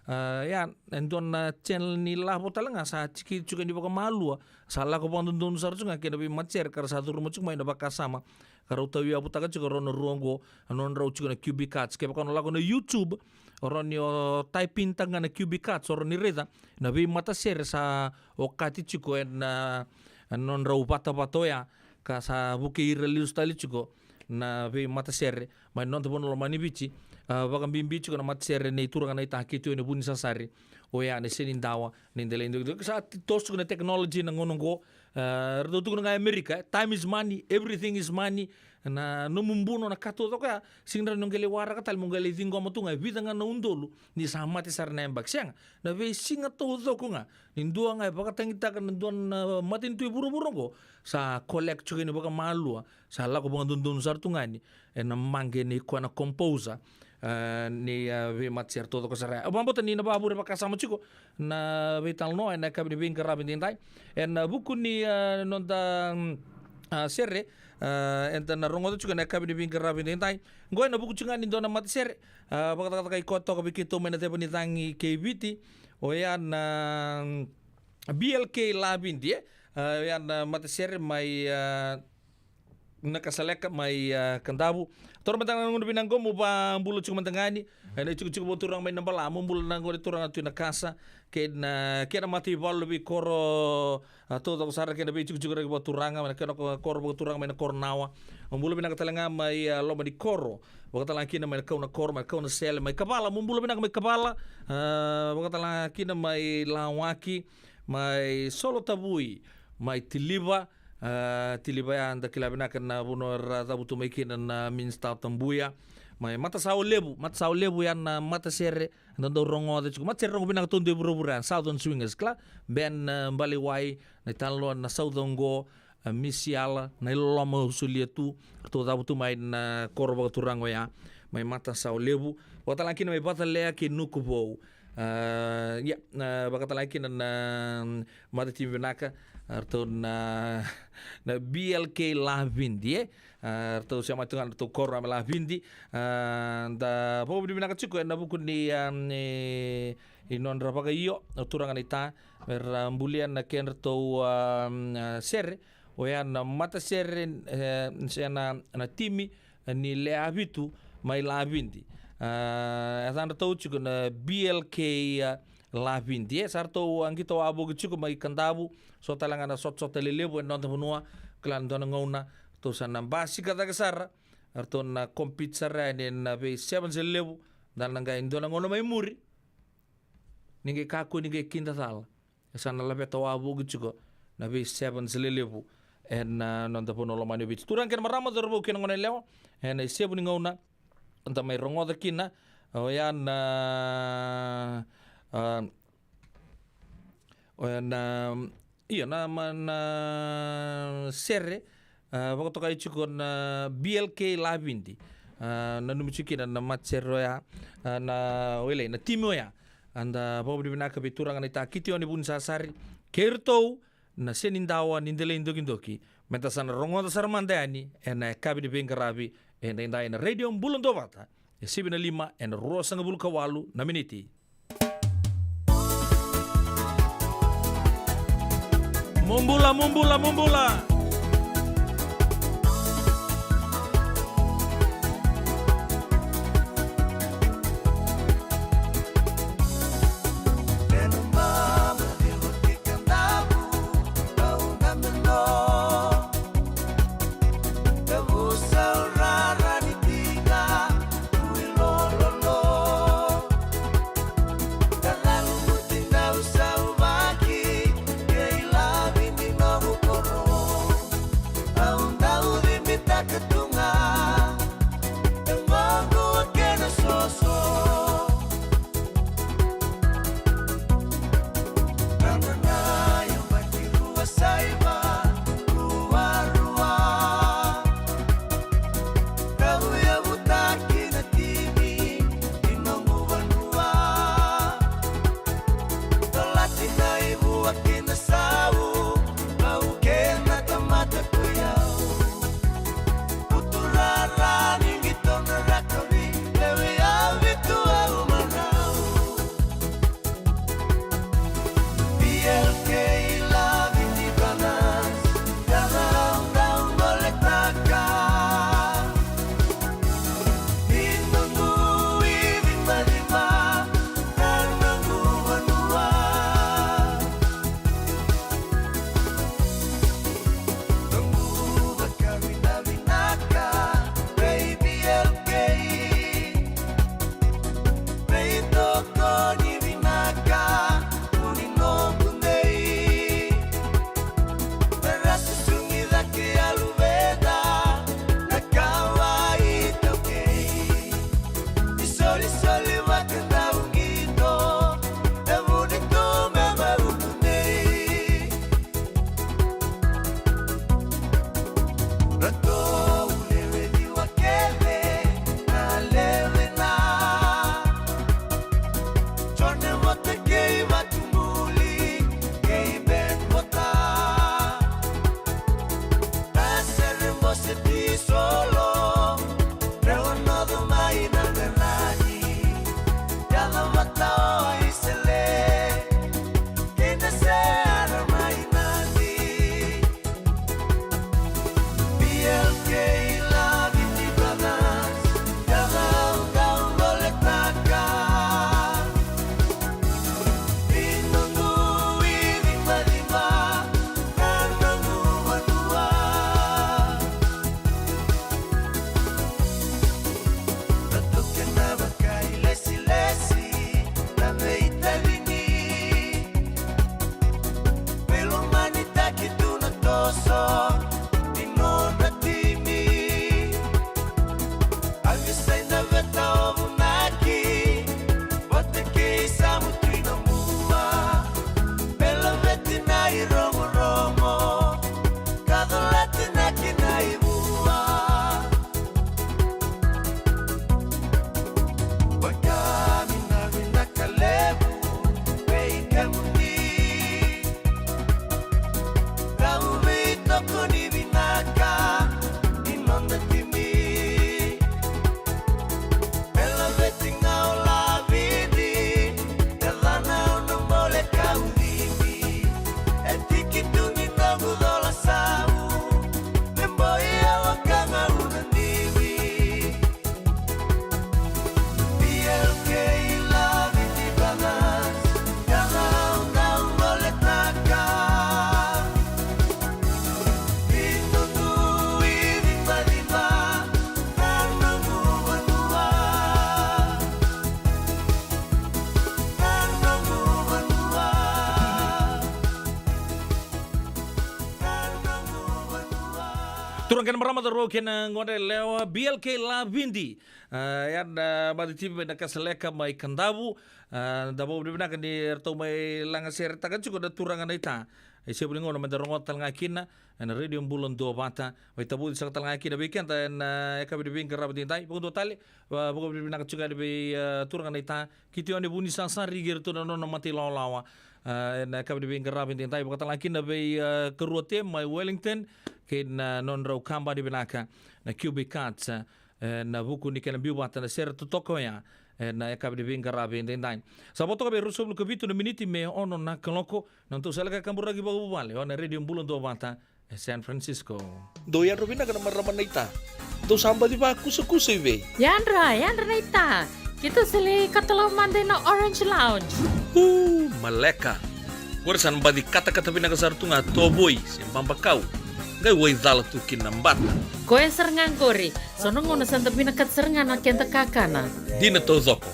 Ah, ya, e dua na channel ni lavo tale ga sa tiki tiko ni vakamalua, sa lako vakadodonu sara tu ga kei na veimatasere ka ra sa curuma tiko mai na vakasama. Ka rau tauyavutaka tiko rau na rua oqo, a nodrau tiko na Cubic Cuts. Kevaka o na lako na YouTube, o rau ni o type in-taka ga na Cubic Cuts, o rau ni raica na veimatasere sa okati tiko ena, a nodrau vatavata oya, ka sa vukei ira lesu tale tiko na veimatasere mai noda vanua lomani Viti. Ah, vakabibi tiko na matasere nei turaga na itakiti o ni Vunisasari, oya na Senidawa ni Delai Dokidoki. Sa ti-, toso tiko na technology na gauna oqo. Ah, ratou tukuna ga e Amerika, e, time is money, everything is money. Na nomu buno, na ka taucoko ya, sega ni rawa ni o qai lai waraka tale, mo qai lai ciqoma tu ga e vica ga na udolu ni sa mate sara na yabaki. Sega, na veisiga taucoko ga, ni dua ga e vakatagitaka na dua na matanitu e vuravura oqo, sa collect tiko yani vakamalua, sa lako vakadodonu sara tu ga yani ena maqe nei koya na composer, ah, ni, ah, veimatasere taucoko sara ya. Au vakabauta ni na vakavure vakasama tiko na veitalanoa ena yakavi ni veiqaravi edaidai. Ena vuku ni, ah, noda, mm, ah, sere, ah, eda na rogoca tiko ena yakavi ni veiqaravi edaidai. Qo ena vuku tiko ga ni dua na matasere, ah, vakacakacaka i koya toka vei keitou mai na ceva ni cagi kei Viti. Oya na, mm, B L K Lavidi, e? Ah, oya na matasere mai, ah, Nakasaleka mai, a, Kadavu. Toro mada ga na gauna vinaka qo mo vakabula tiko mada ga yani. E, na itikotiko vakaturaga mai Nabala, mo bula na gone turaga tu i Nakasa. Kei na, kei na mataivalu, na veikoro, a, taucoko sara kei na veitikotiko raki vakaturaga, mai na kena ko-, koro vakaturaga mai na koro Nawa. Mo bula vinaka tale ga mai, a, loma ni koro. Vakatale ga kina mai na kau na koro, mai na kau na sele, mai Kavala, mo bula vinaka mai Kavala. A, vakatale ga kina mai Lawaki, mai Solotavui, mai Tiliva. A, Tiliva ya da kila vinaka na vanua era cavutu mai kina na Minisita o Tabuya. Mai Matasawa Levu, Matasawa Levu ya na matasere, da dau rogoca tiko. Matasere rogo vinaka tu e vuravura ya, Southern Swingers, kila. Ben, a, Balewai, na italanoa na sauca oqo, a, Misiala, na iloloma au solia tu, ratou cavutu mai na koro vakaturaga oya, mai Matasawa Levu. Vakatale ga kina mai Vatalea kei Nukuvou. A, ia, na vakatale ga kina na, na matatimi vinaka, a, ratou na, na B L K Lavidi, e? A, ratou sema tu ga na ratou koro mai Lavidi. A, da vakavinavinaka tiko ena vuku ni, a, ni, ni nodra vakaio, o turaga na ita, me ra bulia na kedratou, a, a, sere, oya na matasere, e, se na, na timi, ni Leavitu mai Lavidi. A, e yacadratou tiko na B L K, a, Lavidi. E, sa ratou, a, qito wavoki tiko mai Kadavu, so tale ga na sotasota lelevu ena noda vanua, kila na dua na gauna, ratou sa na basika cake sara, ratou na compete sara yani ena vei sevens lelevu, da na qai dua na gauna mai muri, ni qai kakua ni qai kidacala. E sa na laveta wavoki tiko na vei sevens lelevu ena, a, noda vanua lomani o Viti. Turaga kei na marama, cauravou kei na goneyalewa, ena isevu ni gauna da mai rogoca kina, oya na, a, oya na, io, na, ma, na sere, a, vakatokai tiko na B L K Lavidi. A, nanumi tiko kina na matasere oya, a, na, o ilei, na timi oya. A, da vakavinavinaka vei turaga na ita Kitione Vunisasari kei iratou na Senidawa ni Delai Dokidoki. Meda sa na rogoca sara mada yani ena yakavi ni veiqaravi edaidai ena Radio Bula Duavata, e sivi na lima ena ruasagavulu ka walu na miniti. Mo bula, mo bula, mo bula. Kena marama, cauravou kei na gone yalewa, B L K Lavidi. A, ya na, a, matatimi mai Nakasaleka mai Kadavu. A, da vakavinavinaka ni ratou mai lagaseretaka tiko na turaga na ita. E se vuli gauna meda rogoca tale ga kina ena Radio Bula Duavata. Mai tavuci saka tale ga kina vei keda ena, a, yakavi ni veiqaravi edaidai. Vakadua tale, a, vakavinavinaka tiko yani vei, a, turaga na ita Kitione Vunisasari kei iratou na nona mata ilawalawa. A, ena yakavi ni veiqaravi edaidai, vakatalega kina vei, a, Karua Te mai Wellington, kei na nodrau kabani vinaka na Cubic Arts, a, ena vuku ni kena biu vata na sere totoka oya ena yakavi ni veiqaravi edaidai. Sa vo toka vei ruasagavulu ka vitu na miniti me ono na kaloko, na nodatou sala ni kaburaki vakavuvale o na Radio Bula Duavata e San Francisco. Dou yadra vinaka na marama na ita. Dou sa baci vakusakusa i vei? Yadra, yadra na ita. Keitou sa lai katalau mada ina Orange Lounge. U, maleka. Qori sa na baci katakata vinaka sara tu ga tovoi se babakau. Qai waicala tu kina bata. Koya sara ga qori. So na gauna sa da vinakata sara ga na keda kakana. Dina taucoko.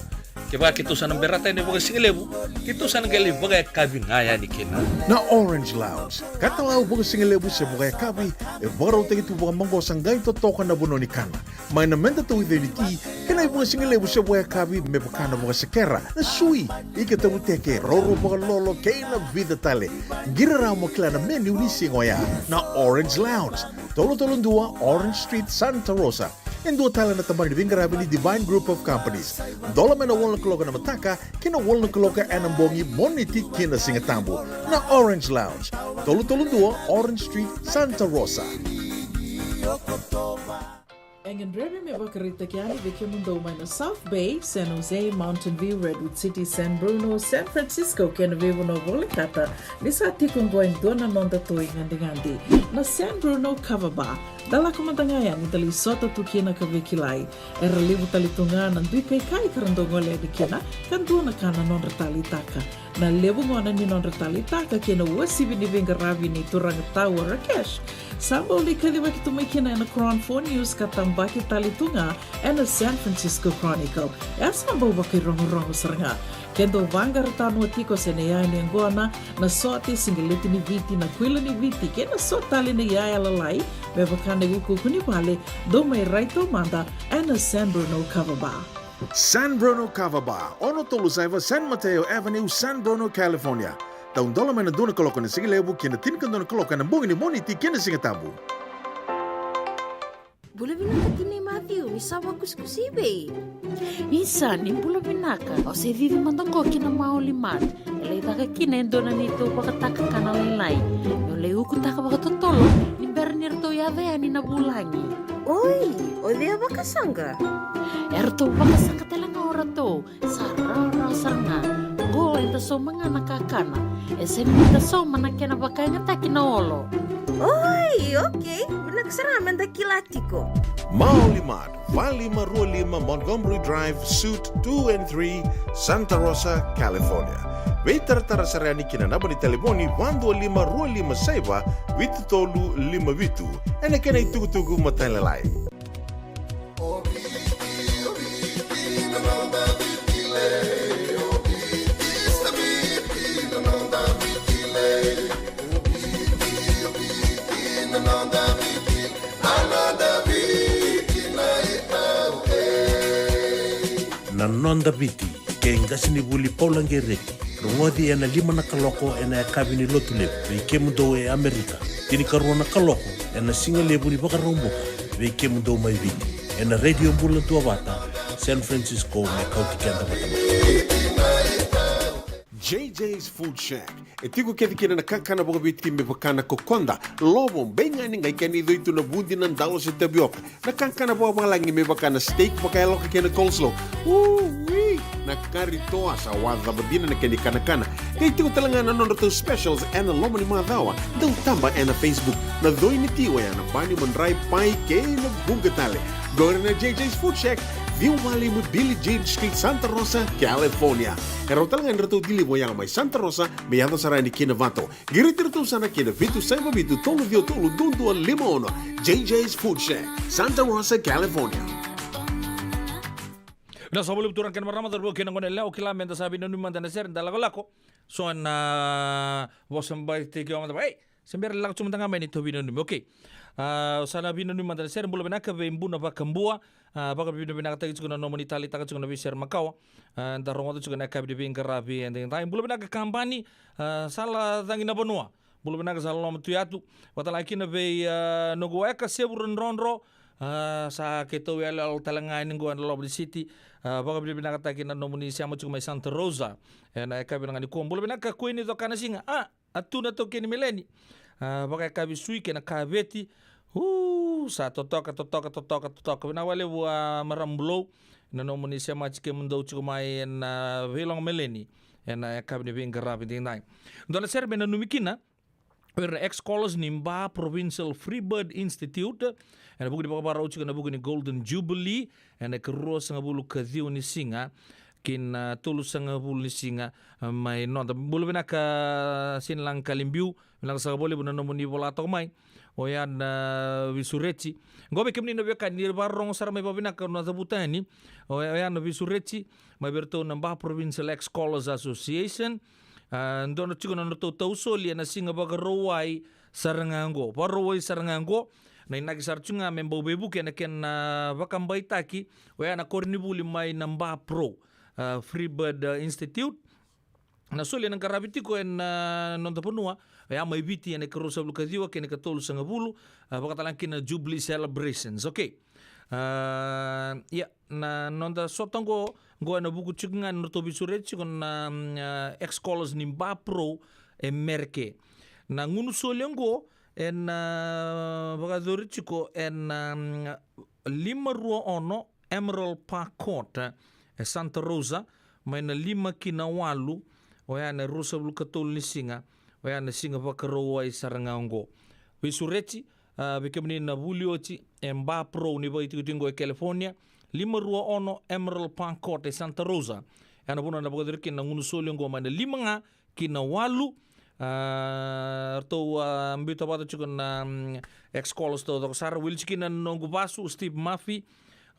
Kevaka keitou sa na berata yani vakasigalevu, keitou sa na qai lai vakayakavi ga yani kina. Na Orange Lounge, katalau vakasigalevu se vakayakavi, e vakarautaki tu vakamaqosa qai totoka na vanua ni kana. Mai na meda tauica ni ti, kei na ivakasigalevu se vakayakavi me vaka na vakasekera, na sui, ika tavuteke, roro vakalolo, kei na vica tale. Qiri rawa mo kila na menu ni siga oya. Na Orange Lounge, tolu tolu dua Orange Street, Santa Rosa. E dua tale na tabana ni veiqaravi ni Divine Group of Companies. Dola mai na walu na kaloko ena mataka ki na walu na kaloko ena bogi, Moniti ki na Sigatabu. Na Orange Lounge, tolu tolu dua Orange Street, Santa Rosa. E gadrevi me vakaraitaki yani vei kemudou mai na South Bay, San Jose, Mountain View, Redwood City, San Bruno, San Francisco kei na veivanua volekata, ni sa tiko oqo e dua na noda toi gadigadi, na San Bruno Kava Bar. Da lako mada ga yani da lai sota tu kina ka veikilai. Era levu tale tu ga na dui kaikai ka ra dau gole yani kina, ka dua na ka na nodra taleitaka. Na levu gona ni nodra taleitaka kei na uasivi ni veiqaravi ni turaga tau o Rakesh, sa bau lai kacivaki tu mai kina ena Cron Four News ka tabaki tale tu ga ena San Francisco Chronicle. E sa bau vakairogorogo sara ga. Ke dou vaqara tanoa tiko se na iyaya ni yaqona, na sote, siqeleti ni Viti, na kuila ni Viti kei na so tale na iyaya lalai, me vaka na iukuuku ni vale, dou mai rai taumada ena San Bruno Kava Bar. San Bruno Kava Bar, ono tolu saiva San Mateo Avenue, San Bruno, California. Taudola mai na dua na kaloko ena sigalevu ki na tinikadua na kaloko ena bogi ni Moniti kei na Sigatabu. Bula vinaka tinai Matthew, ni sa vakusakusa i vei? Isa, ni bula vinaka. Au se cici mada qo ki na Maoli Mart. E lai caka kina e dua na neitou vakatakakana lailai. Meu lai ukutaka vakatotolo ni bera ni ratou yaco yani na vulagi. Oi, o cei a vakasaqa? E ratou vakasaqa tale ga o ratou. Sa rawarawa sara ga. Qo eda sauma ga na kakana. E sega ni da sauma na kena vakayagataki na olo. Oi, okei. Vinaka sara ga meda kila tiko. Maoli Mart, va lima rua lima Montgomery Drive, Suite two and three, Santa Rosa, California. Veitaratara sara yani ki na naba ni talevoni va dua lima rua lima saiva vitu tolu lima vitu. Ena kena itukutuku matailalai. Na Noda Viti, kei qasenivuli Paula Gereti. Rogoci ena lima na kaloko ena yakavi ni Lotulevu vei kemudou e Amerika. Tinikarua na kaloko ena sigalevu ni Vakaraubuka vei kemudou mai Viti. Ena Radio Bula Duavata, San Francisco, me kauti keda vata mai. J J's Food Shack. E tiko kece kina na kakana vakaviti me vaka na kokoda, lovo, beigani, qai kena icoi tu na vudi, na dalo se tavioka. Na kakana vakavalagi me vaka na steak vakayaloka kei na coleslaw. Ui! Na kari toa sa wacava dina na kena ikanakana. Qai tiko tale ga na nodratou specials ena loma ni macawa. Dau taba ena Facebook. Na coi ni ti oya na bani, madrai, pai kei na vuqa tale. Qori na J J's Food Shack, ciwa va lima Billie Jean Street, Santa Rosa, California. E rawa tale ga ni ratou deliver oya mai Santa Rosa me yaco sara yani ki Novato. Qiriti iratou sara ki na vitu saiva vitu tolu ciwa tolu dua dua lima ono. J J's Food Shack, Santa Rosa, California. Na sa voli turaga kei na marama, cauravou kei na gone yalewa, kila meda sa veinanumi mada na sere, da lakolako. So na vosa bai teki o mada, ei, Se bera ni lako tiko mada ga mai na tou veinanumi. Okay. A, sa na veinanumi mada na sere. Bula vinaka vei Buna Vakabua. A, vakavinavinakataki tiko na nomuni taleitaka tiko na veisere makawa. A, da rogoca tiko na yakavi ni veiqaravi edaidai. Bula vinaka Kabani. A, Sala Cagi na Vanua. Bula vinaka Sala Loma Tuiyatu. Vakatalega kina vei, a, noqu weka Sevu Radrodro. A, sa keitou yaloyalo tale ga yani qo ena loma ni siti. A, vakavinavinakataki na nomuni sema tiko mai Santa Rosa. Ena yakavi na ga nikua. Bula vinaka Kuini Cokanasiga. A, a tu na taukei ni Meleni. A, vakayakavi sui kei na kaveti. U, sa totoka, totoka, totoka, totoka. Vinaka vakalevu a marama Bulou. Na nomuni semati kemudou tiko mai ena veiloga Meleni. Ena yakavi ni veiqaravi edaidai. Dua na sere me nanumi kina. O ira na ex-scholars ni Ba Provincial Free Bird Institute, ena vuku ni vakavakarau tiko ena vuku ni Golden Jubilee, ena ikaruasagavulu ka ciwa ni siga ki na tolusagavulu ni siga, a, mai noda. Bula vinaka Sinilaga Kalibiu, vinaka saka vakalevu na nomuni vola toka mai. Oya na veisureti. Qo vei kemuni na veiwekani, ni vakarorogo sara mai vakavinaka na cavuta yani. Oya, oya na veisureti mai vei iratou na Ba Provincial Ex-Scholars Association. A, dua na tiko na nodratou tausoli ena siga Vakarauwai sara ga qo. Vakarauwai sara ga qo. Na inaki sara tiko ga me bau veivuke ena kena, a, vakabaitaki oya na koronivuli mai na Ba Pro, a, Free Bird, a, Institute. Na soli ena qaravi tiko ena, a, noda vanua, oya mai Viti ena ikaruasagavulu ka ciwa kei na ikatolusagavulu, a, vakatalega kina Jubilee Celebrations. Okay. A, ia, na noda sota qo, qo ena vuku tiko ga na nodratou veisureti tiko na, mm, a, ex-scholars ni Ba Pro e Mereke. Na gunu soli qo ena, a, vakayacori tiko ena, mm, lima rua ono Emerald Park Court, e, e Santa Rosa, mai na lima ki na walu, oya na ruasagavulu ka tolu ni siga, oya na siga Vakarauwai sara ga oqo. Veisureti, a, vei kemuni na vuli oti e Ba Pro ni vakaitikotiko qo e California, lima rua ono Emerald Park Court e Santa Rosa. Oya na vanua na vakayacori kina na gunu soli oqo mai na lima ga ki na walu. A, ratou, a, biuta vata tiko na, mm, ex-scholars taucoko sara. Wili tiko kina na noqu vasu, Steve Murphy,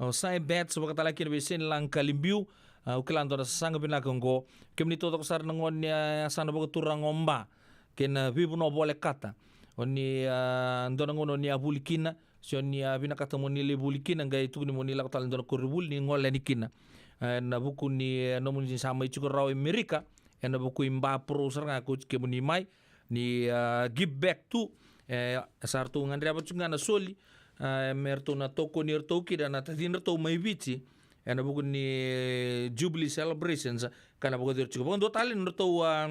o Sai Bets, vakatalega kina vei Senilaga Kalibiu. A, au kila dua na sasaga vinaka oqo. Kemuni taucoko sara na gone, a, yasana vakaturaga o Ba kei na veivanua volekata. O ni, a, dua na gauna o ni a vuli kina, se o ni a vinakata mo ni lai vuli kina, qai tukuni mo ni lako tale dua na koronivuli ni gole yani kina. E, na vuku ni, e, nomuni sa mai tiko rawa i Merika, ena vuku i Ba Pro sara ga ko kemuni mai, ni, a, give back tu, e, sa ratou gadreva tiko ga na soli, a, me ratou na tokoni iratou kina na tacidratou mai Viti, ena vuku ni, e, Jubilee Celebrations, ka na vakayacori tiko. Vakadua tale na ratou, a,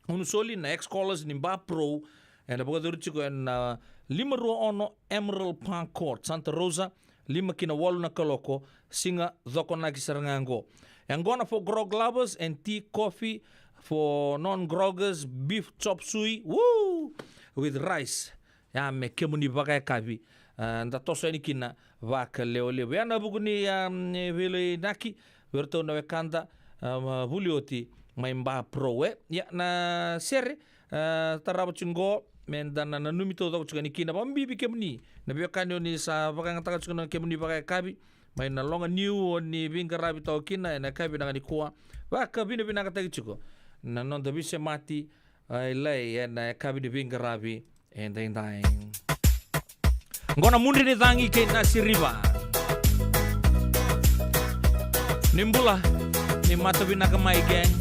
gunu soli na ex-scholars ni Ba Pro, ena vakayacori tiko ena lima rua ono Emerald Park Court, Santa Rosa, lima ki na walu na kaloko, siga Cokonaki sara ga oqo. E gona for grog lovers and tea coffee for non-groggers, beef chop suey, woo, with rice. Ia me kemuni vakayakavi, a, da toso yani kina vakalewelevu. Ia na vuku ni, a, veilainaki vei iratou na wekada, a, vuli oti mai Ba Pro, e. Ia na sere, a, tarava tiko qo, me da na nanumi taucoko tiko yani kina. Vakabibi kemuni na veiwekani o ni sa vakayagataka tiko na kemuni vakayakavi mai na loga niu o ni veiqaravi toka kina ena yakavi vinaka nikua. Vakavinavinakataki tiko na noda veisemati, a, Ilai ena yakavi ni veiqaravi edaidai. Qo na Mudre ni Cagi kei Nasi River. Ni bula, ni mata vinaka mai, gang.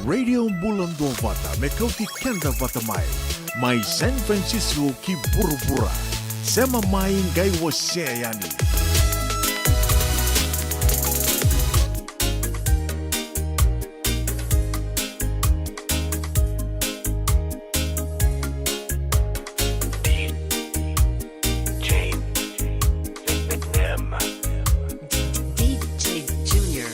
Radio Bula Duavata me kauti keda vata mai. Mai San Francisco ki vuravura. Sema mai qai wasea yani. D J Junior.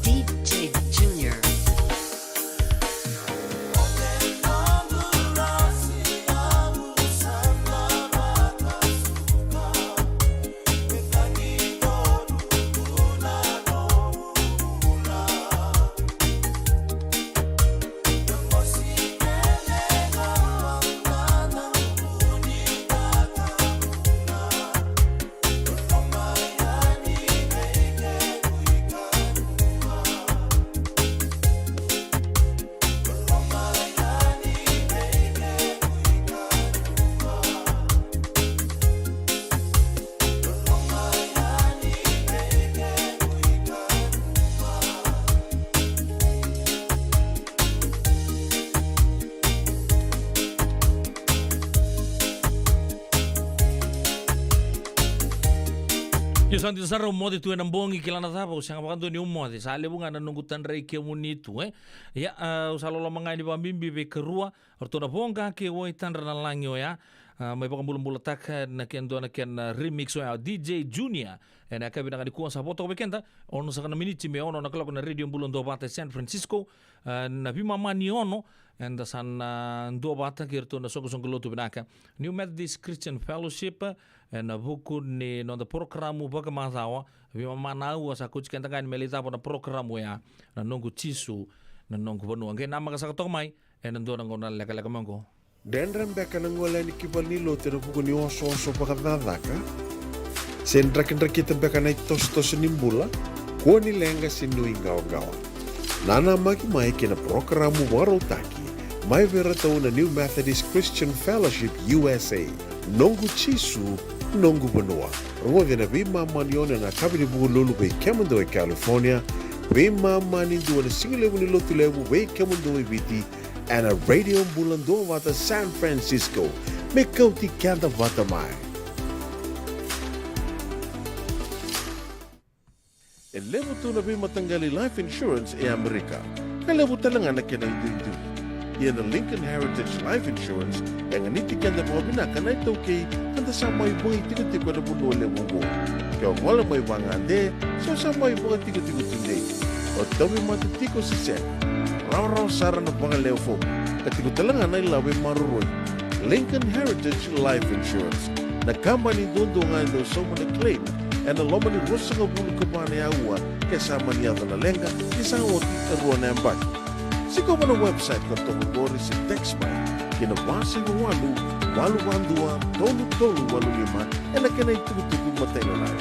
D J Junior. Io, sa dina sara au moce tu ena bogi, kila na cava, au sega vakadua niu moce, sa levu ga na noqu tadrai kemuni tu, e. Ia, a, au sa loloma ga ni vakabibi vei karua, o ratou na Voqa kei Waitadra na Lagi oya, a, mai vakabulabulataka na kena, dua na kena remix oya, o D J Junior. Ena yakavi vinaka nikua sa vo toka vei keda, ono saka na miniti me ono na kaloko na Radio Bula Duavata e San Francisco, a, na veimama ni ono, eda sa na duavata kei iratou na soqosoqo lotu vinaka New Methodist Christian Fellowship, ena vuku ni noda porokaramu vakamacawa, veimama na aua sa kauti keda ga yani me lai cava na porokaramu oya, Na Noqu Jisu, Na Noqu Vanua. Qai namaka saka toka mai ena dua na gauna lekaleka mai oqo. Dredre beka na gole yani ki valenilotu ena vuku ni osooso vakacakacaka? Se drakidrakita beka na itosotoso ni bula? Kua ni leqa se nuiqawaqawa. Nanamaki mai kei na parokaramu vakarautaki mai vei iratou na New Methodist Christian Fellowship U S A. Noqu Jisu, noqu vanua. Rogoci na veimama ni ono ena yakavi ni Vukelulu vei kemudou e California, veimama ni dua na sigalevu ni Lotulevu vei kemudou e Viti, ena Radio Bula Duavata San Francisco. Me kauti keda vata mai. E levu tu na veimataqali life insurance e Amerika, ka levu tale ga na kena iduidui. Ia na Lincoln Heritage Life Insurance e ganiti keda vakavinaka na iTaukei eda sa mai vakaitikotiko ena vanua levu oqo. Ke o gole mai vagade se o sa mai vakatikotiko tudei, o tauvimate tiko se sega, rawarawa sara na vakalewe fomu, ka tiko tale ga na ilavo e maroroi. Lincoln Heritage Life Insurance, na kabani duadua ga e dau sauma na claim ena loma ni ruasagavulu ka va na aua ke sa mani yaco na leqa, ni sa oti e rua na yabaki. Sikova na website ka toka qori se text mai ki na va saiva walu, walu va dua, tolu tolu walu lima ena kena itukutuku matailalai.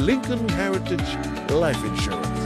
Lincoln Heritage Life Insurance.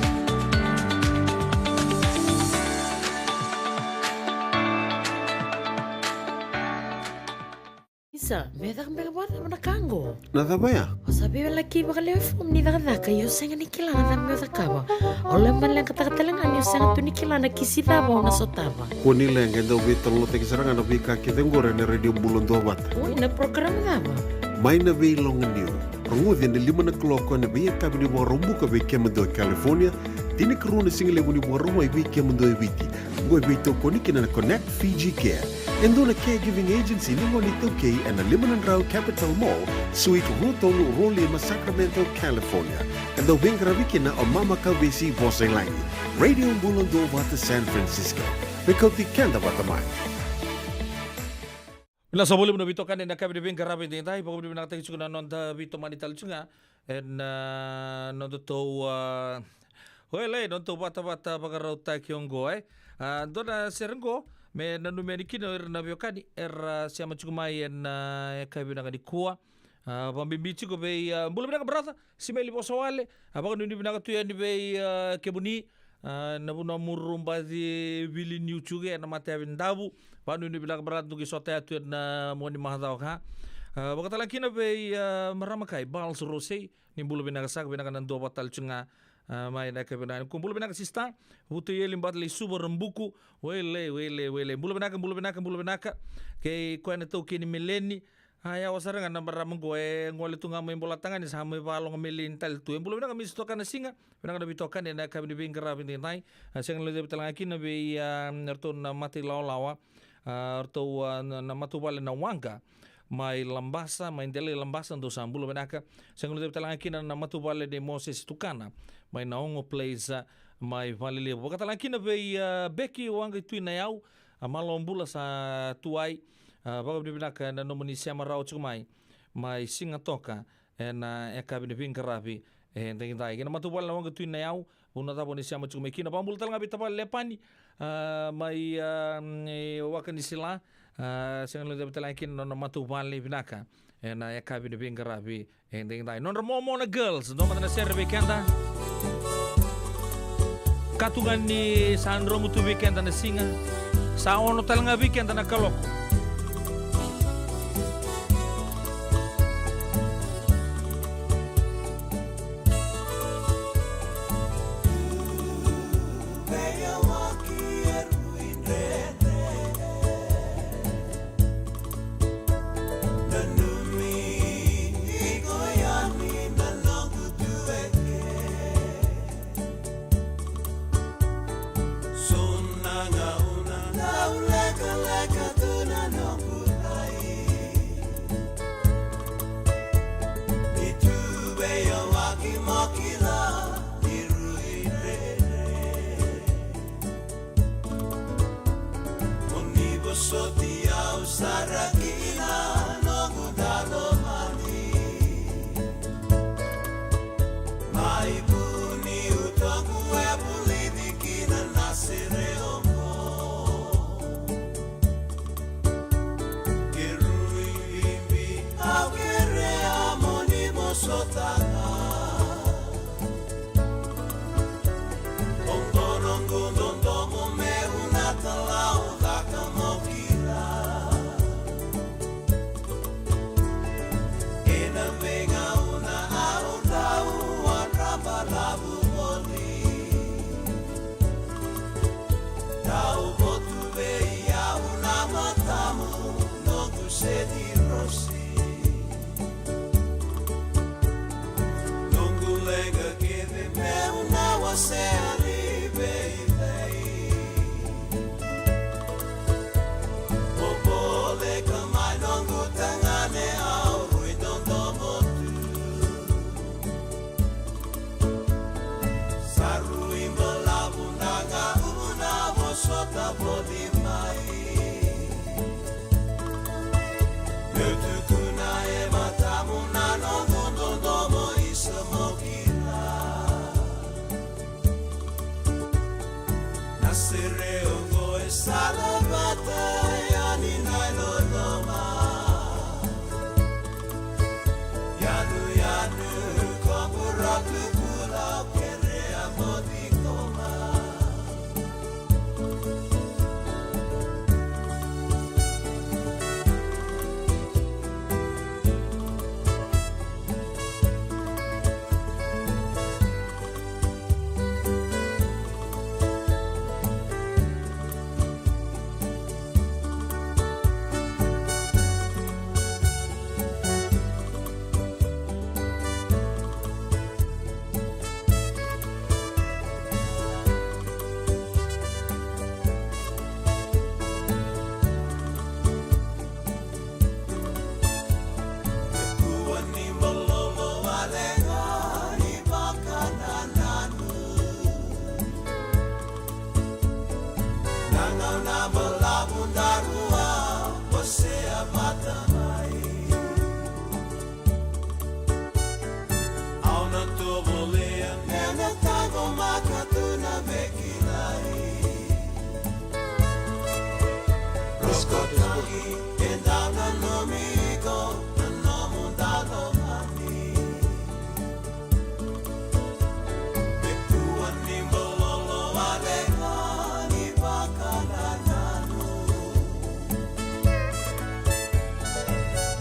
Isa, me caka beka vakacava na ka qo? Na cava ya? O sa veiwalaki vakalewe fomu ni cakacaka, ia o sega ni kila na cava me o cakava. O lako mai leqataka tale ga ni o sega tu ni kila na kisi cava o na sotava. Kua ni leqa, e dau veitalanoataki sara ga na veika kece oqori ena Radio Bula Duavata. Oi, na program cava? Mai na Veiloganiu. Rogoci ena lima na kaloko ena veiyakavi ni Vakaraubuka vei kemudou e California, tinikarua na sigalevu ni Vakarauwai vei kemudou e Viti. Oqo e veitokoni kina na Connect Fiji Care, e dua na caregiving agency ni gone iTaukei ena lima na drau Capitol Mall, Suite rua tolu rua lima, Sacramento, California. E dau veiqaravi kina o Mama Kauvesi Vosailagi. Radio Bula Duavata San Francisco. Me kauti keda vata mai. Vinaka vakalevu na veitokani ena yakavi ni veiqaravi edaidai, vakavinavinakataki tiko na noda veitomani tale tiko ga ena, ah, nodatou, ah, wele, nodatou vatavata vakarautaki oqo, e. Ah, dua na sere oqo me nanumi yani kina o ira na veiwekani era sema tiko mai ena, ah, yakavi vinaka nikua. Ah, vakabibi tiko vei, ah, bula vinaka brother Simeli Vosawale, ah, vakanuinui vinaka tu yani vei, ah, kemuni, ah, na vanua muru baci vili niu tiko ena matayavi ni davu. Vakanuinui vinaka brother, dou qai sota ya tu ena mua ni macawa ka. Ah, vakatalega kina vei, ah, marama kai Bals Rosei, ni bula vinaka saka, vinaka na duavata tale tiko ga, ah, mai na yakavi vinaka nikua. Bula vinaka sister Vutaieli Batalei Suva Rabuku, wele, wele, wele. Bula vinaka, bula vinaka, bula vinaka. Kei koya na taukei ni Meleni, a, yawa sara ga na marama oqo e gole tu ga mai Bolatagane, sa mai vakaloga Meleni tale tu. E bula vinaka Misi Tokanasiga, vinaka na veitokani ena yakavi ni veiqaravi edaidai. A, sega ni lecavi tale ga kina vei, a, ratou na mata ilawalawa, a, ratou, a, na, na matavuvale na Waqa mai Labasa, mai Delai Labasa, dou sa bula vinaka. Sega ni lecavi tale ga kina na matavuvale nei Mosese Tukana mai na Ogo Place, a, mai Valelevu. Vakatalega kina vei, a, Beki Waqa i Tui Nayau, a, malo bula sa tuai, a, vakavinavinaka na nomuni sema rawa tiko mai, mai Sigatoka, ena yakavi ni veiqaravi edaidai. Kei na matavuvale na Waqa Tui Nayau, vanua cava o ni sema tiko mai kina. Vakabula tale ga vei tavale Lepani, a, mai, a, e, Wakanisila, a, sega ni lecavi tale ga kina na nona matavuvale vinaka ena yakavi ni veiqaravi edaidai. Nodra momo na girls, dua mada na sere vei keda. Ka tu ga ni sa dromu tu vei keda na siga, sa ono tale ga vei keda na kaloko. Mo ni vosoti au sara kina noqu dalomani. Mai vuni utoqu e vulici kina na sere oqo. Ke rui bibi au kerea mo ni vosota ga. Oqo noqu dou Kua ni malolo wale ga ni vakanananu. Na gauna balavu daru a wasea vata mai. Au na tovolea me na taqomaka tu na veikilai. Rokotaki e dau nanumi iko na nomu daulomani. Me kua ni malolo wale ga ni vakanananu.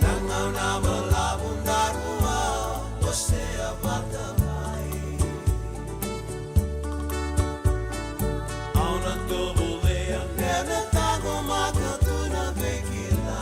Na gauna balavu daru a wasea vata mai. Au na tovolea me na taqomaka tu na veikilai.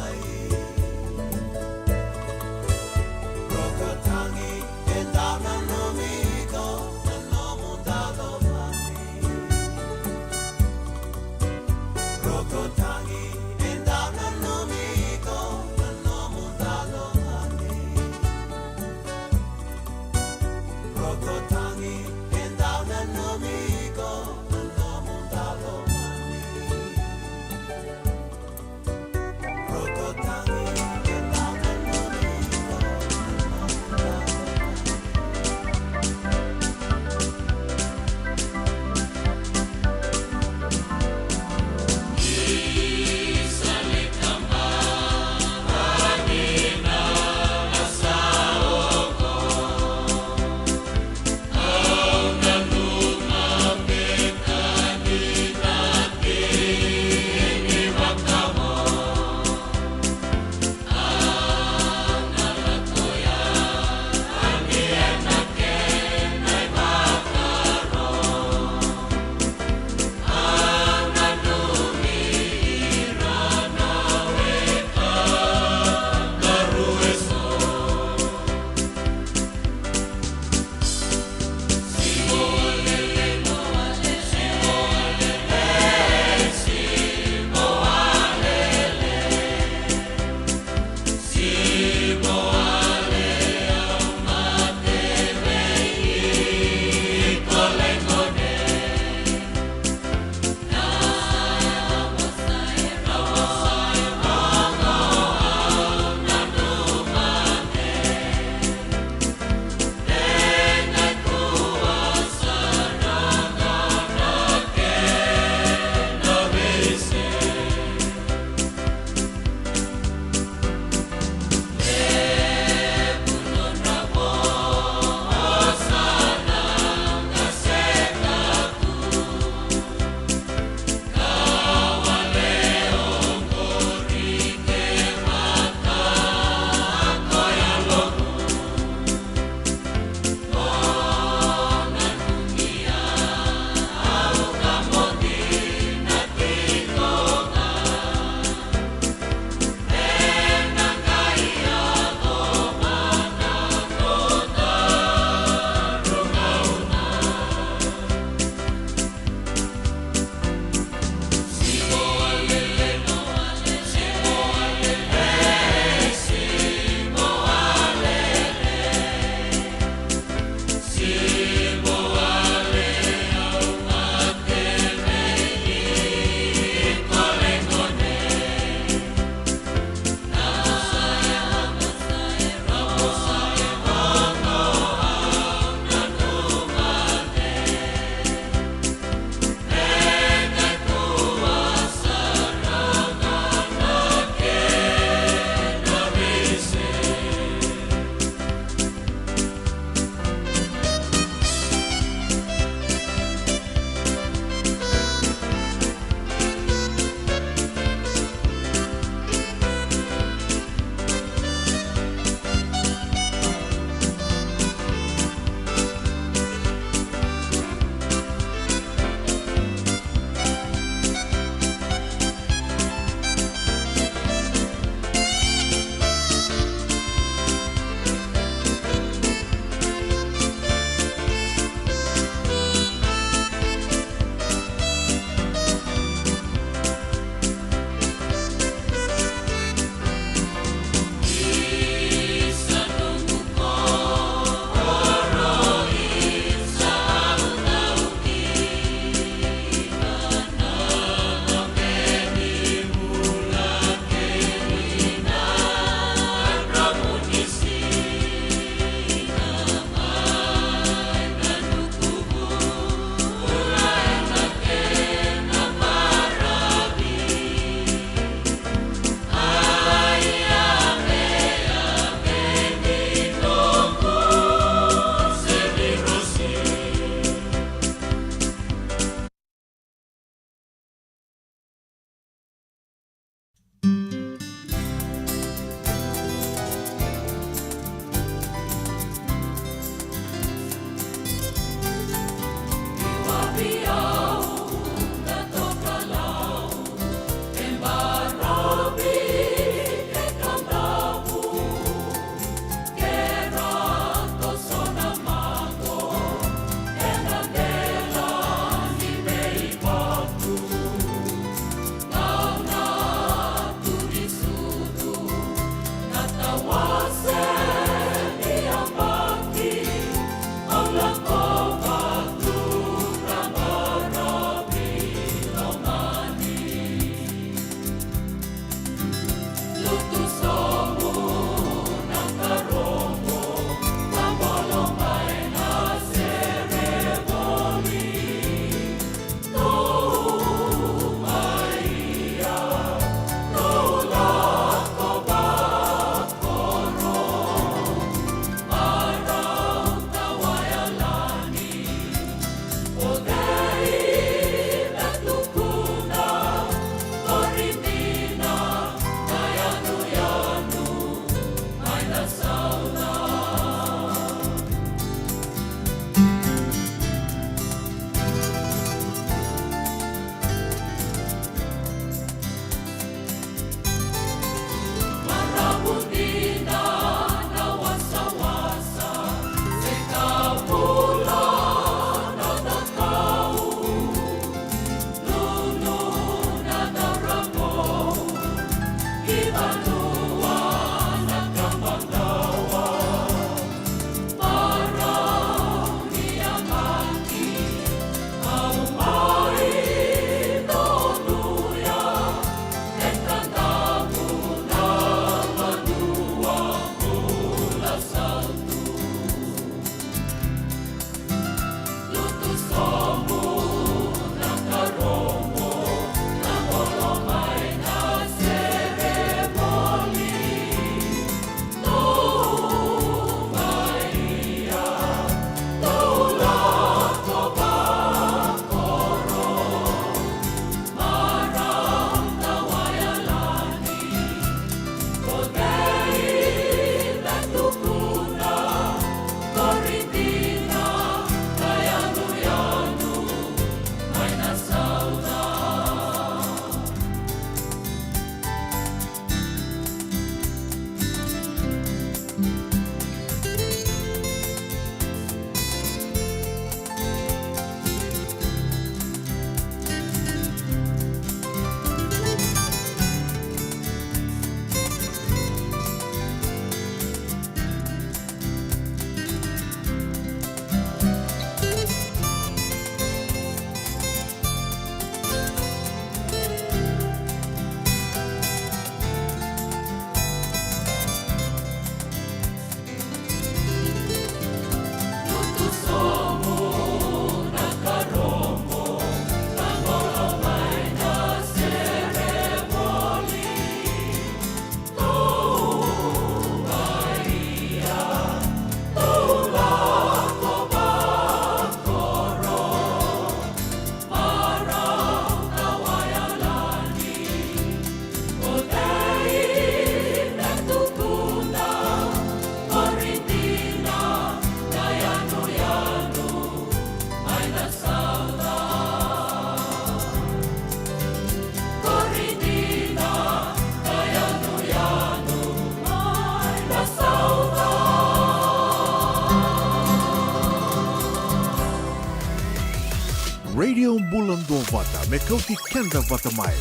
Radio Bula Duavata, me kauti keda vata mai.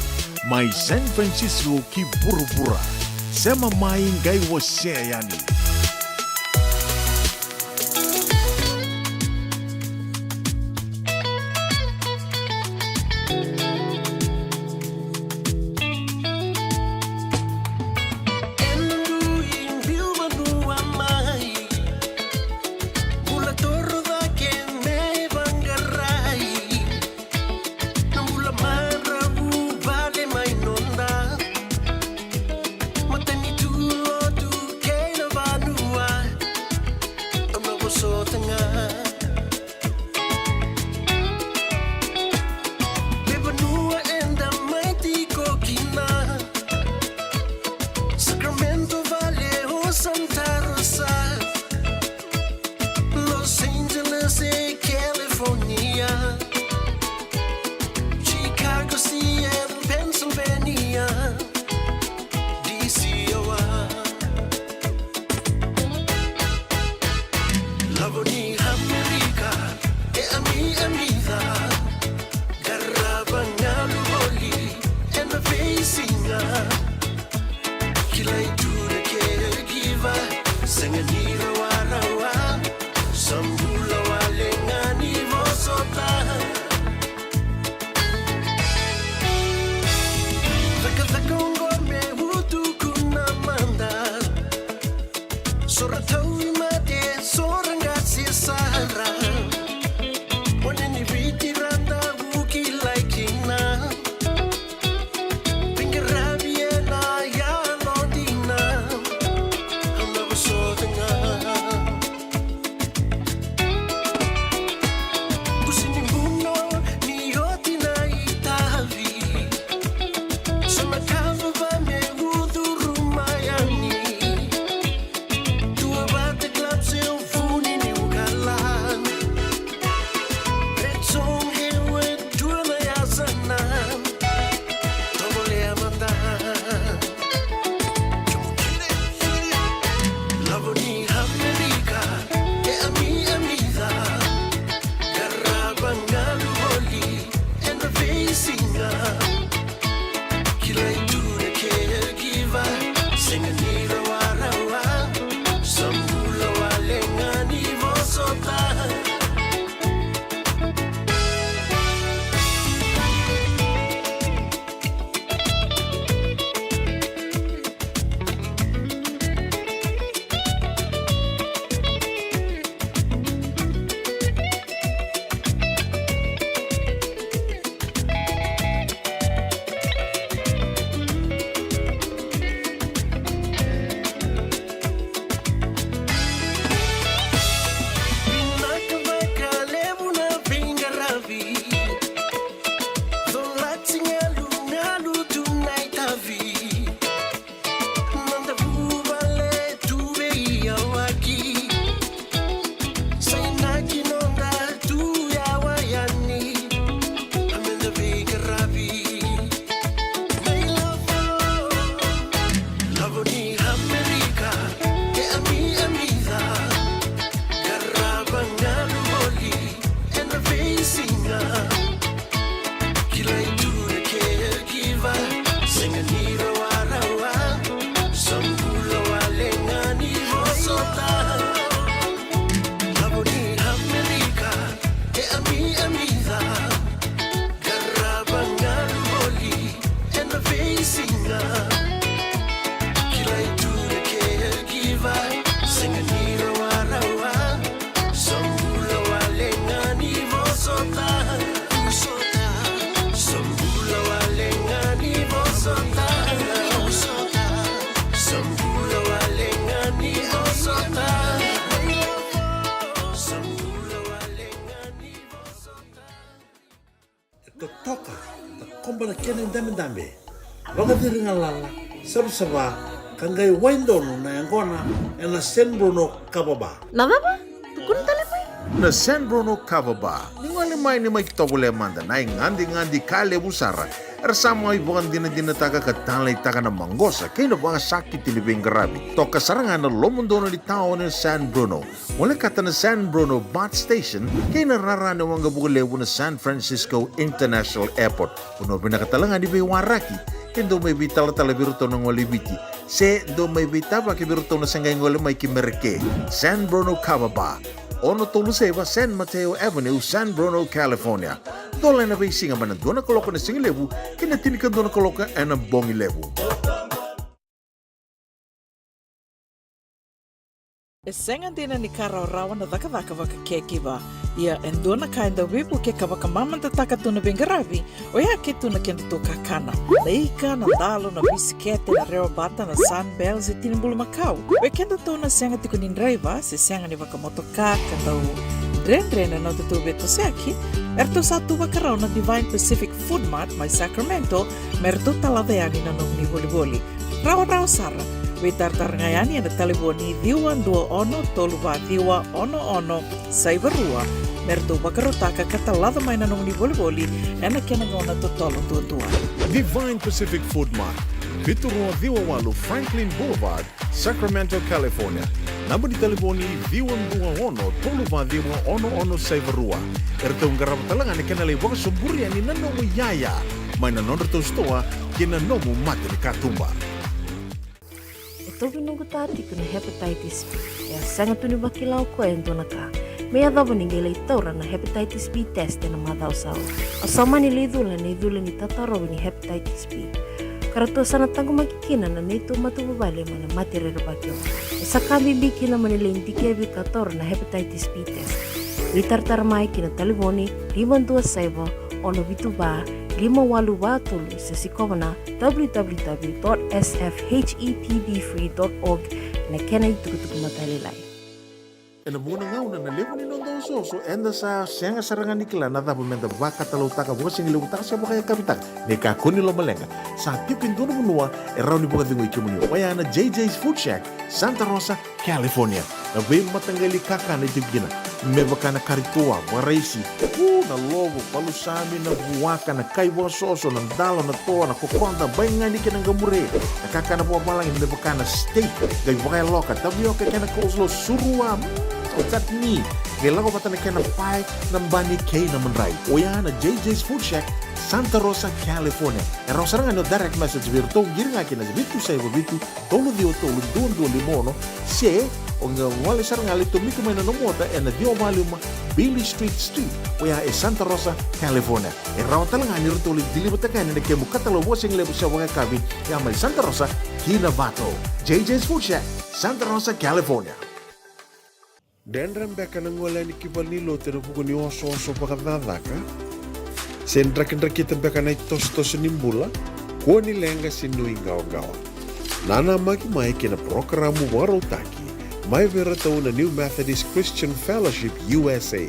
Mai San Francisco ki vuravura. Sema mai qai wasea yani. Dabe, vakaciri galala, savasava, ka qai wai donu na yaqona ena San Bruno Kava Bar. Na cava? Tukuna tale mai. Na San Bruno Kava Bar. Ni gole mai, ni mai tovolea mada na igadigadi ka levu sara. Era sa mai vakadinadinataka ka taleitaka na maqosa kei na vakasakiti ni veiqaravi. Toka sara ga ena lomanidono ni taoni o San Bruno. Molekata na San Bruno BART Station kei na rara ni waqavuka levu na San Francisco International Airport. Vanua vinaka tale ga ni veiwaraki. Ke dou mai veitalatala vei iratou na gole i Viti, se dou mai veitavaki vei iratou na se qai gole mai ki Merika. San Bruno Kava Bar, ono tolu saiva San Mateo Avenue, San Bruno, California. Dola ena veisiga mai na dua na kaloko ena sigalevu ki na tinikadua na kaloko ena bogilevu. E sega dina ni ka rawarawa na cakacaka vakacaregiver. Ia e dua na ka e dau veivuke ka vakamamadataka tu na veiqaravi, oya ke tu na kedatou kakana. Na ika, na dalo, na bisikete, na rewabata, na Sunbell se tini bulumakau. Vei kedatou na sega tiko ni draiva se sega ni vakamotoka ka dau dredre na nodatou veitosoyaki, eratou sa tu vakarau na Divine Pacific Food Mart mai Sacramento me ratou talaca yani na nomuni volivoli. Rawarawa sara. Veitaratara ga yani ena talevoni ciwa dua ono tolu va ciwa ono ono saiva rua me ratou vakarautaka ka talaca mai na nomuni volivoli ena kena gauna totolo duadua. Divine Pacific Food Mart, vitu rua ciwa walu Franklin Boulevard, Sacramento, California. Naba ni talevoni ciwa dua ono tolu va ciwa ono ono saiva rua. Eratou qarava tale ga na kena lai vakasoburi yani na nomu iyaya mai na nodratou sitoa kei na nomu mata ni katuba. E tauvi noqu ta tiko na hepatitis B. E a sega tu ni vakila o koya e dua na ka me yacova ni qai lai taura na hepatitis B test ena macawa sa oti. Au sa mani lai cula ena icula ni tatarovi ni hepatitis B. Ka ratou sa na taqomaki kina na neitou matavuvale mai na mate rerevaki oqo. E sa ka bibi kina mo ni lai dikevi ka taura na hepatitis B test. Veitaratara mai ki na talevoni lima dua saiva ono vitu va lima walu va tolu se sikova na w w w dot s f h e p b free dot org na kena itukutuku matailalai. Ena vuqa na gauna na levu ni noda osooso eda sa sega sara ga ni kila na cava meda vakatalautaka, vakasigalevu taka se vakayakavi taka. Ni kakua ni lomaleqa, sa tiko e dua na vanua e rawa ni vakacegui kemuni, oya na J J's Food Shack, Santa Rosa, California. Na veimataqali kakana e tiko kina, me vaka na kari toa, vakaraisi, u, na lovo, palusami, na vuaka, na kai vakasoso, na dalo, na toa, na kokoda, baigani kei na qamure, na kakana vakavalagi me vaka na steak, qai vakayaloka, tavioka kei na coleslaw, surua, mm, o chutney, qai lako vata na kena pae, na bani kei na madrai. Oya na J J's Food Shack, Santa Rosa, California. E rawa sara ga ni o direct message vei iratou, qiri ga kina vitu saiva vitu, tolu ciwa tolu dua dua lima ono, se o qai gole sara ga lai tomika mai na nomu ota ena ciwa va lima Bailey Street Suite, oya e Santa Rosa, California. E rawa tale ga ni ratou lai deliver-taka yani na kemu katalau vakasigalevu se vakayakavi, ya mai Santa Rosa ki Novato. J J's Food Shack, Santa Rosa, California. Dredre beka na gole yani ki valenilotu ena vuku ni osooso vakacakacaka? Se drakidrakita beka na itosotoso ni bula? Kua ni leqa se nuiqawaqawa. Nanamaki mai kei na parokaramu vakarautaki mai vei iratou na New Methodist Christian Fellowship U S A,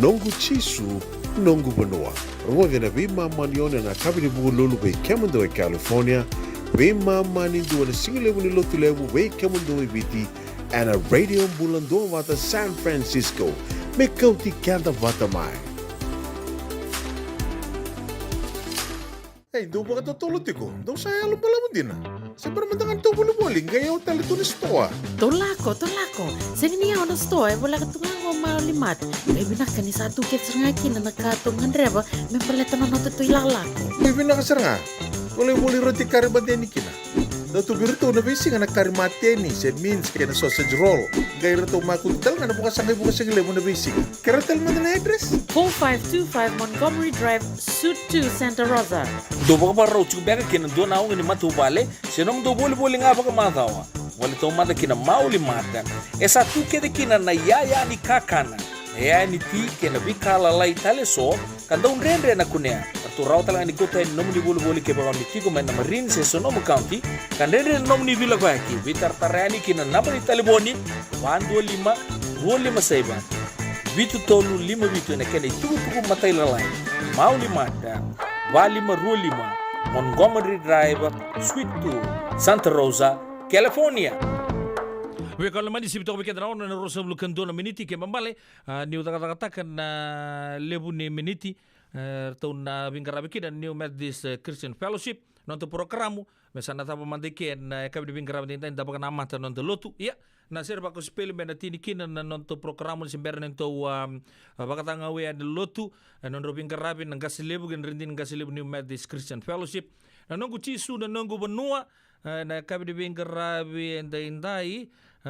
Noqu Jisu, Noqu Vanua. Rogoci ena veimama ni ono ena yakavi ni Vukelulu vei kemudou e California, veimama ni dua ena sigalevu ni Lotulevu vei kemudou e Viti, ena Radio Bula Duavata San Francisco, me kauti keda vata mai. Ei, dou vakatotolo tiko, dou sa yalo balavu dina. Se bera mada ga ni tou volivoli, qai yawa tale tu na sitoa. Tou lako, tou lako. Sega ni yawa na sitoa, e voleka tu ga qo Mauli Mart. Qai vinaka ni sa tu kece sara ga kina na ka tou gadreva me baleta na nodatou ilakolako. Qai vinaka sara ga. Tou lai voli roti kari mateni kina. Dau tu vei iratou na veisiga na kari mateni, se mince kei na sausage roll. Qai ratou makutu tale ga na vakasaqai vuka sigalevu na veisiga. Kerea tale mada na address? Four five two five Montgomery Drive, Suite two, Santa Rosa. Dou vakavakarau tiko beka kina dua na oga ni matavuvale se nomudou volivoli ga vakamacawa? Gole taumada kina Mauli Mart. E sa tu kece kina na iyaya ni kakana, na iyaya ni ti kei na veika lalai tale eso ka dau dredre na kunea. Ratou rawa tale ga ni kauta yani nomuni volivoli kevaka o ni tiko mai na Marin se Sonoma County ka dredre na nomuni veilakoyaki. Veitaratara yani kina naba ni talevoni va dua lima, rua lima saiva, vitu tolu lima vitu ena kena itukutuku matailalai. Mauli Mart, va lima rua lima, Montgomery Drive, Suite two, Santa Rosa, California. Veikau lomani, sivi toka vei keda na ono na ruasagavulu ka dua na miniti, kena ibalebale, a, niu cakacakataka na levu ni miniti, e, ratou na veiqaravi kina na New Methodist, e, Christian Fellowship, na noda porokaramu, me sa na cava mada eke na yakavi ni veiqaravi edaidai, da vakanamata na noda lotu. Ia, na sere vakosipeli me na tini kina na noda porokaramu, ni se bera ni tou, a, a, vakacagau yani na lotu, e, na nodrau veiqaravi na qase levu, kei na ridini qase levu New Methodist Christian Fellowship. Na noqu Jisu, na noqu vanua, e, na yakavi ni veiqaravi edaidai, e,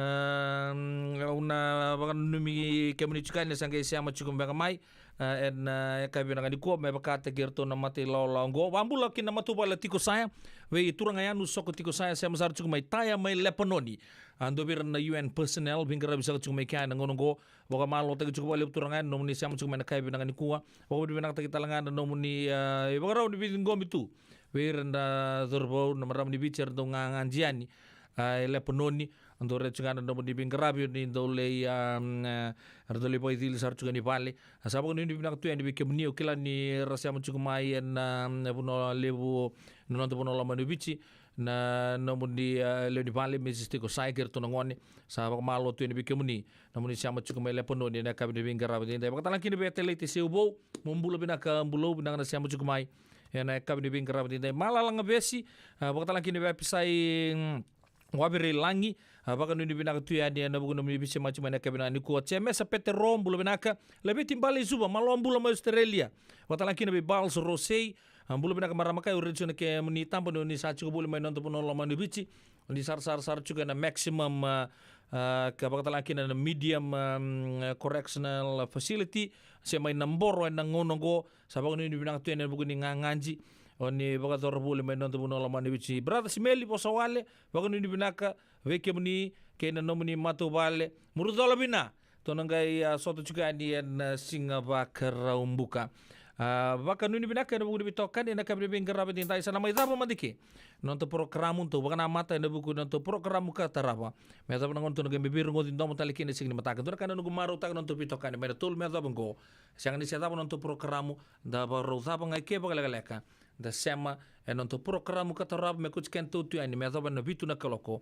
au na vakananumi kemuni tiko yani, sa qai sema tiko beka mai, e, ena, e, yakavi vinaka nikua, me vakataki iratou na mata ilawalawa oqo. Vakabula ki na matavuvale Tiko Saya, vei turaga Yanu Soko Tiko Saya, sema sara tiko mai Taya mai Lepanoni. A, dua vei ira na U N personnel, veiqaravi saka tiko mai kea ena gauna oqo. Vakamalotaki tiko vakalevu turaga Yanu, nomuni sema tiko mai na yakavi vinaka nikua. Vakavinavinakataki tale ga na nomuni, e, ivakarau ni veiciqomi tu vei ira na cauravou, na marama ni Viti era dau gagadi yani, a, e Lepanoni, a, dau raica tiko ga na nomuni veiqaravi ni dau lai, a, mm, e, era dau lai vakaicili sara tiko ni vale. A, sa vakanuinui vinaka tu yani vei kemuni, au kila ni ra sema tiko mai ena, mm, vanua levu, na noda vanua lomani o Viti, na nomuni, a, lewe ni vale, Mrs Tiko Saya kei iratou na gone. Sa vakamalo tu yani vei kemuni, nomuni sema tiko mai Lepanoni ena yakavi ni veiqaravi edaidai. Vakatalega kina vei Adelaide Seuvou, mo bula vinaka, bulou vinaka na sema tiko mai ena yakavi ni veiqaravi edaidai. Malala Gavesi, a, vakatalega kina vei Apisai, mm, Wavereilagi, a, vakanuinui vinaka tu yani ena vuku ni nomuni veisema tiko mai ena yakavi vinaka nikua. Jemesa Petero, bula vinaka. Laveti Bale i Suva, malo bula mai Australia. Vakatalega kina vei Bals Rosei, a, bula vinaka marama kai, au raica tiko na kemuni taba ni oni sa tiko voli mai noda vanua lomani Viti. Oni sarasara sara tiko ena Maximum, a, a, ka vakatalega kina na Medium, a, mm, Correctional Facility, se mai Naboro ena gauna oqo. Sa vakanuinui vinaka tu yani ena vuku ni gagadi oni vakayacora voli mai noda vanua lomani Viti. Brother Simeli Vosawale, vakanuinui vinaka vei kemuni kei na nomuni matavuvale. Muru cola vina, tou na qai, a, sota tiko yani ena siga Vakaraubuka. A, vakanuinui vinaka ena vuku ni veitokani ena yakavi ni veiqaravi edaidai. Sa na mai cava mada eke na noda porokaramu, tou vakanamata ena vuku ni noda porokaramu ka tarava. Me yacova na gauna tou na qai mai veirogoci domo tale kina ena siga ni mataka. Dua na ka na noqu marautaka na noda veitokani mai na tolu me yacova oqo, sega ni se cava na noda porokaramu, da vakarau cava ga eke vakalekaleka, da sema ena noda porokaramu ka tarava me kauti kedatou tu yani me yacova na vitu na kaloko.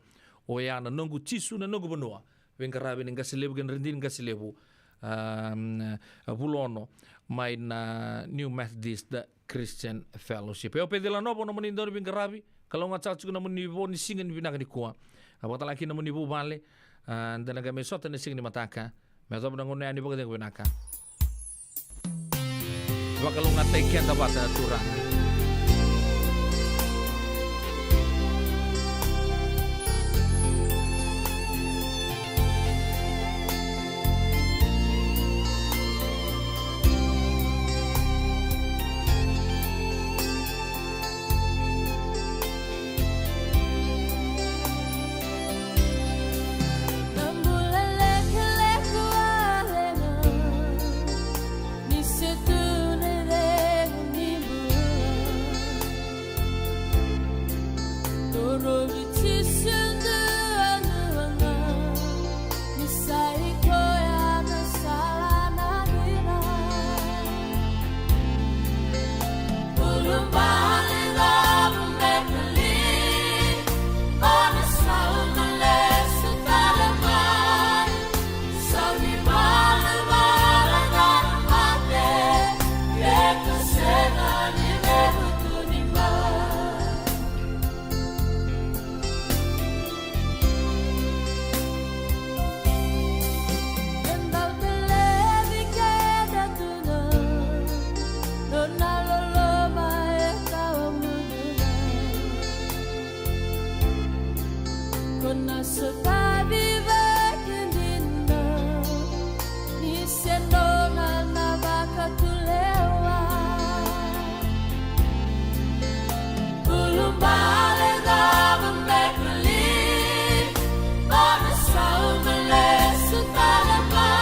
Oya na noqu Jisu, na noqu vanua, veiqaravi ni qase levu kei na ridini qase levu, a, a, vula ono, mai na New Methodist Christian Fellowship. E o Peci Lanovo nomuni dau ni veiqaravi, kalougata saka tiko nomuni vo ni siga ni vinaka nikua. A, vakatalega kina nomuni vuvale, a, da na qai mai sota ena siga ni mataka. Me yacova na gauna yani, vakacegu vinaka. Vakalougatataki keda vata na Turaga. Ko na sotavi vaka dina ni se nona na vakatulewa. Ulubaleta vamekuli, ko na sauma lesu tale mai.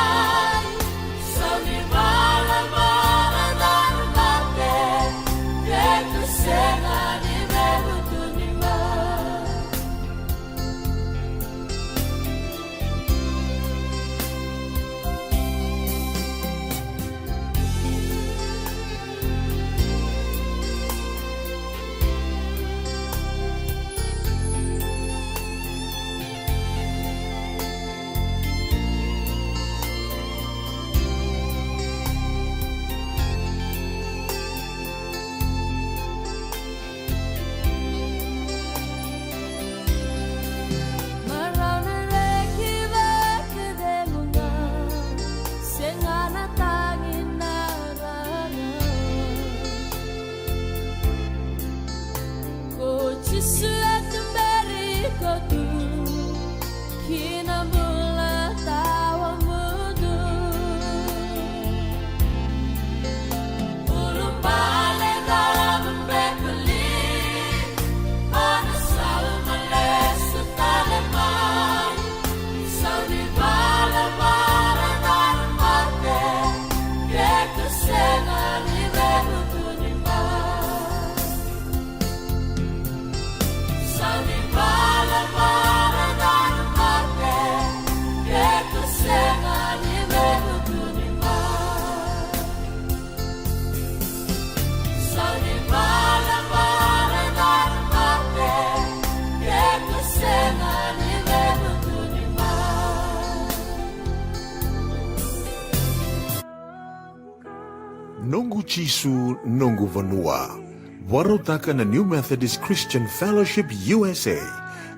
Jisu noqu vanua. Vakarautaka na New Methodist Christian Fellowship U S A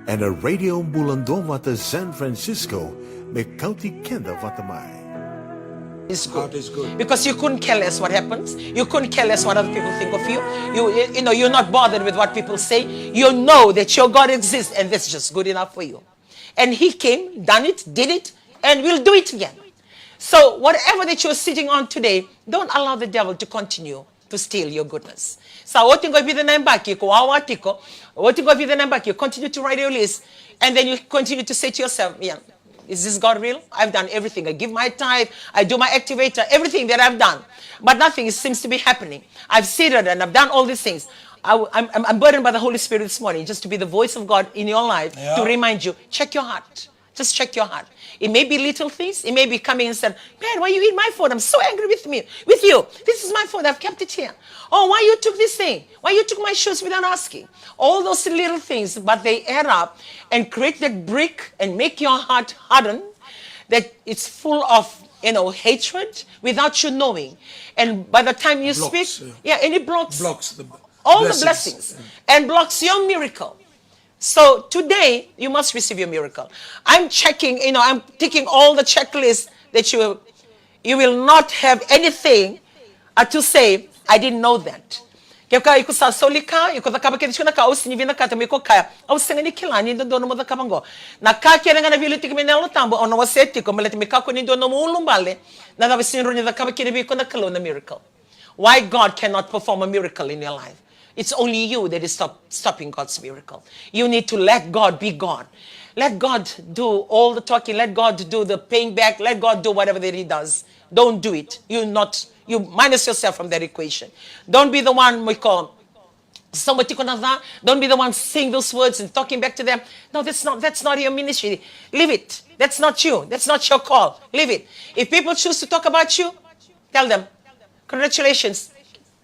ena Radio Bula Duavata San Francisco, me kauti keda vata mai. Is good. Heart is good. Because you couldn't care less what happens. You couldn't care less what other people think of you. You, you, you know, you're not bothered with what people say. You know that your God exists, and that's just good enough for you. And he came, done it, did it, and will do it again. So whatever that you're sitting on today, don't allow the devil to continue to steal your goodness. Sa oti qo e vica na yabaki, ko wawa tiko, oti qo e vica na yabaki, you continue to write your list, and then you continue to say to yourself, yeah, is this God real? I've done everything. I give my tithe, I do my activator, everything that I've done. But nothing seems to be happening. I've seeded and I've done all these things. I, am I'm, I'm burdened by the Holy Spirit this morning just to be the voice of God in your life, yeah, to remind you, check your heart. Just check your heart. It may be little things. It may be coming and said, man, why you eat my food? I'm so angry with me, with you. This is my food. I've kept it here. Oh, why you took this thing? Why you took my shoes without asking? All those little things, but they add up and create that brick and make your heart harden, that it's full of, you know, hatred without you knowing. And by the time you speak, yeah, and it blocks, blocks the, all the blessings and blocks your miracle. So today, you must receive your miracle. I'm checking, you know, I'm ticking all the checklists that you, you will not have anything, uh, to say, I didn't know that. Ke ka iko sa soli ka, iko cakava kece tiko na ka, au sega ni vinakata mo iko kaya, au sega ni kila ni dodonu mo cakava qo. Na ka kece ga na veiliutaki mai na Yalo Tabu, au na wasea tiko, baleta me kakua ni dua nomu ulubale na cava e sega ni rawa ni cakava kina vei iko na Kalou na miracle. Why God cannot perform a miracle in your life? It's only you that is stop, stopping God's miracle. You need to let God be God. Let God do all the talking. Let God do the paying back. Let God do whatever that He does. Don't do it. You not, you minus yourself from that equation. Don't be the one, mo iko, sa mo tiko na ca. Don't be the one saying those words and talking back to them. No, that's not, that's not your ministry. Leave it. That's not you. That's not your call. Leave it. If people choose to talk about you, tell them, congratulations,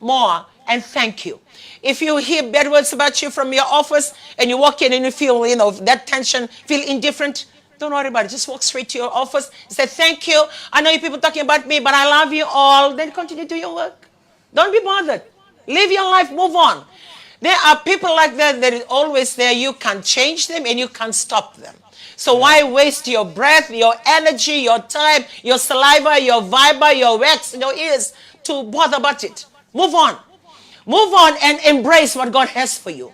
more, and thank you. If you hear bad words about you from your office and you walk in and you feel, you know, that tension, feel indifferent, don't worry about it. Just walk straight to your office and say, thank you. I know you people talking about me, but I love you all. Then continue to do your work. Don't be bothered. Live your life, move on. There are people like that that is always there. You can't change them and you can't stop them. So why waste your breath, your energy, your time, your saliva, your fiber, your wax, your ears to bother about it? Move on. Move on and embrace what God has for you.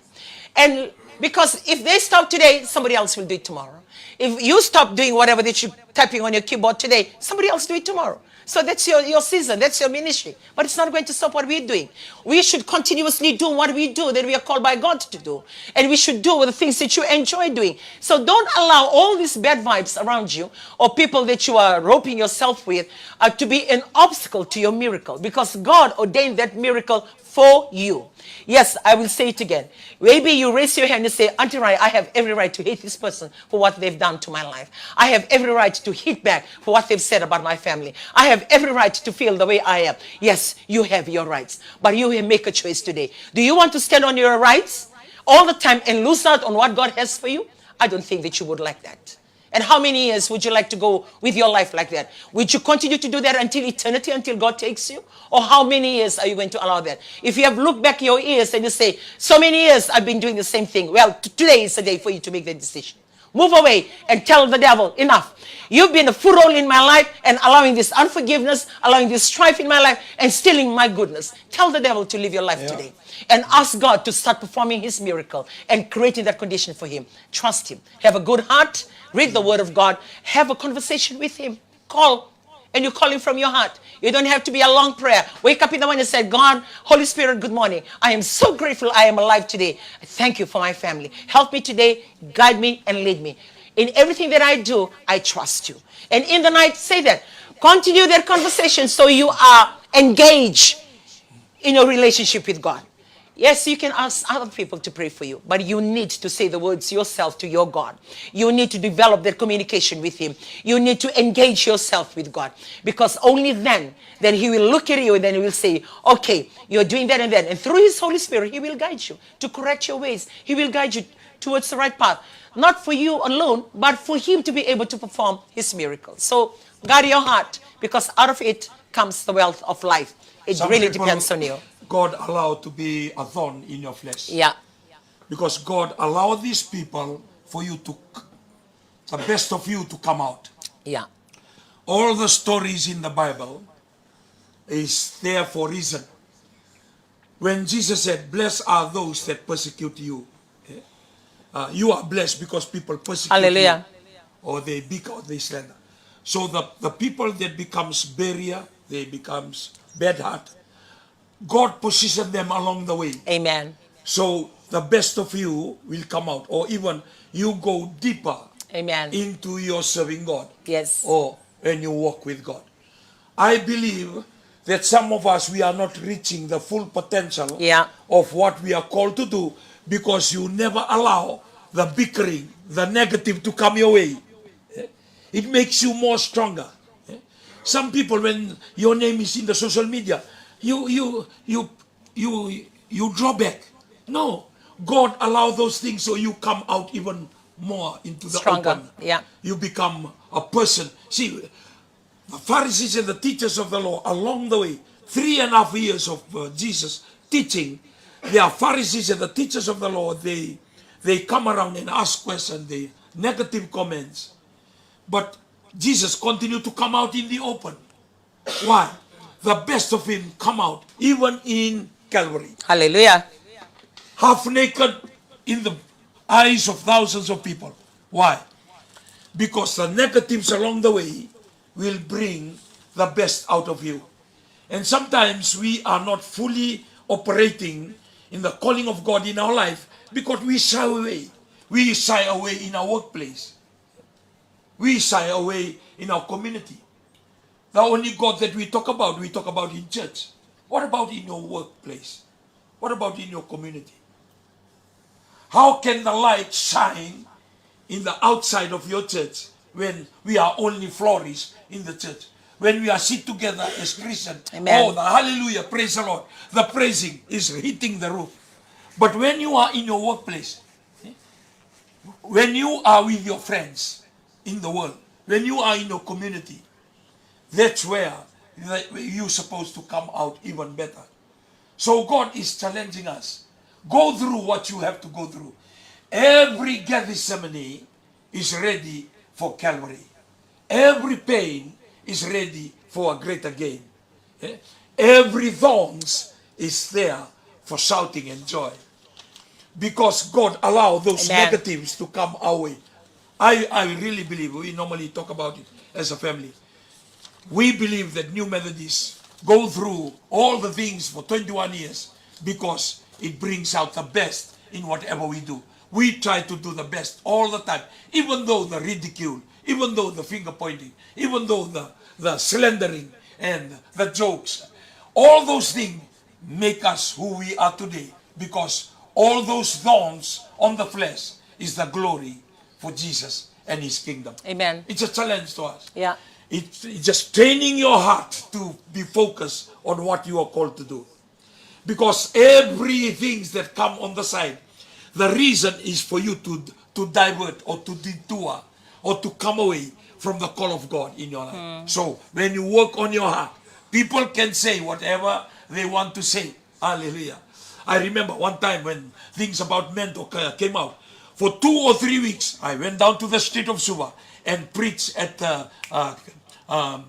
And because if they stop today, somebody else will do it tomorrow. If you stop doing whatever that you're typing on your keyboard today, somebody else do it tomorrow. So that's your, your season, that's your ministry. But it's not going to stop what we're doing. We should continuously do what we do that we are called by God to do. And we should do the things that you enjoy doing. So don't allow all these bad vibes around you or people that you are roping yourself with, uh, to be an obstacle to your miracle, because God ordained that miracle for you. Yes, I will say it again. Maybe you raise your hand and say, Auntie Rai, I have every right to hate this person for what they've done to my life. I have every right to hit back for what they've said about my family. I have every right to feel the way I am. Yes, you have your rights, but you make a choice today. Do you want to stand on your rights all the time and lose out on what God has for you? I don't think that you would like that. And how many years would you like to go with your life like that? Would you continue to do that until eternity, until God takes you? Or how many years are you going to allow that? If you have looked back your years and you say, so many years I've been doing the same thing, well, t-, today is the day for you to make the decision. Move away and tell the devil, enough. You've been a foothold in my life and allowing this unforgiveness, allowing this strife in my life and stealing my goodness. Tell the devil to leave your life today and ask God to start performing his miracle and creating that condition for him. Trust him. Have a good heart. Read the word of God. Have a conversation with him. Call. And you call him from your heart. You don't have to be a long prayer. Wake up in the morning and say, God, Holy Spirit, good morning. I am so grateful I am alive today. I thank you for my family. Help me today, guide me and lead me. In everything that I do, I trust you. And in the night, say that. Continue that conversation so you are engaged in your relationship with God. Yes, you can ask other people to pray for you, but you need to say the words yourself to your God. You need to develop that communication with him. You need to engage yourself with God, because only then, then he will look at you and then he will say, okay, you're doing that and that. And through his Holy Spirit, he will guide you to correct your ways. He will guide you towards the right path, not for you alone, but for him to be able to perform his miracles. So guard your heart, because out of it comes the wealth of life. It Some really people depends on you. God allow to be a thorn in your flesh. Yeah. Because God allow these people for you to, the best of you to come out. Yeah. All the stories in the Bible is there for a reason. When Jesus said, "Blessed are those that persecute you," eh? Uh, you are blessed because people persecute Hallelujah. you, or they beat, or they slander. So the, the people that becomes barrier, they becomes bad heart. God position them along the way. Amen. So the best of you will come out, or even you go deeper Amen. into your serving God. Yes. Or when you walk with God. I believe that some of us, we are not reaching the full potential Yeah. of what we are called to do because you never allow the bickering, the negative to come your way. It makes you more stronger. Some people, when your name is in the social media, you you you you you draw back. No, God allow those things so you come out even more into the Stronger. open. Yeah. You become a person. See, the Pharisees and the teachers of the law, along the way, three and a half years of uh, Jesus teaching, there are Pharisees and the teachers of the law, they they come around and ask questions, they negative comments. But Jesus continued to come out in the open. Why? The best of him come out, even in Calvary. Hallelujah. Half naked in the eyes of thousands of people. Why? Because the negatives along the way will bring the best out of you. And sometimes we are not fully operating in the calling of God in our life because we shy away. We shy away in our workplace. We shy away in our community. The only God that we talk about, we talk about in church. What about in your workplace? What about in your community? How can the light shine in the outside of your church when we are only flourish in the church? When we are sit together as Christian, Amen. Oh, the hallelujah, praise the Lord. The praising is hitting the roof. But when you are in your workplace, when you are with your friends in the world, when you are in your community, that's where you're supposed to come out even better. So God is challenging us. Go through what you have to go through. Every Gethsemane is ready for Calvary. Every pain is ready for a greater gain. Eh? Every thorns is there for shouting and joy. Because God allow those Amen. negatives to come our way. I, I really believe, we normally talk about it as a family. We believe that New Methodists go through all the things for twenty-one years because it brings out the best in whatever we do. We try to do the best all the time, even though the ridicule, even though the finger pointing, even though the, the slandering and the jokes. All those things make us who we are today, because all those thorns on the flesh is the glory for Jesus and his kingdom. Amen. It's a challenge to us. Yeah. It's just training your heart to be focused on what you are called to do. Because everything that come on the side, the reason is for you to, to divert or to detour or to come away from the call of God in your life. So when you work on your heart, people can say whatever they want to say. Hallelujah. I remember one time when things about mental care came out. For two or three weeks, I went down to the street of Suva and preached at the, uh, um,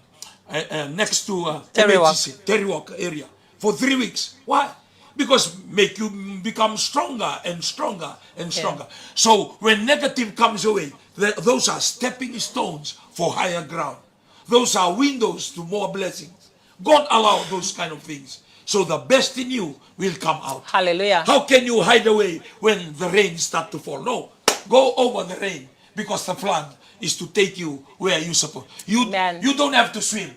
uh, uh, next to uh, Terry Walk. M H C, Terry Walk area for three weeks. Why? Because make you become stronger and stronger and stronger. So when negative comes your way, th- those are stepping stones for higher ground. Those are windows to more blessings. God allow those kind of things. So the best in you will come out. Hallelujah. How can you hide away when the rain start to fall? No. Go over the rain, because the flood is to take you where you supposed. You, Amen. You don't have to swim.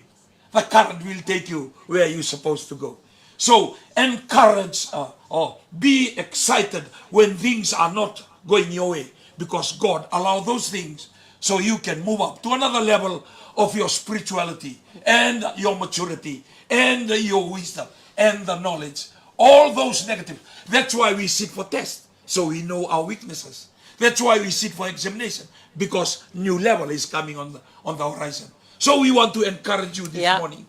The current will take you where you're supposed to go. So encourage, uh, or be excited when things are not going your way, because God allow those things so you can move up to another level of your spirituality and your maturity and your wisdom and the knowledge. All those negative. That's why we sit for test, so we know our weaknesses. That's why we sit for examination, because new level is coming on the, on the horizon. So we want to encourage you this Yeah. morning.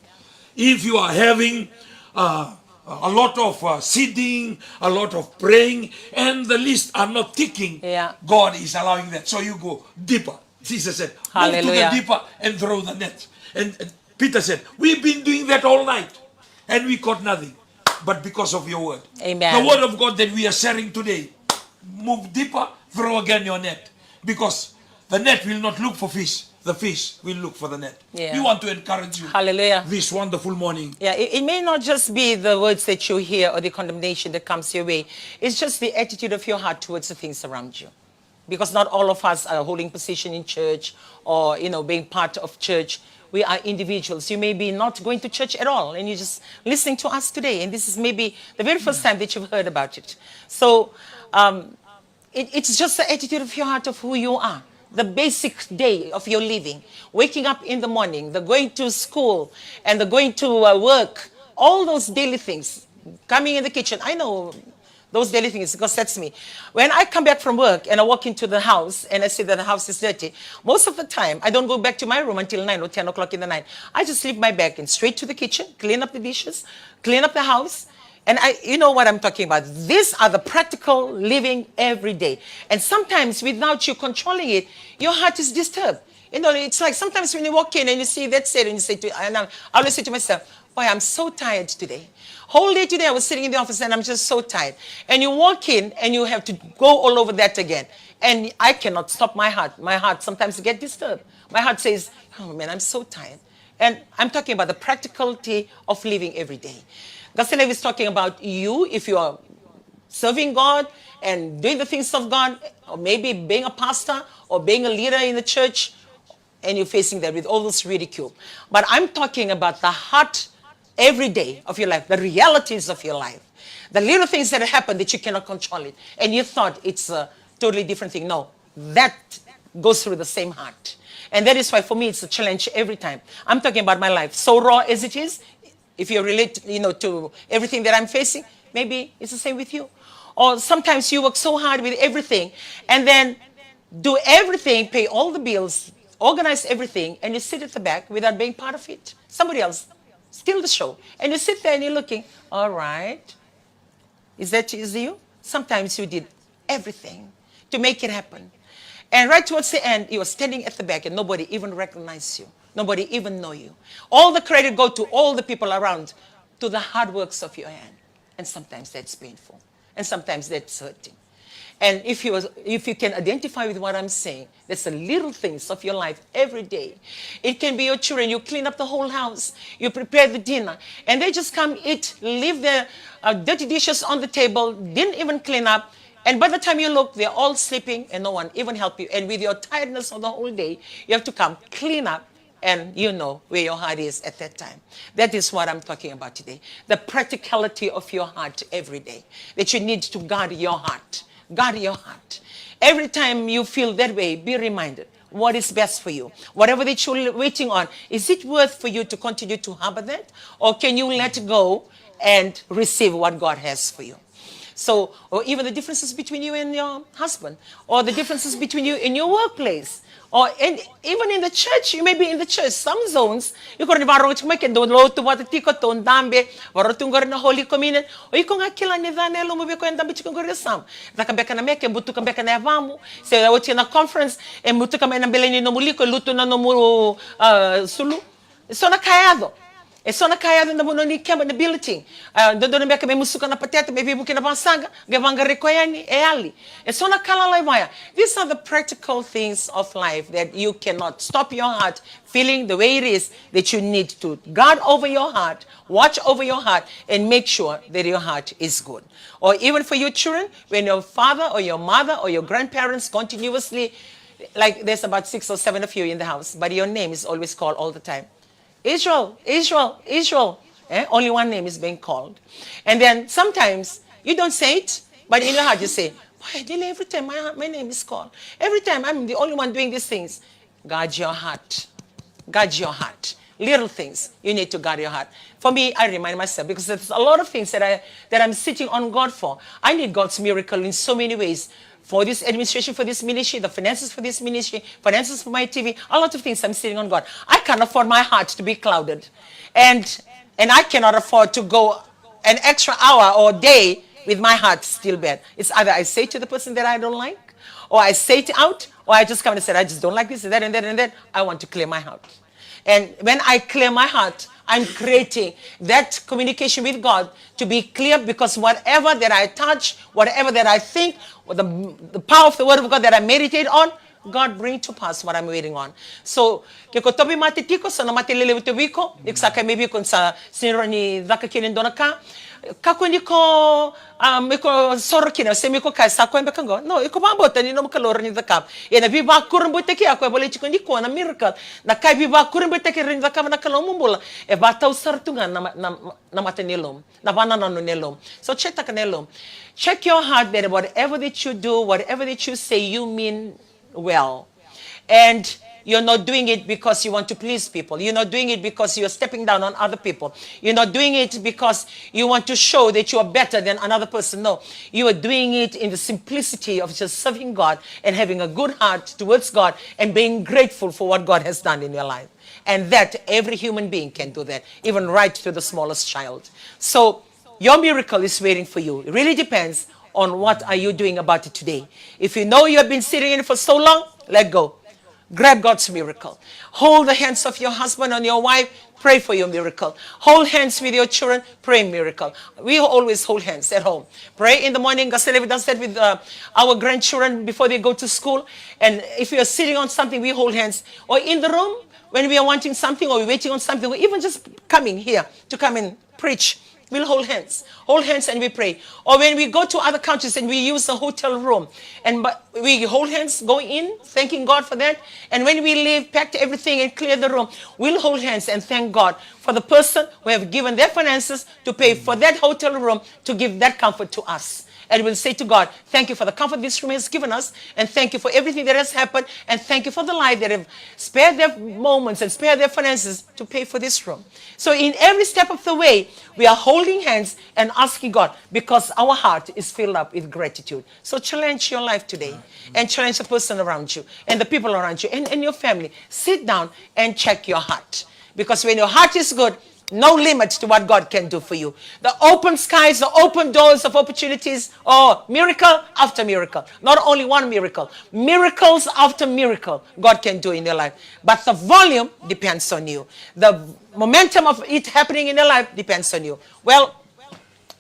If you are having uh, a lot of uh, sitting, a lot of praying, and the list are not ticking, yeah, God is allowing that. So you go deeper. Jesus said, "Move to the deeper and throw the net." And, and Peter said, "We've been doing that all night, and we caught nothing." But because of your word, amen, the word of God that we are sharing today, move deeper, throw again your net. Because the net will not look for fish. The fish will look for the net. Yeah. We want to encourage you, hallelujah, this wonderful morning. Yeah, it, it may not just be the words that you hear or the condemnation that comes your way. It's just the attitude of your heart towards the things around you. Because not all of us are holding position in church or, you know, being part of church. We are individuals. You may be not going to church at all, and you're just listening to us today, and this is maybe the very first time that you've heard about it. So, um, it, it's just the attitude of your heart, of who you are. The basic day of your living, waking up in the morning, the going to school, and the going to uh, work, all those daily things, coming in the kitchen. I know those daily things, because that's me. When I come back from work and I walk into the house and I see that the house is dirty, most of the time I don't go back to my room until nine or ten o'clock in the night. I just leave my bag and straight to the kitchen, clean up the dishes, clean up the house. And I, you know what I'm talking about. These are the practical living every day. And sometimes, without you controlling it, your heart is disturbed. You know, it's like sometimes when you walk in and you see that set, and you say to, and I always say to myself, "Boy, I'm so tired today. Whole day today I was sitting in the office and I'm just so tired." And you walk in and you have to go all over that again. And I cannot stop my heart. My heart sometimes get disturbed. My heart says, "Oh man, I'm so tired." And I'm talking about the practicality of living every day. Gaselev is talking about you, if you are serving God and doing the things of God, or maybe being a pastor or being a leader in the church, and you're facing that with all this ridicule. But I'm talking about the heart every day of your life, the realities of your life, the little things that happen that you cannot control it, and you thought it's a totally different thing. No, that goes through the same heart. And that is why for me it's a challenge every time. I'm talking about my life, so raw as it is. If you relate, you know, to everything that I'm facing, maybe it's the same with you. Or sometimes you work so hard with everything, and then do everything, pay all the bills, organize everything, and you sit at the back without being part of it. Somebody else, steal the show, and you sit there and you're looking, "All right, is that is you?" Sometimes you did everything to make it happen. And right towards the end, you are standing at the back and nobody even recognizes you. Nobody even know you. All the credit go to all the people around, to the hard works of your hand. And sometimes that's painful. And sometimes that's hurting. And if you, if you can identify with what I'm saying, that's the little things of your life every day. It can be your children. You clean up the whole house. You prepare the dinner. And they just come eat, leave their uh, dirty dishes on the table, didn't even clean up. And by the time you look, they're all sleeping and no one even help you. And with your tiredness of the whole day, you have to come clean up, and you know where your heart is at that time. That is what I'm talking about today. The practicality of your heart every day. That you need to guard your heart. Guard your heart. Every time you feel that way, be reminded what is best for you. Whatever that you're waiting on, is it worth for you to continue to harbor that? Or can you let go and receive what God has for you? So, or even the differences between you and your husband, or the differences between you in your workplace, or in, even in the church. You may be in the church, some zones, iko rawa ni vakarorogo tiko mai ke dou lotu vata tiko, dou dabe, vakarorogo tiko qori na Holy Communion. O iko ga kila ni ca na yalomu vei koya e dabe tiko qori e yasamu. Caka beka na meke, butuka beka na yavamu. Se oti na conference, e butuka mai na bele ni nomu liko, e lutu na nomu uh, sulu. So na ka e yaco. E so na ka e yaco ena vanua ni keba, na billeting. A, dodonu beka me musuka na pateta, me veivuke na vakasaqa, qai vaqarai koya yani, e yali. E so na ka lalai vaya. These are the practical things of life that you cannot stop your heart feeling the way it is, that you need to guard over your heart, watch over your heart, and make sure that your heart is good. Or even for your children, when your father or your mother or your grandparents continuously, like, there's about six or seven of you in the house, but your name is always called all the time. Israel, Israel, Israel. Eh? Only one name is being called. And then sometimes you don't say it, but in your heart you say, "Boy, really, every time my, my name is called. Every time I'm the only one doing these things." Guard your heart. Guard your heart. Little things, you need to guard your heart. For me, I remind myself, because there's a lot of things that, I, that I'm sitting on God for. I need God's miracle in so many ways. For this administration, for this ministry, the finances for this ministry, finances for my T V, a lot of things I'm sitting on God. I can't afford my heart to be clouded. And And I cannot afford to go an extra hour or day with my heart still bad. It's either I say to the person that I don't like, or I say it out, or I just come and say, "I just don't like this and that and that and that. I want to clear my heart." And when I clear my heart, I'm creating that communication with God to be clear, because whatever that I touch, whatever that I think, the, the power of the word of God that I meditate on, God, bring to pass what I'm waiting on. So, ke ko tauvimate tiko, so na mate lelevu tu vei iko, iko sa kaya mai vei iko ni sa sega ni rawa ni caka kina e dua na ka. Kakua ni ko, um, iko soro kina, se me iko kaya sa koya beka qo. No, iko vakabauta ni nomu Kalou rawa ni cakava. Ia na veivakurabuitaki ya koya e volai tiko nikua na miracle. Na ka e veivakurabuitaki rawa ni cakava na Kalou, nomu bula, e vakatau sara tu ga na, na, na mata ni yalomu, na vakanananu ni yalomu. So check-taka na yalomu. Check your heart that whatever that you do, whatever that you say, you mean well. And you're not doing it because you want to please people. You're not doing it because you're stepping down on other people. You're not doing it because you want to show that you are better than another person. No, you are doing it in the simplicity of just serving God and having a good heart towards God and being grateful for what God has done in your life. And that every human being can do that, even right to the smallest child. So your miracle is waiting for you. It really depends on what are you doing about it today. If you know you have been sitting in it for so long, let go. Grab God's miracle. Hold the hands of your husband and your wife. Pray for your miracle. Hold hands with your children. Pray miracle. We always hold hands at home. Pray in the morning. Gaselevi does that with uh, our grandchildren before they go to school. And if you're sitting on something, we hold hands. Or in the room, when we are wanting something or we're waiting on something, or even just coming here to come and preach, we'll hold hands. Hold hands and we pray. Or when we go to other countries and we use a hotel room, and but we hold hands, go in, thanking God for that. And when we leave, pack everything and clear the room, we'll hold hands and thank God for the person who have given their finances to pay for that hotel room to give that comfort to us. And we'll say to God, "Thank you for the comfort this room has given us, and thank you for everything that has happened, and thank you for the life that have spared their moments and spared their finances to pay for this room." So in every step of the way, we are holding hands and asking God, because our heart is filled up with gratitude. So challenge your life today, and challenge the person around you and the people around you and, and your family. Sit down and check your heart. Because when your heart is good, no limit to what God can do for you. The open skies, the open doors of opportunities, oh, miracle after miracle. Not only one miracle, miracles after miracle God can do in your life. But the volume depends on you. The momentum of it happening in your life depends on you. Well,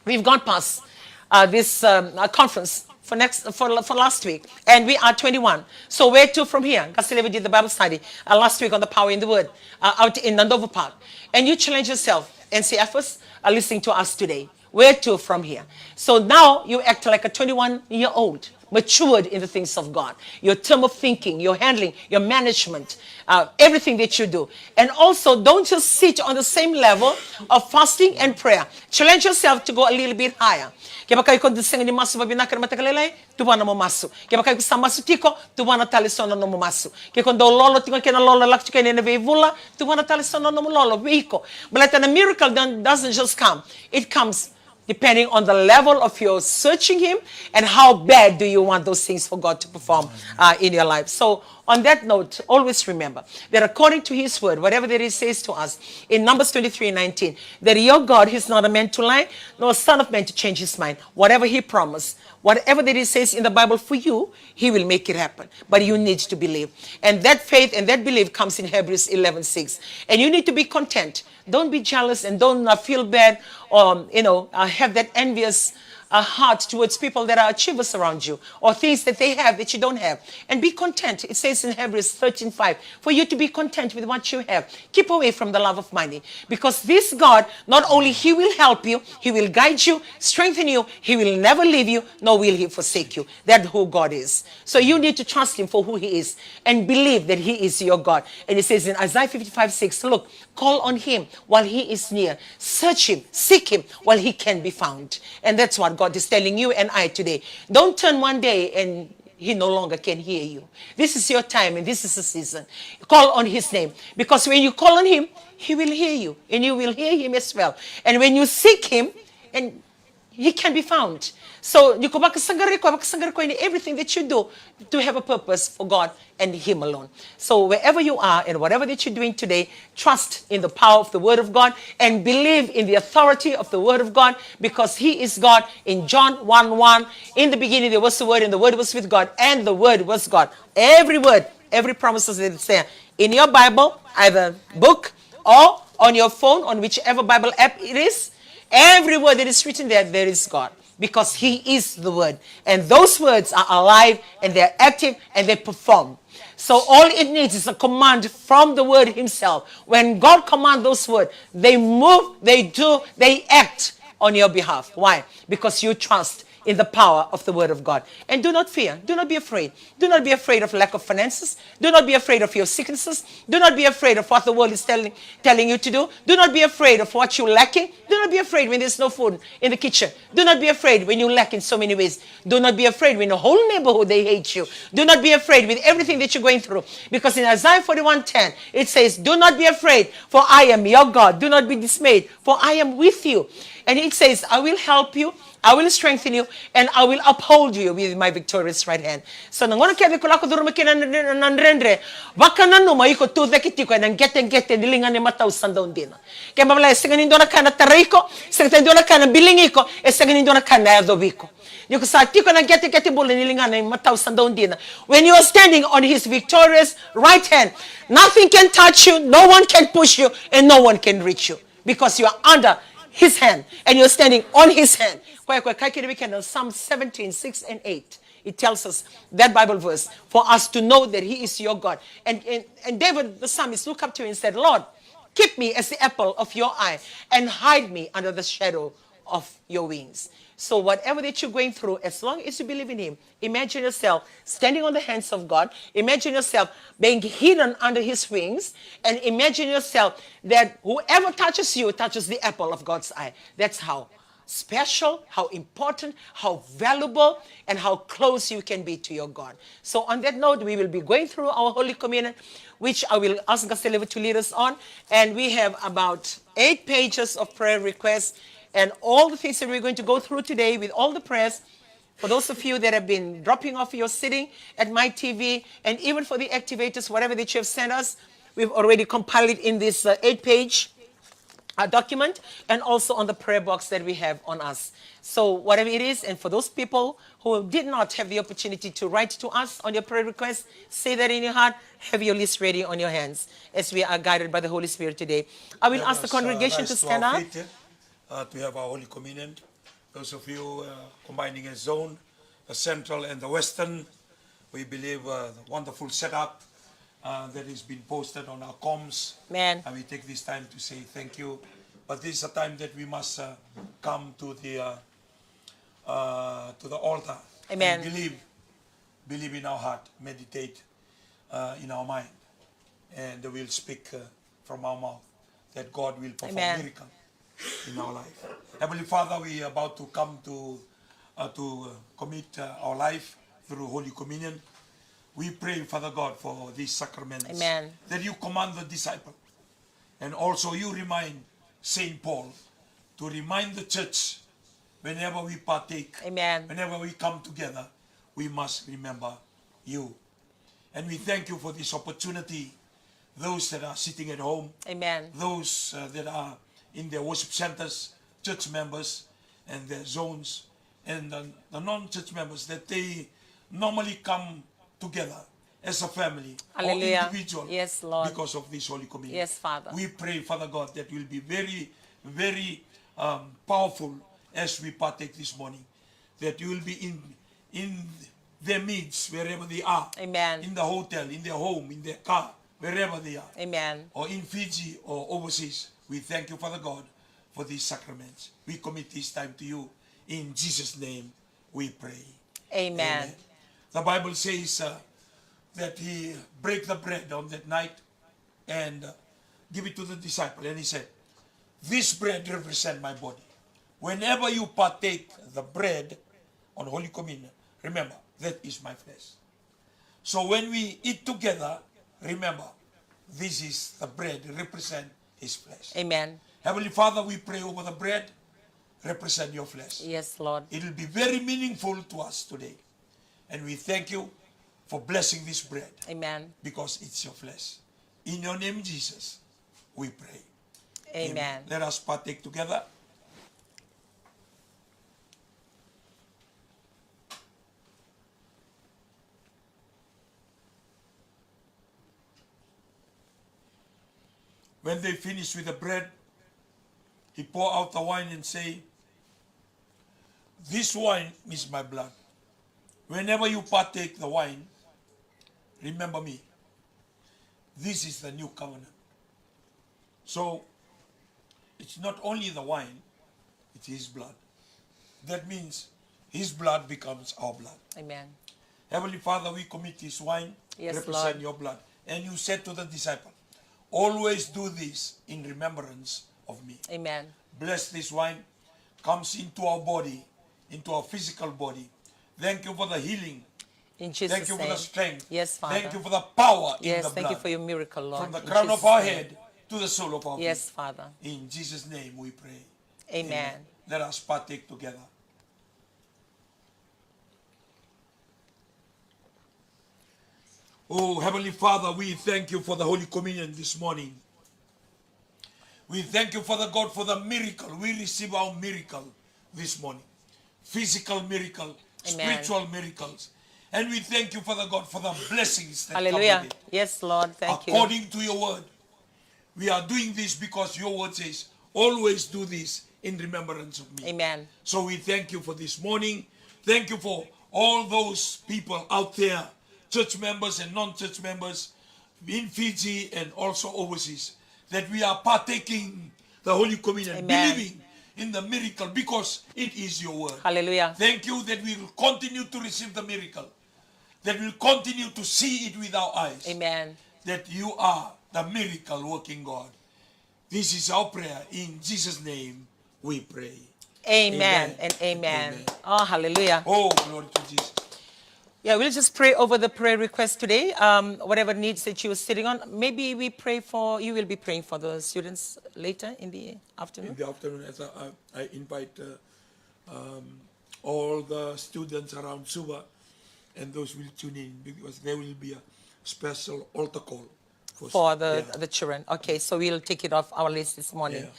we've gone past uh, this um, uh, conference for next for, for last week, and we are twenty-one. So where to from here? Gaselevi did the Bible study uh, last week on the power in the word uh, out in Nandovo Park. And you challenge yourself, N C Fers are listening to us today. Where to from here? So now you act like a twenty-one year old, matured in the things of God. Your term of thinking, your handling, your management, uh, everything that you do. And also, don't just sit on the same level of fasting and prayer. Challenge yourself to go a little bit higher. Kevaka iko sega ni masu vavinaka ena mataka lailai, tuvana mo masu. Kevaka iko sa masu tiko, tuvana tale so na nomu masu. Ke ko dau lolo tiko kei na lolo lako tiko ena veivula, tuvana tale so na nomu lolo vei iko. Baleta na miracle doesn't just come. It comes depending on the level of your searching Him and how bad do you want those things for God to perform uh, in your life. So, on that note, always remember that according to His word, whatever that He says to us in Numbers twenty-three nineteen, that your God is not a man to lie, nor a son of man to change his mind. Whatever He promised, whatever that He says in the Bible for you, He will make it happen. But you need to believe. And that faith and that belief comes in Hebrews eleven six. And you need to be content. Don't be jealous and don't uh, feel bad or, you know, uh, have that envious uh, heart towards people that are achievers around you or things that they have that you don't have. And be content. It says in Hebrews thirteen five, for you to be content with what you have. Keep away from the love of money, because this God, not only He will help you, He will guide you, strengthen you, He will never leave you, nor will He forsake you. That's who God is. So you need to trust Him for who He is and believe that He is your God. And it says in Isaiah fifty-five six, look, call on Him while He is near. Search Him, seek Him while He can be found. And that's what God is telling you and I today. Don't turn one day and He no longer can hear you. This is your time and this is the season. Call on His name. Because when you call on Him, He will hear you and you will hear Him as well. And when you seek Him, and He can be found. So, ni ko vakasaqarai koya, vakasaqarai koya in everything that you do to have a purpose for God and Him alone. So, wherever you are and whatever that you're doing today, trust in the power of the Word of God and believe in the authority of the Word of God, because He is God. In John one one, in the beginning there was the Word, and the Word was with God, and the Word was God. Every word, every promise that is there in your Bible, either book or on your phone, on whichever Bible app it is, every word that is written there, there is God, because He is the Word. And those words are alive, and they're active, and they perform. So all it needs is a command from the Word Himself. When God commands those words, they move, they do, they act on your behalf. Why? Because you trust in the power of the Word of God. And do not fear. Do not be afraid. Do not be afraid of lack of finances. Do not be afraid of your sicknesses. Do not be afraid of what the world is telling, telling you to do. Do not be afraid of what you're lacking. Do not be afraid when there's no food in the kitchen. Do not be afraid when you lack in so many ways. Do not be afraid when the whole neighborhood, they hate you. Do not be afraid with everything that you're going through. Because in Isaiah forty-one ten, it says, "Do not be afraid, for I am your God. Do not be dismayed, for I am with you." And it says, "I will help you, I will strengthen you, and I will uphold you with my victorious right hand." So na gauna kece iko lako curuma kina na, na, na dredre, vakananuma iko tucake tiko ena qeteqete ni ligana imatau sa dau dina. Kena ibalebale, e sega ni dua na ka na tarai iko, e sega ni dua na ka na biligi iko, e sega ni dua na ka na yacovi iko. Ni ko sa tiko ena qeteqete bula ni ligana imatau sa dau dina, when you are standing on His victorious right hand, nothing can touch you, no one can push you, and no one can reach you, because you are under His hand and you're standing on His hand. Koya, koya e kaya kina vei keda na Psalm seventeen, six and eight. It tells us that Bible verse for us to know that He is your God. And, and, and David the psalmist looked up to Him and said, "Lord, keep me as the apple of your eye and hide me under the shadow of your wings." So whatever that you're going through, as long as you believe in Him, imagine yourself standing on the hands of God. Imagine yourself being hidden under His wings. And imagine yourself that whoever touches you touches the apple of God's eye. That's how special, how important, how valuable, and how close you can be to your God. So on that note, we will be going through our Holy Communion, which I will ask Gastelevo to lead us on. And we have about eight pages of prayer requests and all the things that we're going to go through today with all the prayers. For those of you that have been dropping off your seating at My T V, and even for the activators, whatever that you have sent us, we've already compiled it in this, uh, eight-page, uh, document, and also on the prayer box that we have on us. So whatever it is, and for those people who did not have the opportunity to write to us on your prayer request, say that in your heart, have your list ready on your hands as we are guided by the Holy Spirit today. I will ask the congregation to stand up. Let us, uh, rise to our feet, uh, to have our Holy Communion. Those of you, uh, combining a zone, the central and the western, we believe, uh, the wonderful setup, uh, that has been posted on our comms. Amen. And we take this time to say thank you. But this is a time that we must, uh, come to the, uh, uh, to the altar. Amen. And believe, believe in our heart, meditate, uh, in our mind, and we'll speak, uh, from our mouth, that God will perform, amen, miracle in our life. Heavenly Father, we are about to come to, uh, to, uh, commit, uh, our life through Holy Communion. We pray, Father God, for these sacraments, amen, that you command the disciple. And also you remind Saint Paul to remind the church, whenever we partake, amen, whenever we come together, we must remember you. And we thank you for this opportunity. Those that are sitting at home, amen, those, uh, that are in their worship centers, church members and their zones, and the, the non-church members, that they normally come together as a family, hallelujah, or individual, yes, Lord, because of this Holy Communion. Yes, Father. We pray, Father God, that will be very, very, um, powerful as we partake this morning, that you will be in, in their midst, wherever they are. Amen. In the hotel, in their home, in their car, wherever they are. Amen. Or in Fiji or overseas. We thank you, Father God, for these sacraments. We commit this time to you. In Jesus' name we pray. Amen. Amen. The Bible says, uh, that he break the bread on that night and, uh, give it to the disciple. And he said, "This bread represent my body. Whenever you partake the bread on Holy Communion, remember, that is my flesh." So when we eat together, remember, this is the bread, represent his flesh. Amen. Heavenly Father, we pray over the bread. represent your flesh. Yes, Lord. It will be very meaningful to us today. And we thank you for blessing this bread. Amen. Because it's your flesh. In your name, Jesus, we pray. Amen. Let us partake together. When they finish with the bread, he pour out the wine and say, "This wine is my blood. Whenever you partake the wine, remember me." This is the new covenant. So, it's not only the wine, it's his blood. That means his blood becomes our blood. Amen. Heavenly Father, we commit this wine, yes, represent Lord, your blood. And you said to the disciple, "Always do this in remembrance of me." Amen. Bless this wine, comes into our body, into our physical body. Thank you for the healing. In Jesus' name. Thank you for the strength. Yes, Father. Thank you for the power in the blood. Yes, thank you for your miracle, Lord. From the crown of our head to the sole of our feet. Yes, Father. In Jesus' name we pray. Amen. Amen. Let us partake together. Oh, Heavenly Father, we thank you for the Holy Communion this morning. We thank you, Father God, for the miracle. We receive our miracle this morning. Physical miracle, amen, spiritual miracles. And we thank you, Father God, for the blessings that come with it. Hallelujah. Yes, Lord. Thank you. According to your word, we are doing this because your word says, "Always do this in remembrance of me." Amen. So we thank you for this morning. Thank you for all those people out there, church members and non-church members, in Fiji and also overseas, that we are partaking the Holy Communion, amen, believing in the miracle because it is your word. Hallelujah. Thank you that we will continue to receive the miracle, that we'll continue to see it with our eyes. Amen. That you are the miracle working God. This is our prayer. In Jesus' name we pray. Amen and amen. Amen. Oh, hallelujah. Oh, glory to Jesus. Yeah, we'll just pray over the prayer request today. Um, whatever needs that you are sitting on, maybe we pray for, you will be praying for the students later in the afternoon. In the afternoon, as I, I, I invite uh, um, all the students around Suva, and those will tune in because there will be a special altar call for, for the, yeah, the children. Okay, so we'll take it off our list this morning. Yeah.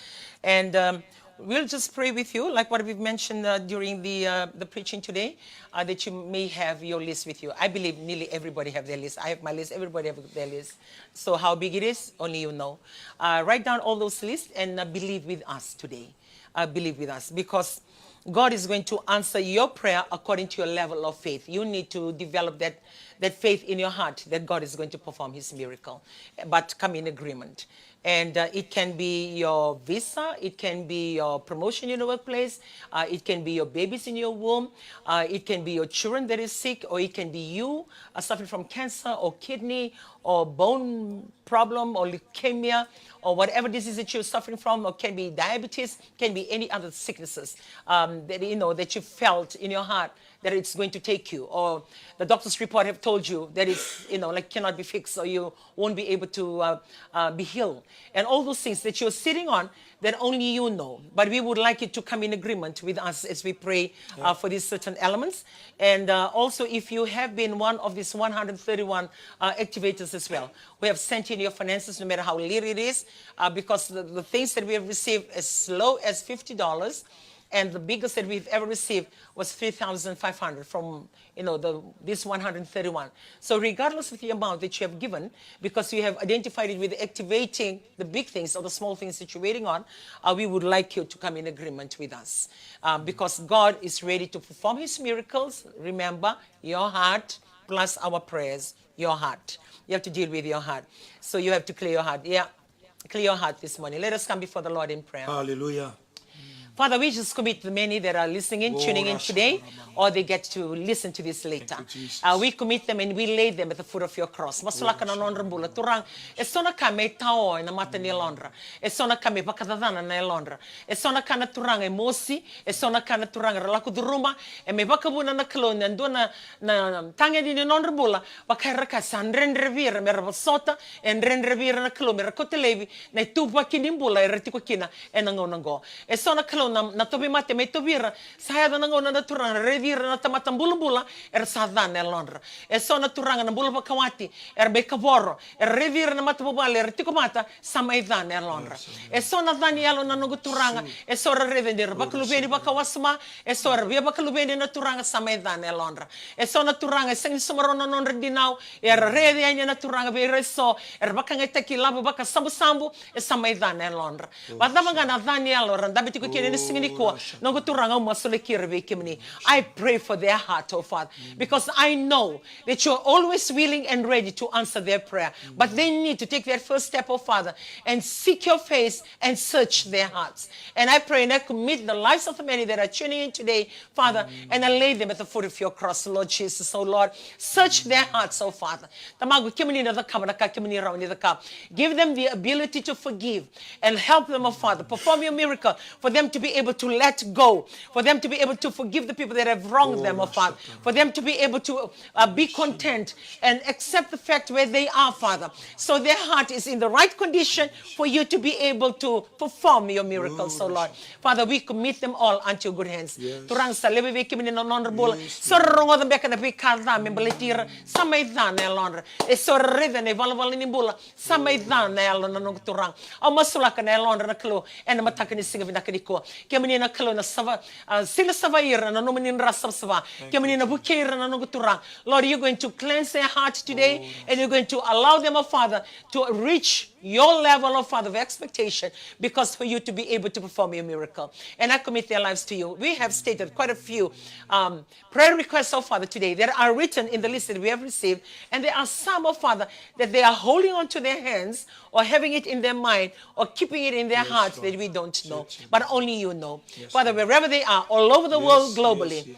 And um, we'll just pray with you, like what we've mentioned uh, during the, uh, the preaching today, uh, that you may have your list with you. I believe nearly everybody have their list. I have my list, everybody have their list. So how big it is, only you know. Uh, write down all those lists and uh, believe with us today. Uh, believe with us, because God is going to answer your prayer according to your level of faith. You need to develop that, that faith in your heart that God is going to perform his miracle. But come in agreement. And uh, it can be your visa, it can be your promotion in the workplace, uh, it can be your babies in your womb, uh, it can be your children that is sick, or it can be you uh, suffering from cancer or kidney or bone problem or leukemia or whatever disease that you're suffering from, or can be diabetes, can be any other sicknesses um, that you know that you felt in your heart that it's going to take you, or the doctor's report have told you that it's you know like cannot be fixed, or you won't be able to uh, uh, be healed, and all those things that you're sitting on that only you know. But we would like you to come in agreement with us as we pray uh, for these certain elements. And uh, also, if you have been one of these one hundred thirty-one uh, activators as well, we have sent in your finances, no matter how little it is, uh, because the, the things that we have received as low as fifty dollars, and the biggest that we've ever received was three thousand five hundred from you know the, this one hundred thirty-one. So regardless of the amount that you have given, because we have identified it with activating the big things or the small things that you're waiting on, uh, we would like you to come in agreement with us, um, because God is ready to perform His miracles. Remember, your heart plus our prayers. Your heart. You have to deal with your heart. So you have to clear your heart. Yeah. Clear your heart this morning. Let us come before the Lord in prayer. Hallelujah. Father, we just commit the many that are listening in, tuning in today, or they get to listen to this later. Uh, we commit them and we lay them at the foot of your cross. Masulaka na nodra bula, Turaga. E so na ka me tao ena mata ni yalodra. E so na ka me vakacacana na yalodra. E so na ka na Turaga e mosi. E so na ka na Turaga era lako curuma. E me vakavuna na Kalou na dua na, na tagedi ni nodra bula. Vaka era ka sa dredre vei ira me ra vosota, e dredre vei ira na Kalou me ra kauta laivi na ituvaki ni bula era tiko kina ena gauna oqo. E so na Kalou na, na tauvimate me tauvi ira, sa yaco na gauna na Turaga, raici ira na tamata bulabula, era sa ca na yalodra. E so na Turaga na bula vakawati, era mai kavoro, era raici ira na matavuvale, era tiko vata, sa mai ca na yalodra. E so na ca ni yalo na noqu Turaga, e so era raica ni ra vakaluveni vakawasoma, e so era via vakaluveni na Turaga, sa mai ca na yalodra. E so na Turaga, e sega ni somarau na nodra dinau, era raica yani na Turaga vei ira e so, era vakayagataki lavo vakasabusabu, e sa mai ca na yalodra. Vakacava ga na ca ni yalo era dabe tiko kina ena siga nikua, noqu Turaga, au masulaki ira vei kemuni. I pray for their heart, oh Father, because I know that you are always willing and ready to answer their prayer. But they need to take that first step, oh Father, and seek your face and search their hearts. And I pray and I commit the lives of the many that are tuning in today, Father, and I lay them at the foot of your cross, Lord Jesus, oh Lord. Search their hearts, oh Father. Tamaqu, kemuni na cakava na ka kemuni rawa ni cakava. Give them the ability to forgive and help them, oh Father. Perform your miracle for them to be able to let go, for them to be able to forgive the people that have wronged them, oh Father, for them to be able to uh, be content and accept the fact where they are, Father. So their heart is in the right condition for you to be able to perform your miracles, oh Lord. Father, we commit them all unto your good hands. Turaga, sa levu vei kemuni na nodra bula. So ra rogoca beka na veika ca me baleti ira, sa mai ca na yalodra. E so ra raica na ivalavala ni bula, sa mai ca na yalo na noqu Turaga. Au masulaka na yalodra na Kalou ena mataka ni siga vinaka nikua. Kemuni na Kalou na sava, uh, sila sava ira na nomuni dra savasava. Kemuni na vukei ira na noqu Turaga. Lord, you're going to cleanse their heart today, and you're going to allow them, oh Father, to reach your level, oh Father, of expectation, because for you to be able to perform your miracle. And I commit their lives to you. We have stated quite a few um, prayer requests, oh Father, today that are written in the list that we have received. And there are some, oh Father, that they are holding on to their hands or having it in their mind or keeping it in their hearts that we don't know. But only you know. Father, wherever they are, all over the world, globally,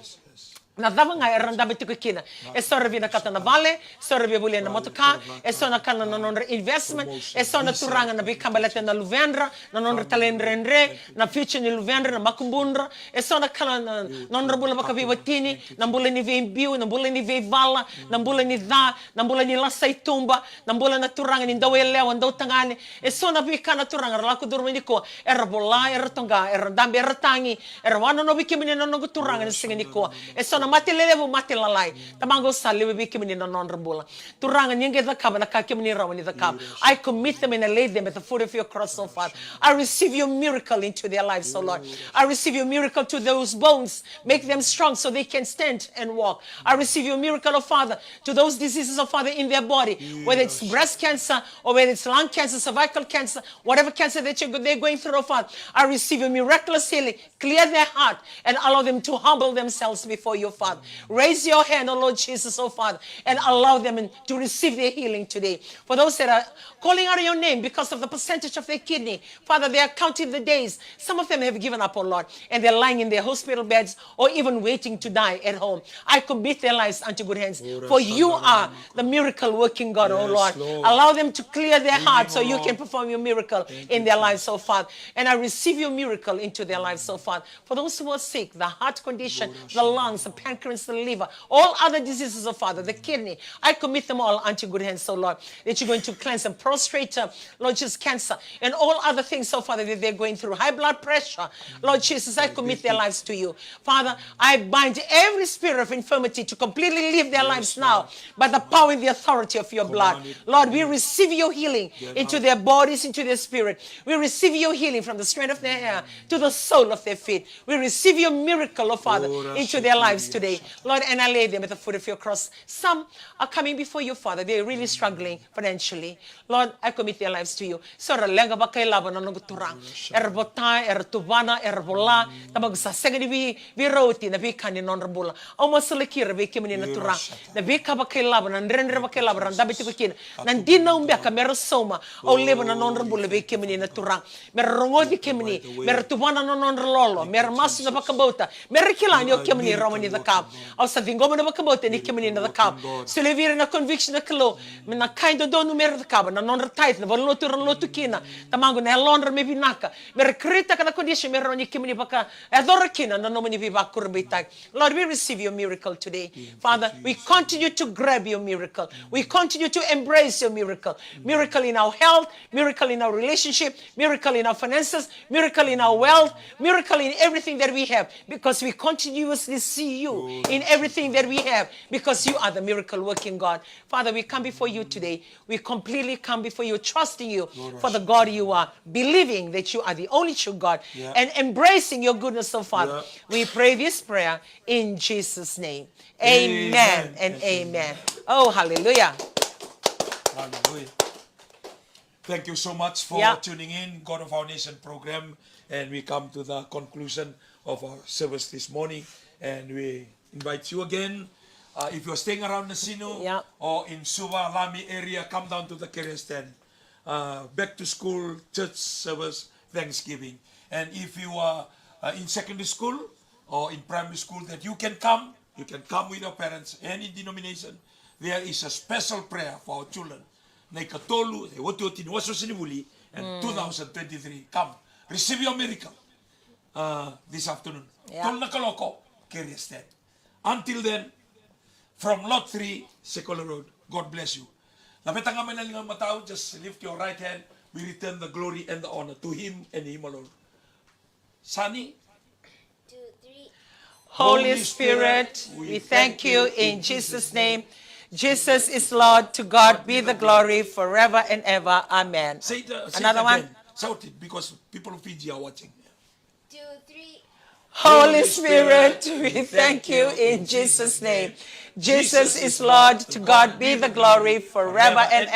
na cava ga era dabe tiko kina. E so era vinakata na vale, so era via volia na motoka, e so na kana na nodra investment, e so na Turaga na veika baleta na luvedra, na nodra talaidredre, na future ni luvedra, na makubudra, e so na kana na nodra bula vakaveiwatini, na bula ni veibiu, na bula ni veivala, na bula ni ca, na bula ni lasa i tuba, na bula na Turaga ni dauyalewa, dautagane. E so na veika na Turaga era lako curuma nikua, era vola, era toqa, era dabe, era tagi, era wanonovi kemuni na noqu Turaga ni siga nikua. E so na mate lelevu, mate lalai. Tamaqu, sa levu vei kemuni na nodra bula. Turaga, ni qai cakava na ka kemuni rawa ni cakava. I commit them and I lay them at the foot of your cross, oh Father. I receive your miracle into their lives, oh Lord. I receive your miracle to those bones. Make them strong so they can stand and walk. I receive your miracle, oh Father, to those diseases, oh Father, in their body, whether it's breast cancer or whether it's lung cancer, cervical cancer, whatever cancer that you're, they're going through, oh Father. I receive your miraculous healing. Clear their heart and allow them to humble themselves before you, Father. Raise your hand, oh Lord Jesus, oh Father, and allow them in- to receive their healing today. For those that are calling out your name because of the percentage of their kidney, Father, they are counting the days. Some of them have given up, oh Lord, and they're lying in their hospital beds or even waiting to die at home. I commit their lives unto good hands, for you are the miracle working God, oh Lord. Allow them to clear their heart so you can perform your miracle in their lives, oh Father. And I receive your miracle into their lives, oh Father. For those who are sick, the heart condition, the lungs, the pancreas, the liver, all other diseases, oh Father, the kidney, I commit them all unto your good hands, oh Lord, that you're going to cleanse them. Prostate, uh, Lord Jesus, cancer, and all other things, oh Father, that they're going through. High blood pressure, Lord Jesus, I commit their lives to you. Father, I bind every spirit of infirmity to completely leave their lives now by the power and the authority of your blood. Lord, we receive your healing into their bodies, into their spirit. We receive your healing from the strength of their hair to the sole of their feet. We receive your miracle, oh Father, into their lives today. Lord, and I lay them at the foot of your cross. Some are coming before you, Father. They're really struggling financially. Lord, I commit their lives to you. So era leqa vakailavo na noqu Turaga. Era vota, era tuvana, era vola. Tamaqu, sa sega ni vei, veirauti na veika ni nodra bula. Au masulaki ira vei kemuni na Turaga. Na veika vakailavo, na dredre vakailavo era dabe tiko kina. Na dinau beka mera sauma. Au levu na nodra bula vei kemuni na Turaga. Mera rogoci kemuni, mera tuvana na nodra lolo, mera masu na vakabauta, mera kila ni o kemuni rawa ni cakava. Au sa ciqoma na vakabauta ni kemuni na cakava. Solia vei ira na conviction na Kalou, me na ka e dodonu me ra cakava, na nodra tithe, na valenilotu era lotu kina. Tamaqu, na yalodra me vinaka, me ra create-taka na condition me rawa ni kemuni vakayacora kina na nomuni veivakurabuitaki. Lord, we receive your miracle today. Father, we continue to grab your miracle. We continue to embrace your miracle. Miracle in our health, miracle in our relationship, miracle in our finances, miracle in our wealth, miracle in everything that we have, because we continuously see you in everything that we have, because you are the miracle working God. Father, we come before you today. We completely come before you, trusting you for the God you are, believing that you are the only true God, and embracing your goodness, oh Father. We pray this prayer in Jesus' name. Amen and amen. Oh, hallelujah. Hallelujah. Thank you so much for tuning in, God of Our Nation program. And we come to the conclusion of our service this morning. And we invite you again. Uh, if you're staying around Nasinu or in Suva, Lami area, come down to the Carrier Stand. Uh, back to school, church service, Thanksgiving. And if you are uh, in secondary school or in primary school that you can come, you can come with your parents, any denomination. There is a special prayer for our children. Na ikatolu, e otioti ni wasewase ni vuli, and two thousand twenty-three. Come, receive your miracle uh, this afternoon. Tolu na kaloko, Carrier Stand. Until then, from lot three, Sekolah Road, God bless you. Laveta ga mai na liga matau, just lift your right hand. We return the glory and the honor to him and him alone. Sani. Holy Spirit, we thank you in Jesus' name. Jesus is Lord. To God be the glory forever and ever. Amen. Say it, uh, say it Another one. Again. Shout it because people of Fiji are watching. Two, three. Holy Spirit, we thank you in Jesus' name. Jesus is Lord. To God be the glory forever and